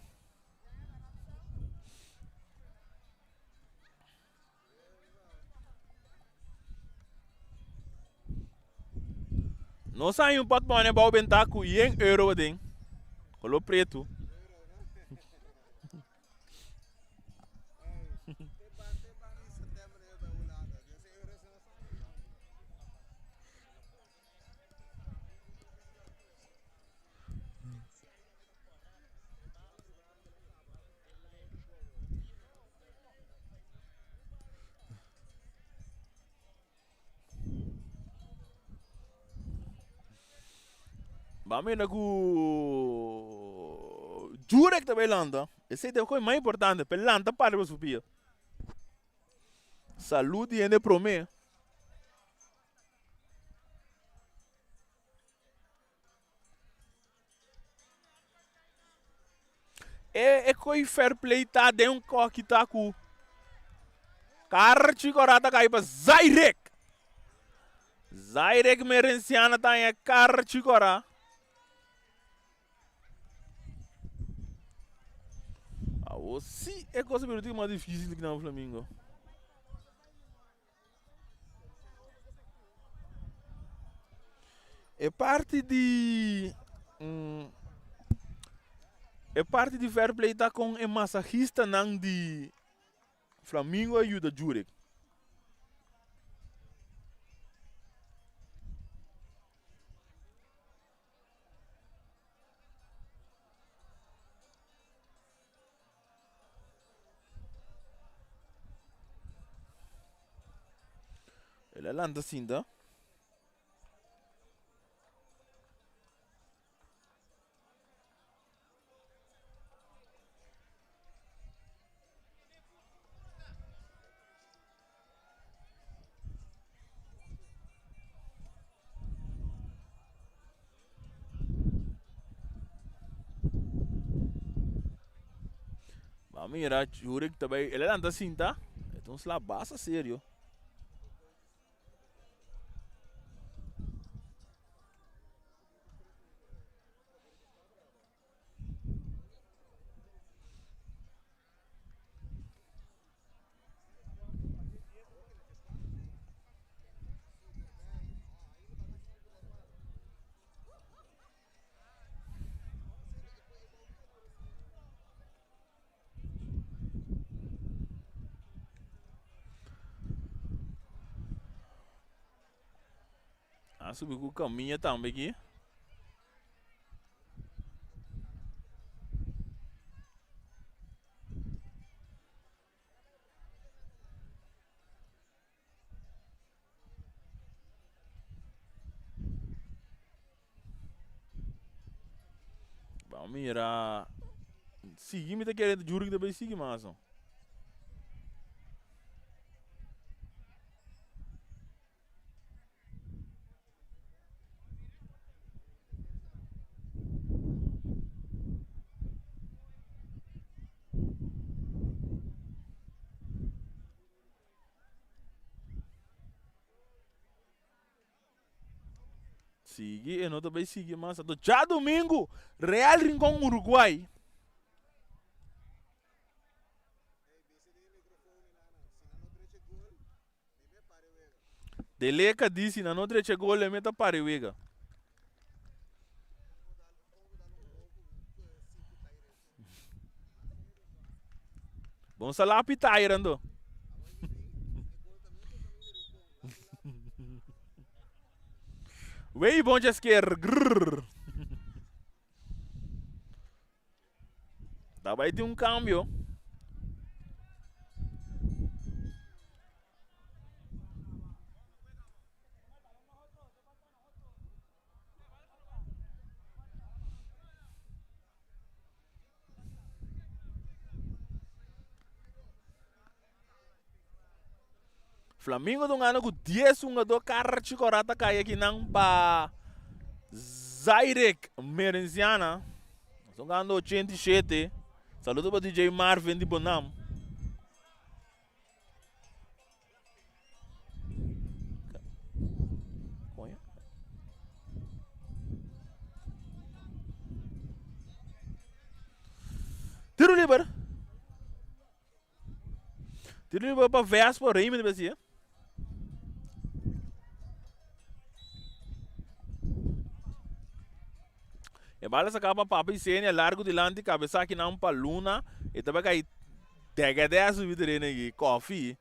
Nos hay un portmoney bou benta ku yen euro aden. Color preto. Ba mira ku Jurek ta bai lanta. Esei ta e kos mas importante, pa e lanta para riba su pia. Salud di hende promé. E e koi fair play ta den un koki ta ku karchi kora ta kai pa Zairek. Zairek Merenciana ta haña karchi kora. Awo si e kos a bira un tiki mas difisil ki nan Flamingo. E parti di e parti di fair play ta kon e masahistanan di Flamingo a yuda Jurek. El a lanta sinta. Ba mira, Jurek ta bai, el a lanta sinta, e ta un sla basta serio. A subi ku kaminha tambe aki. Ban mira. Sigui mi ta kere Jurgen ta bay sigui mas no. Sigui e no ta bay sigui mas. Anto djadumingu Real Rincon Uruguay. Deleka di si nan no drecha gol e me ta pare wega. Bon salapi taira ando. Wey bon sker. Grrr. Ta bai tin un cambio. Flamingo ta un gana ku 10 hungadó karchi kòrá ta kai akinan pa Zairek Merenciana. Nos ta gana 87. Saludo pa DJ Marvin di Bonam. Tiro liber. Tiro liber pa Vespa, Raymond debe ser. E bala saca pa Papa Isenia, largo dilanti, cabeza aki nan pa Luna. E taba cai degede a subi terreno aki, koffie.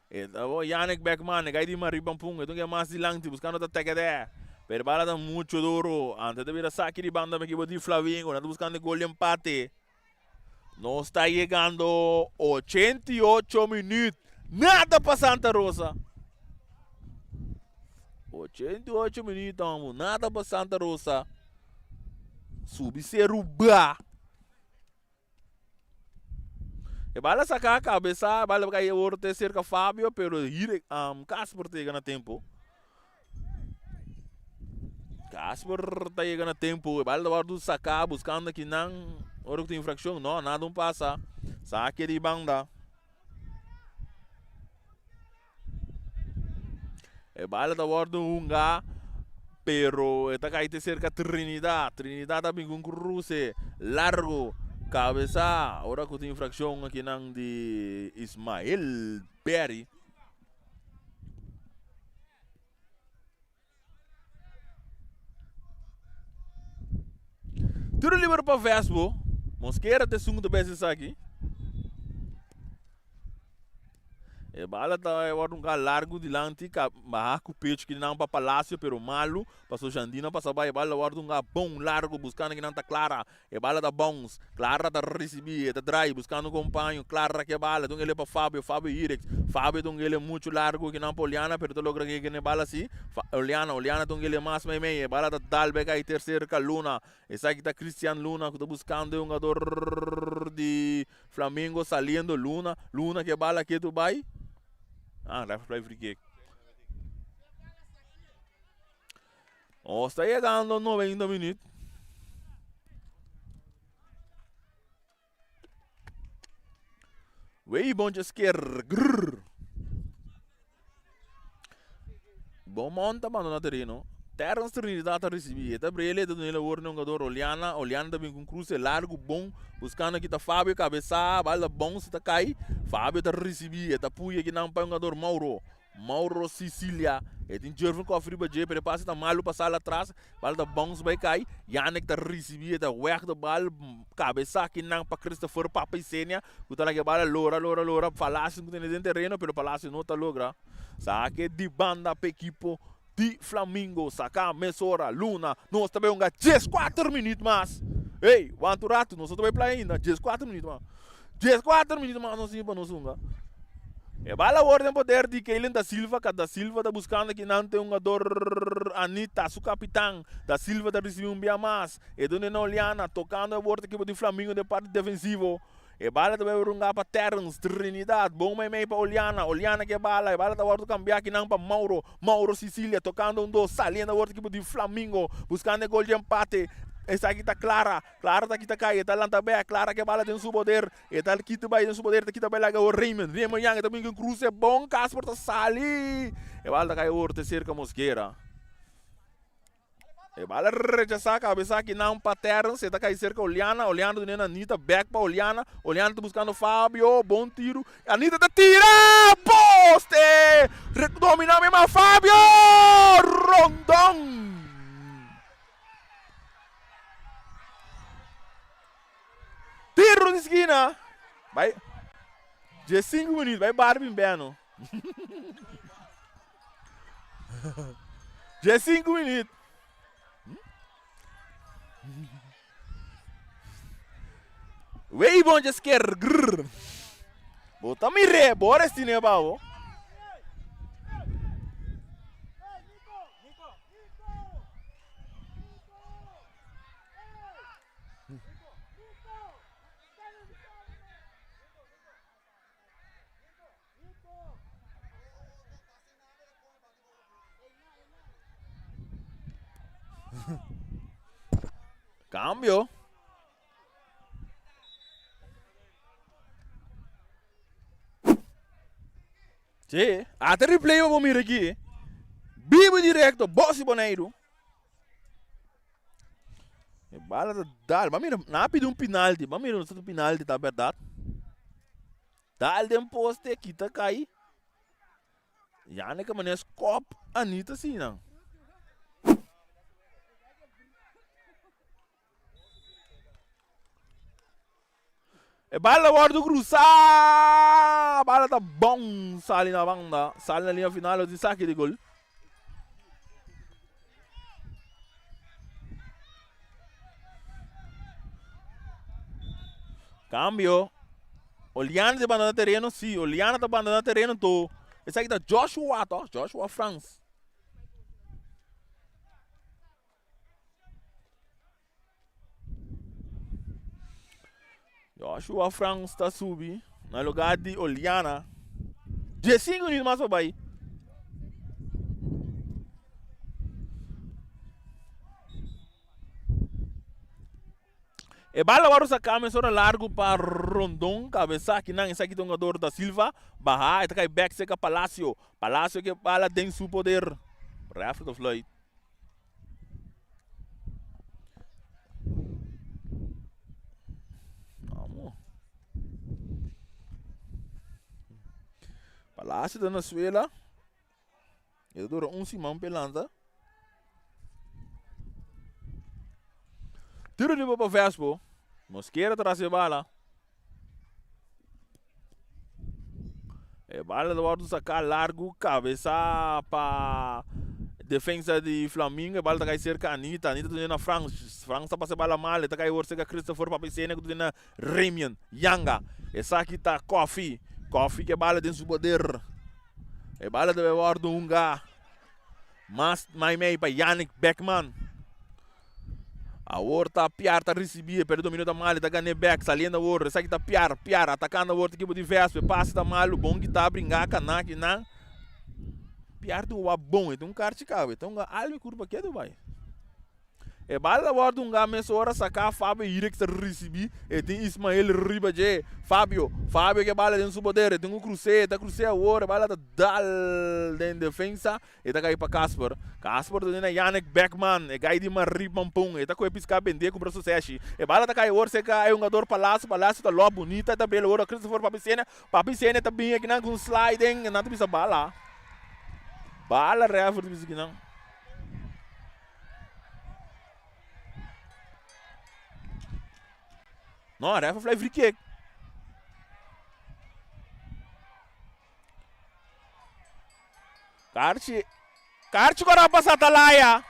E taba Yannick Beckman, e cai di Marie Pampung, e tunke mas dilanti, buscando ta tegede. Pero e bala ta mucho duro. Ante ta bira saki di banda pa equipo di Flamingo, nan ta buscando e gol di empate. Nos ta yegando 88 minuut. Nada pa Santa Rosa. 88 minuut, amo. Nada pa Santa Rosa. Subi Seru ba. E bala saca cabeza, e bala cai awor te cerca Fabio, pero hier um, Casper te llega na tempo. Casper ta yega na tempo. E bal ta wordo saca buscando akinan ora cu tin infraccion. No, nada un pasa. Saque di banda. E bala ta wordo hunga, pero e ta cay te cerca Trinidad. Trinidad ta bin cu un cruce largo. Cabeza, ora cu tin infraccion akinan di Ismael Berry. Tiro liber pa Vesbo. Mosquera ta esun ku ta bes esaki. E bala ta wòrdu un ka largu dilanti ka baha ku pechu kinan pa Palacio pero malu paso Jandino a pasa bai e bala ta wòrdu un ka bon largu buskando kinan ta Clara. E bala ta bounce, Clara ta ricibi, e ta draai buscando un compaño, Clara ke bala, dun ele pa Fabio, Fabio Irex, Fabio dun ele mucho largo kinan pa Oliana, pero ta logra ke e bala si, Oliana, Oliana dun ele mas meimei, e bala ta dal bek ay ter cerca Luna, esaki ta Christian Luna cu ta buscando e hungador di Flamengo saliendo, Luna, Luna ke bala ketu bay, ah, ref play free kick. Nos ta yegando 90 minuut. Wey bontje sker. Grrr. Beaumont ta bandona tereno. Terrence Trinidad ta ricibi. E ta brele, e ta dun'el awor n'e hungador Oliana. Oliana ta bin cu un cruce largo bon. Buscando aki ta Fabio cabeza. Bal ta bon si ta cay. Fabio ta ricibi. E ta puya akinan pa e hungador Mauro. Mauro Sicilia, e tin Jervin Koff riba dje, pero e pase ta malu pa sali atras, bal ta bounce bai kai, Yannick ta risibi e ta weg de bal, kabesa kinan pa Christopher Papa Isenia, ku ta laga e bal a lora, lora, lora, Palacio ku tene den tereno, pero Palacio no ta logra sake di banda pa ekipo di Flamingo, saka mesora, Luna, nos ta bai hunga 14 minuut mas, ey, wanta un ratu, nos no ta bai playa ainda, 14 minuut mas. 14 minuut mas nos tin pa nos hunga. E bala awor den poder di Keilen da Silva, ka da Silva ta buscando kinan te hungador Anita, su capitan. Da Silva ta ricibi un bia mas. E dune na Oliana, tocando awor ta ekipo di Flamingo den parti defensivo. E bala ta bay runga pa Terrence Trinidad. Bon meimei pa Oliana. Oliana ke bala. E bala ta wordo cambia kinan pa Mauro. Mauro Sicilia tocando un dos. Saliendo awor ta ekipo di Flamingo. Buscando e gol di empate. Esaki ta Clara. Clara ta kita kai, e ta lanta bek, Clara ke bala den su poder, e ta kita bai den su poder, ta kita bai laga awor Raymond, Raymond Yang e ta bin ku cruce bon, Casper ta sali, e bala ta kai awor te serka Mosquera. E bala rechasá kabesa akinan pa Terrence, e ta kai serka Oliana, Oliana ta dun'é na Anita, bèk pa Oliana, Oliana ta buskando Fabio, bon tiru, Anita ta tira! Poste! Dominá mi man Fabio! Rondon! Tiru di skina! Bai, diesinku minüt, bai bar bin bèno. 15 minuut. Wey bon je sker grrr. Bo ta mire, bo restine bawo. Cambio. Sí, ate replay bo mira aquí. Bibo directo, Bossi Boneiru. E bala ta dal. Ma mira, na pidi un penalti. Ma mira, no penalti ta verdad. Dal den poste, kita kai. Yannick mané skop Anita asina. E bala wòrdu krusá. Bala ta bon sali na banda. Sali na liña final lo tin saki di gol. Kambio. Oliana ta bandona tereno? Sí, Oliana ta bandona tereno to. Esaki ta Joshua to, Joshua Frans. Joshua Frans ta subi na lugar di Oliana. 15 minutos mas pa bai. E bala wòrdu saká mesora largu pa Rondon kabesá kinan esaki ta un jugador da Silva baha e ta kai bèk serka Palacio Palacio ke bala den su poder rèfri ta fluit. Palacio ta na suela E ta dura un siman pa e lanta. Tiro riba pa Vespo. Mosquera tras e bala. E bala ta wòrdu saká largu kabesá pa defensa di Flamingo. E bala ta kai serka Anita. Anita ta duna na Frans. Frans ta pasa e bala mal. E ta kai wòrdu serka Christopher Papisena ku ta duna na Remian Yanga. Esaki ta Koffie. Koffie ke bala den su poder. E bala debe wordo hunga mas maimei pa Yannick Beckman. Awor ta Piar ta ricibi, pero dominio ta malo, ta gane bek, saliendo awor. Esaki ta Piar, Piar atacando awor ta equipo di Vespe, pase ta malo, bon kita bringa cana kinan. Piar tin un wap bon, e tin un karchi kawe, e ta hunga algo curpa ketu bai. E bala ta wòrdu hungá mesora saká Fabio Hirek ta risibí e tin Ismael riba dje. Fabio, Fabio ke bala den su poder e tin ku krus'é e ta krus'é awor e bala ta dal den defensa e ta kai pa Casper. Casper ta duna Yannick Beckman e gai di Marie Pampun e ta kohe piská bendé kumpra su seshi. E bala ta kai awor serka e hungador Palacio, Palacio ta lòp bunita e ta bel awor Christopher Papi Sena, Papi Sena ta bin akinan ku un sliding nan ta bisa bala. Bala rèfer ta bisa akinan. No, ref a fly free kick. Karchi. Karchi kora pa Satalaya.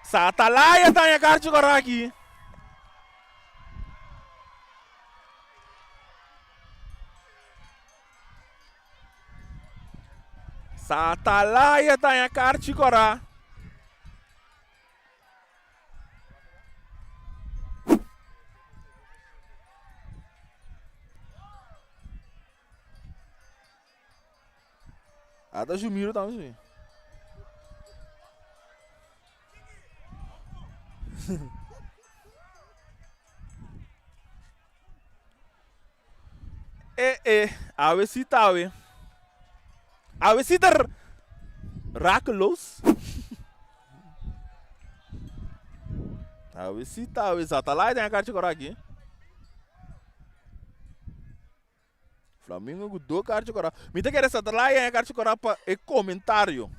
Satalaya tanya karchi kora aki. Satalaya ta haña karchi kòrá. Ata Jumiro tambe si. E e, awe si ta awe. Awe si ta. Rakeloos. Awe si ta awe Zatalai den a karchi kora aki. Flamingo ku do karchi kora. Mi ta kere Zatalai den a karchi kora pa e komentario.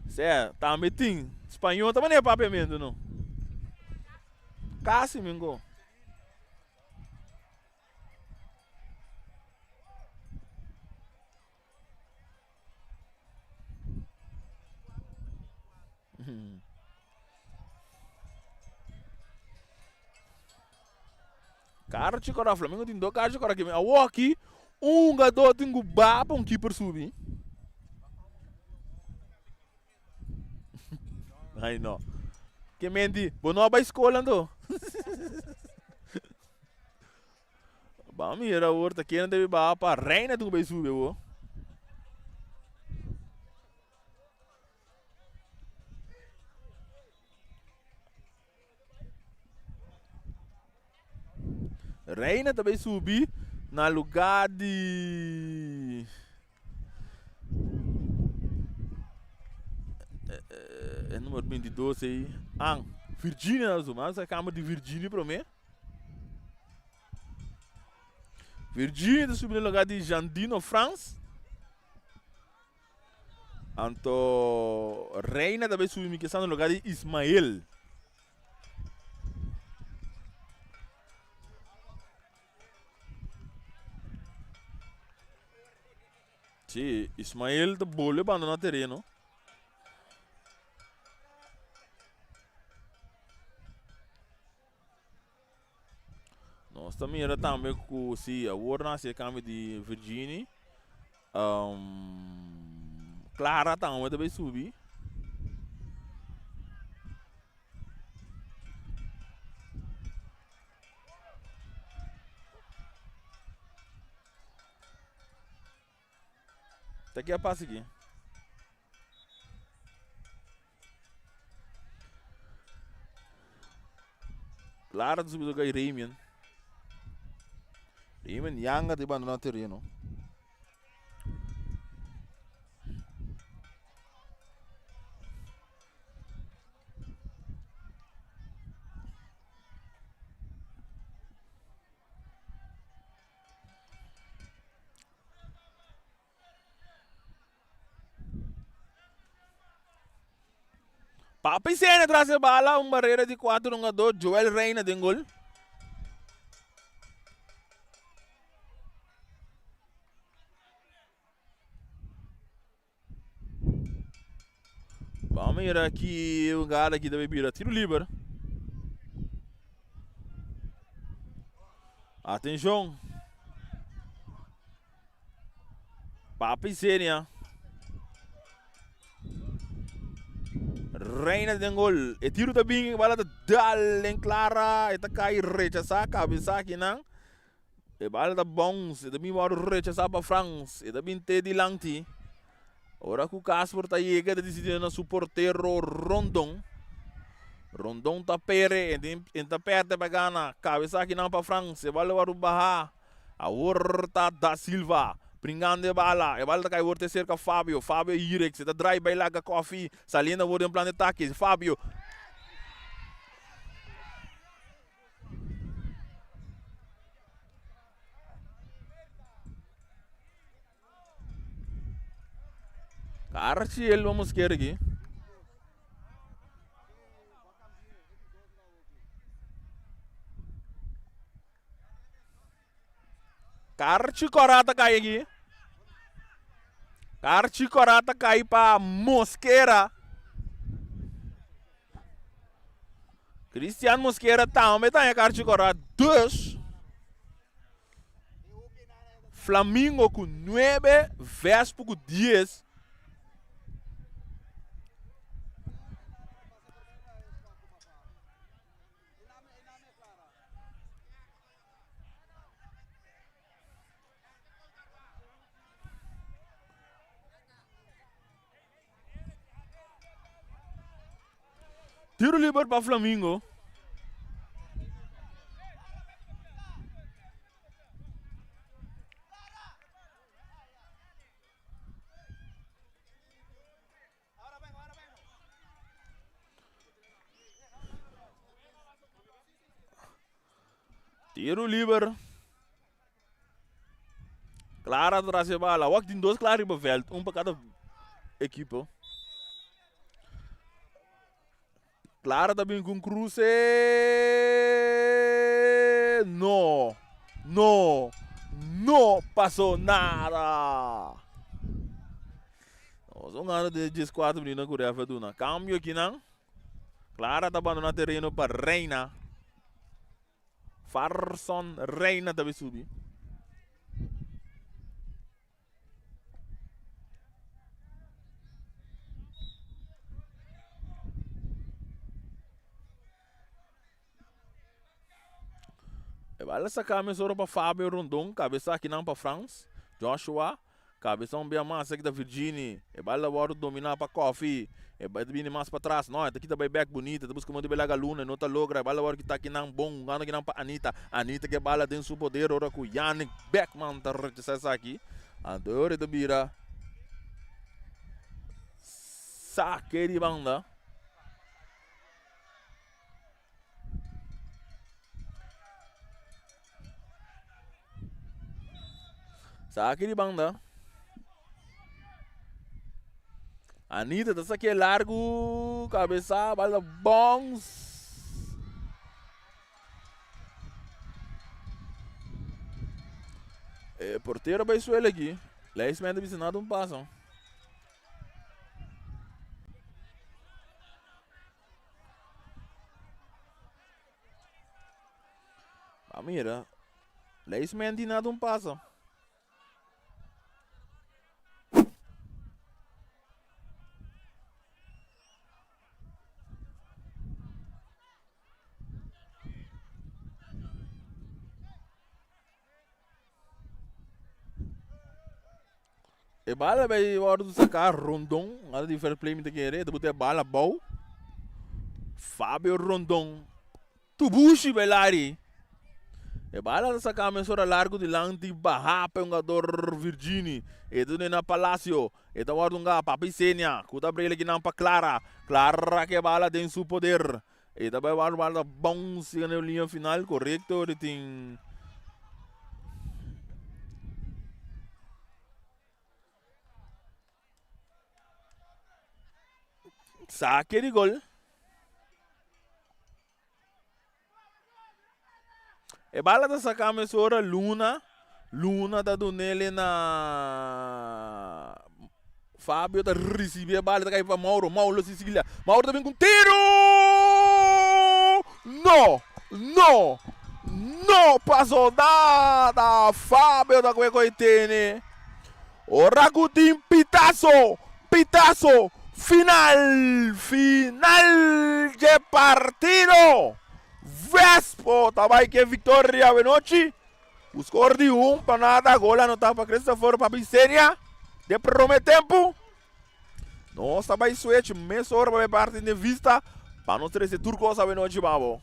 Sè, tambe tin. Spañó ta manera papiamentu no. Kasi mingo. Karchi kora Flamengo tin do karchi kora kimi awo aki un hungadó tin ku ba pa un keeper subi. Ai no. Ke menti, bo no a bai skol anto? Ban mira awor ta kende debe baha pa Reina tin ku bai subi awor. Reina ta bai subi na lugar di e numero 22 ei. An, Virginia ta subi. Mas a kama di Virginia prome. Virginia ta subi na lugar di Jandino Frans. Anto Reina ta bai subi mi kesa na lugar di Ismael. Sí, Ismael ta bolbe bandona tereno. Nos ta mira tambe ku si awor nan hasi e kambio di Virgini, Clara tambe ta bay subi. Ta ke a pasa aki? Clara ta subi toca y Ramian. Ramian yanga ta bandona tereno. Papi Sene tras e bala, un barrera di 4 hungador, Joel Reina den gol. Vamos mira aqui o galo aqui deve bira tiro livre. Atenção. Papi Senia. Reina den gol. E tiro ta bin, bala ta dal en Clara. E ta cai rechazá cabeza aqui nan. E bala ta bounce, e ta bin wòrdu rechasá pa Frans, e ta bin te dilanti. Ora ku Casper ta yega e ta disidí na su portero Rondon. Rondon ta pere, e ta pèrdè pa gana. Kabesa akinan pa Frans, e bala wòrdu bahá. Awor ta Da Silva bringando e bala, e bala ta kai awor te serka Fabio. Fabio Irex, e ta drai bai laga Koffie, saliendo awor den plan di atake. Fabio. Archiel vamos quer aqui. Karchi kora ta kai aki. Karchi kora ta kai pa Mosquera. Christian Mosquera tambe ta haña karchi kora. Dus Flamingo ku nuebe, Vespo ku dies. Tiro liber pa Flamingo. Tiro liber. Clara tras e bala. Wak tin dos Clara riba veld. Un pa cada equipo. Clara ta bin cu un cruce. No. No. No pasó nada. Nos un gana de 14 minutos cu ref a duna. Cambio aki nan. Clara ta bandona tereno pa Reina. Farson Reina ta subi. E bala saca mesora pa Fabio Rondon, cabeza aki nan pa Frans, Joshua, cabeza un bia mas aki ta Virgini, e bala wordo domina pa Kofi, e ta bini mas patras, no, e ta kita bay bek bunita, e ta busca modo di bay laga Luna, e no ta logra, e bala wordo kita aki nan bon, hungando aki nan pa Anita, Anita ke bala den su poder ora cu Yannick Beckman ta rechasa esaki, anto e ora e ta bira sake di banda. Saki di banda. Anita ta saki largu, kabesa, bala bounce. E portero bai suelo aki. Lijsman ta bisa nada un paso. A mira, Leisman di nada un paso. E bala bay wordo saca Rondon, nada di fair play mi ta kere, ta buta e bala abou. Fabio Rondon, tubushi bay lari. E bala ta saca mesora largo dilanti baha pa e hungador Virgini. E ta duna na Palacio, e ta wordo hunga pa Pisenia, cu ta brele kinan pa Clara. Clara ke bala den su poder. E ta bay wordo bala ta bounce na e linea final, corecto, di tin. Sake di gol. E bala ta saka mesora Luna. Luna ta dunele na Fabio ta risibi e bala ta kai pa Mauro. Mauro Sicilia. Mauro ta bin ku tiro! No! No! No pasó nada! Fabio ta kue koi tene. Ora ku tin pitaso! Pitaso! Final! Final dje partido! Vespo ta bai ke viktoria awenochi. Ku skor di un pa nada, gol anotá pa Christopher Papisenia den prome tempu. Nos ta bai switch mesora pa bai parti den vista pa nos trese tur kos awenochi pa bo.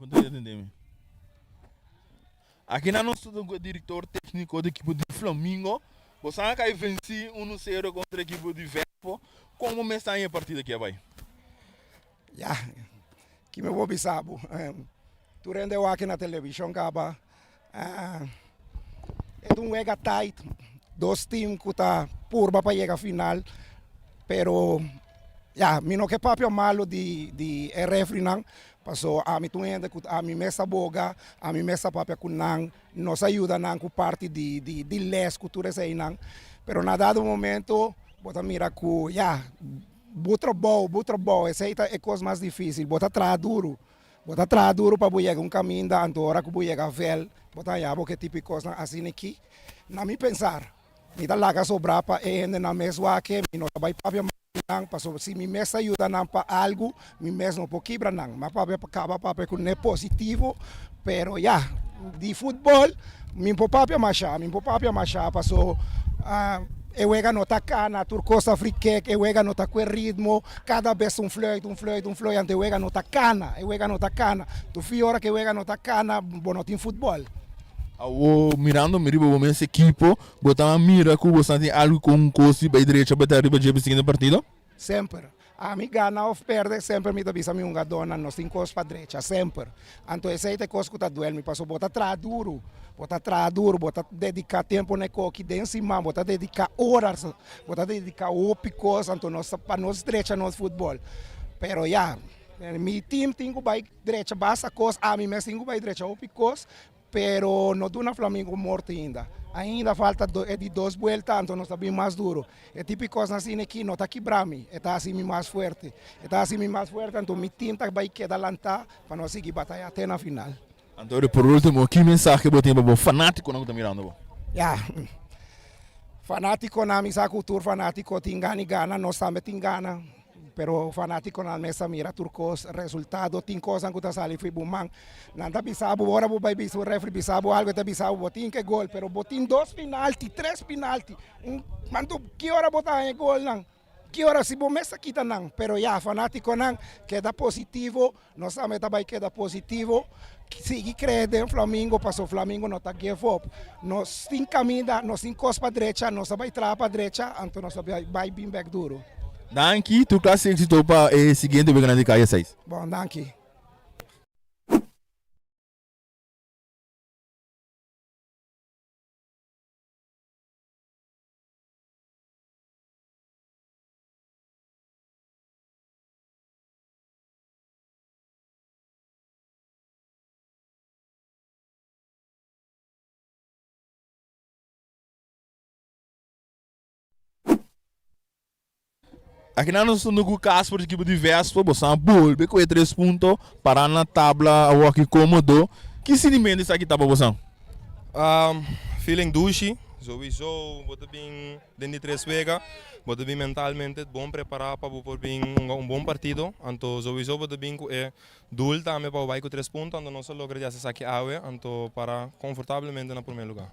Punto di atende mi. Aki nan nos ta ku e direktor tekniko di ekipo di Flamingo. Bo sa kai vensi 1-0 kontra ekipo di Vespo. Komo mes ta haña e partido aki a bai? Ya, ki mi por bisa bo? Tur hende wak na televishon kaba. E ta un wega tight, dos team ku ta purba pa yega final, pero ya, mi no ke papia malu di di e refrinan, paso ami ta un hende ku ami mes ta boga, ami mes ta papia ku nan, nos a yuda nan ku parti di di di les ku tur eseinan, pero na dado momento bo ta mira ku ya, bo trabou, bo trabou, esei ta e kos mas dificil, bo ta traha duru. Bo ta traha duru pa bo yega un kaminda, anto ora ku bo yega vèl, bo ta haña bo ku e tipo di kosnan asina aki. Na mi pensar, mi ta laga sobrá pa e hendenan mes wak, mi no ta bai papia mas ku nan, pasobra si mi mes ta yuda nan pa algu, mi mes no por kibra nan. Mi a papia pa kaba papia ku ne positivo, pero ya, di futbòl mi por papia mashá, mi por papia mashá paso e wega no ta kana, tur kos ta frikek, e wega no ta ku e ritmo. Kada bes un fluit, un fluit, un fluit, anto e wega no ta kana, e wega no ta kana. Tu fi ora ku e wega no ta kana, bo no tin futbòl. Awor, mirando mi riba bo mes ekipo, bo ta mira ku bo sa tin algu ku un kos di bai drecha bai ta riba dje pa e siguiente partido? Semper. Ami gana òf pèrdè, semper mi ta bisa mi hungadónan, nos tin kos pa drecha, semper. Anto esei ta e kos ku ta duel mi, pasobra bo ta traha duru, bo ta traha duru, bo ta dediká tempu na e koki den siman, bo ta dediká oras. Bo ta dedica hopi cos anto nos ta pa nos drecha nos futbol. Pero ya, mi team tin cu bay drecha basta cos, ami mes tin cu bay drecha hopi cos, pero no duna Flamingo morto ainda. Ainda falta e di dos buelta anto nos ta bin mas duro. E tipo di cosnan asina aki no ta kibra mi, e ta haci mi mas fuerte. E ta haci mi mas fuerte anto mi team ta bay keda lanta pa nos sigui bataya te na final. Antonio, por ultimo, ki mensahe bo tin pa bo fanaticonan cu ta mirando bo? Ya, fanaticonan, mi sa cu tur fanatico tin gana y gana, nos tambe tin gana, pero fanaticonan mes ta mira tur cos, resultado, tin cosnan cu ta sali fi bo man. Nan ta bisa bo, ora bo bay bisa un refri bisa bo algo, e ta bisa bo, bo tin ke gol, pero bo tin dos pinalti, tres pinalti, un, anto ki ora bo ta haña e golnan? Ki ora si bo mes ta kita nan, pero ya fanaticonan keda positivo, nos tambe ta bay keda positivo, sigui cree den Flamingo paso Flamingo no ta give up, nos tin caminda, nos tin cos pa drecha, nos ta bay traha pa drecha, anto nos ta bay bin bek duro. Danki, tur clase exito pa e siguiente weganan di Kaya seis. Bon, danki. Aki nan nos ta ku Casper di ekipo di Vespa, bo sa bolbe ku e tres punto, para na tabla awor komodo. Ki sintimento esaki ta pa boso? Feeling dushi, sowieso bo ta bin den di tres wega, bo ta bin mentalmente bon prepara pa bo por bin hunga un bon partido, anto sowieso bo ta bin ku e doel tambe pa bo bai ku tres punto, anto nos a logra di hasi esaki awe, anto para konfortablemente na prome luga.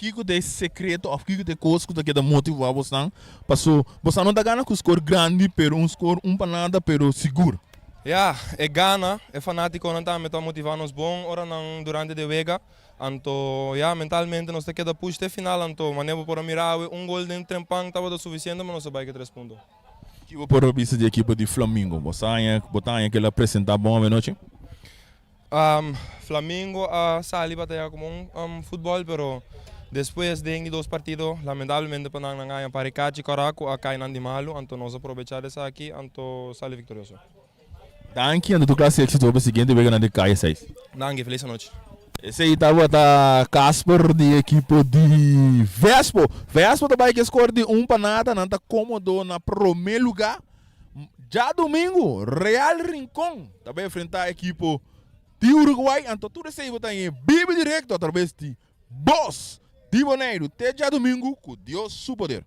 Kiko ta e sekreto òf kiko ta e kos ku ta keda motivá bosnan? Paso bosnan no ta gana ku skor grandi pero un skor un pa nada pero sigur. Ya, e gana, e fanatikonan tambe ta motivá nos bon ora nan durante di e wega. Anto ya, mentalmente nos ta keda push te final, anto manera bo por a mira awe un gol den trempan tabata suficiente pa nos a bai ku e tres punto. Ki bo por a bisa di ekipo di Flamingo? Bo sa haña, bo ta haña ku el a presenta bon awe nochi? Flamingo a sali bataya ku bon futbol pero despues den di dos partido lamentablemente pa nan nan haña Parikachi kòrá ku a kai nan di malu anto nos a probecha di esaki anto sali viktorioso. Danki anto tur klase éxito pa siguiente weganan di Kaya seis. Danki, felis anochi. Esey tabata Casper di ekipo di Vespo. Vespo ta bai ku e skor di un pa nada, nan ta komodo na prome luga. Djadumingu Real Rincon ta bai enfrenta ekipo di Uruguay, anto tur esey bo ta haña bibi direkto atraves di Bos di Boneiru te djadumingu ku Dios su poder.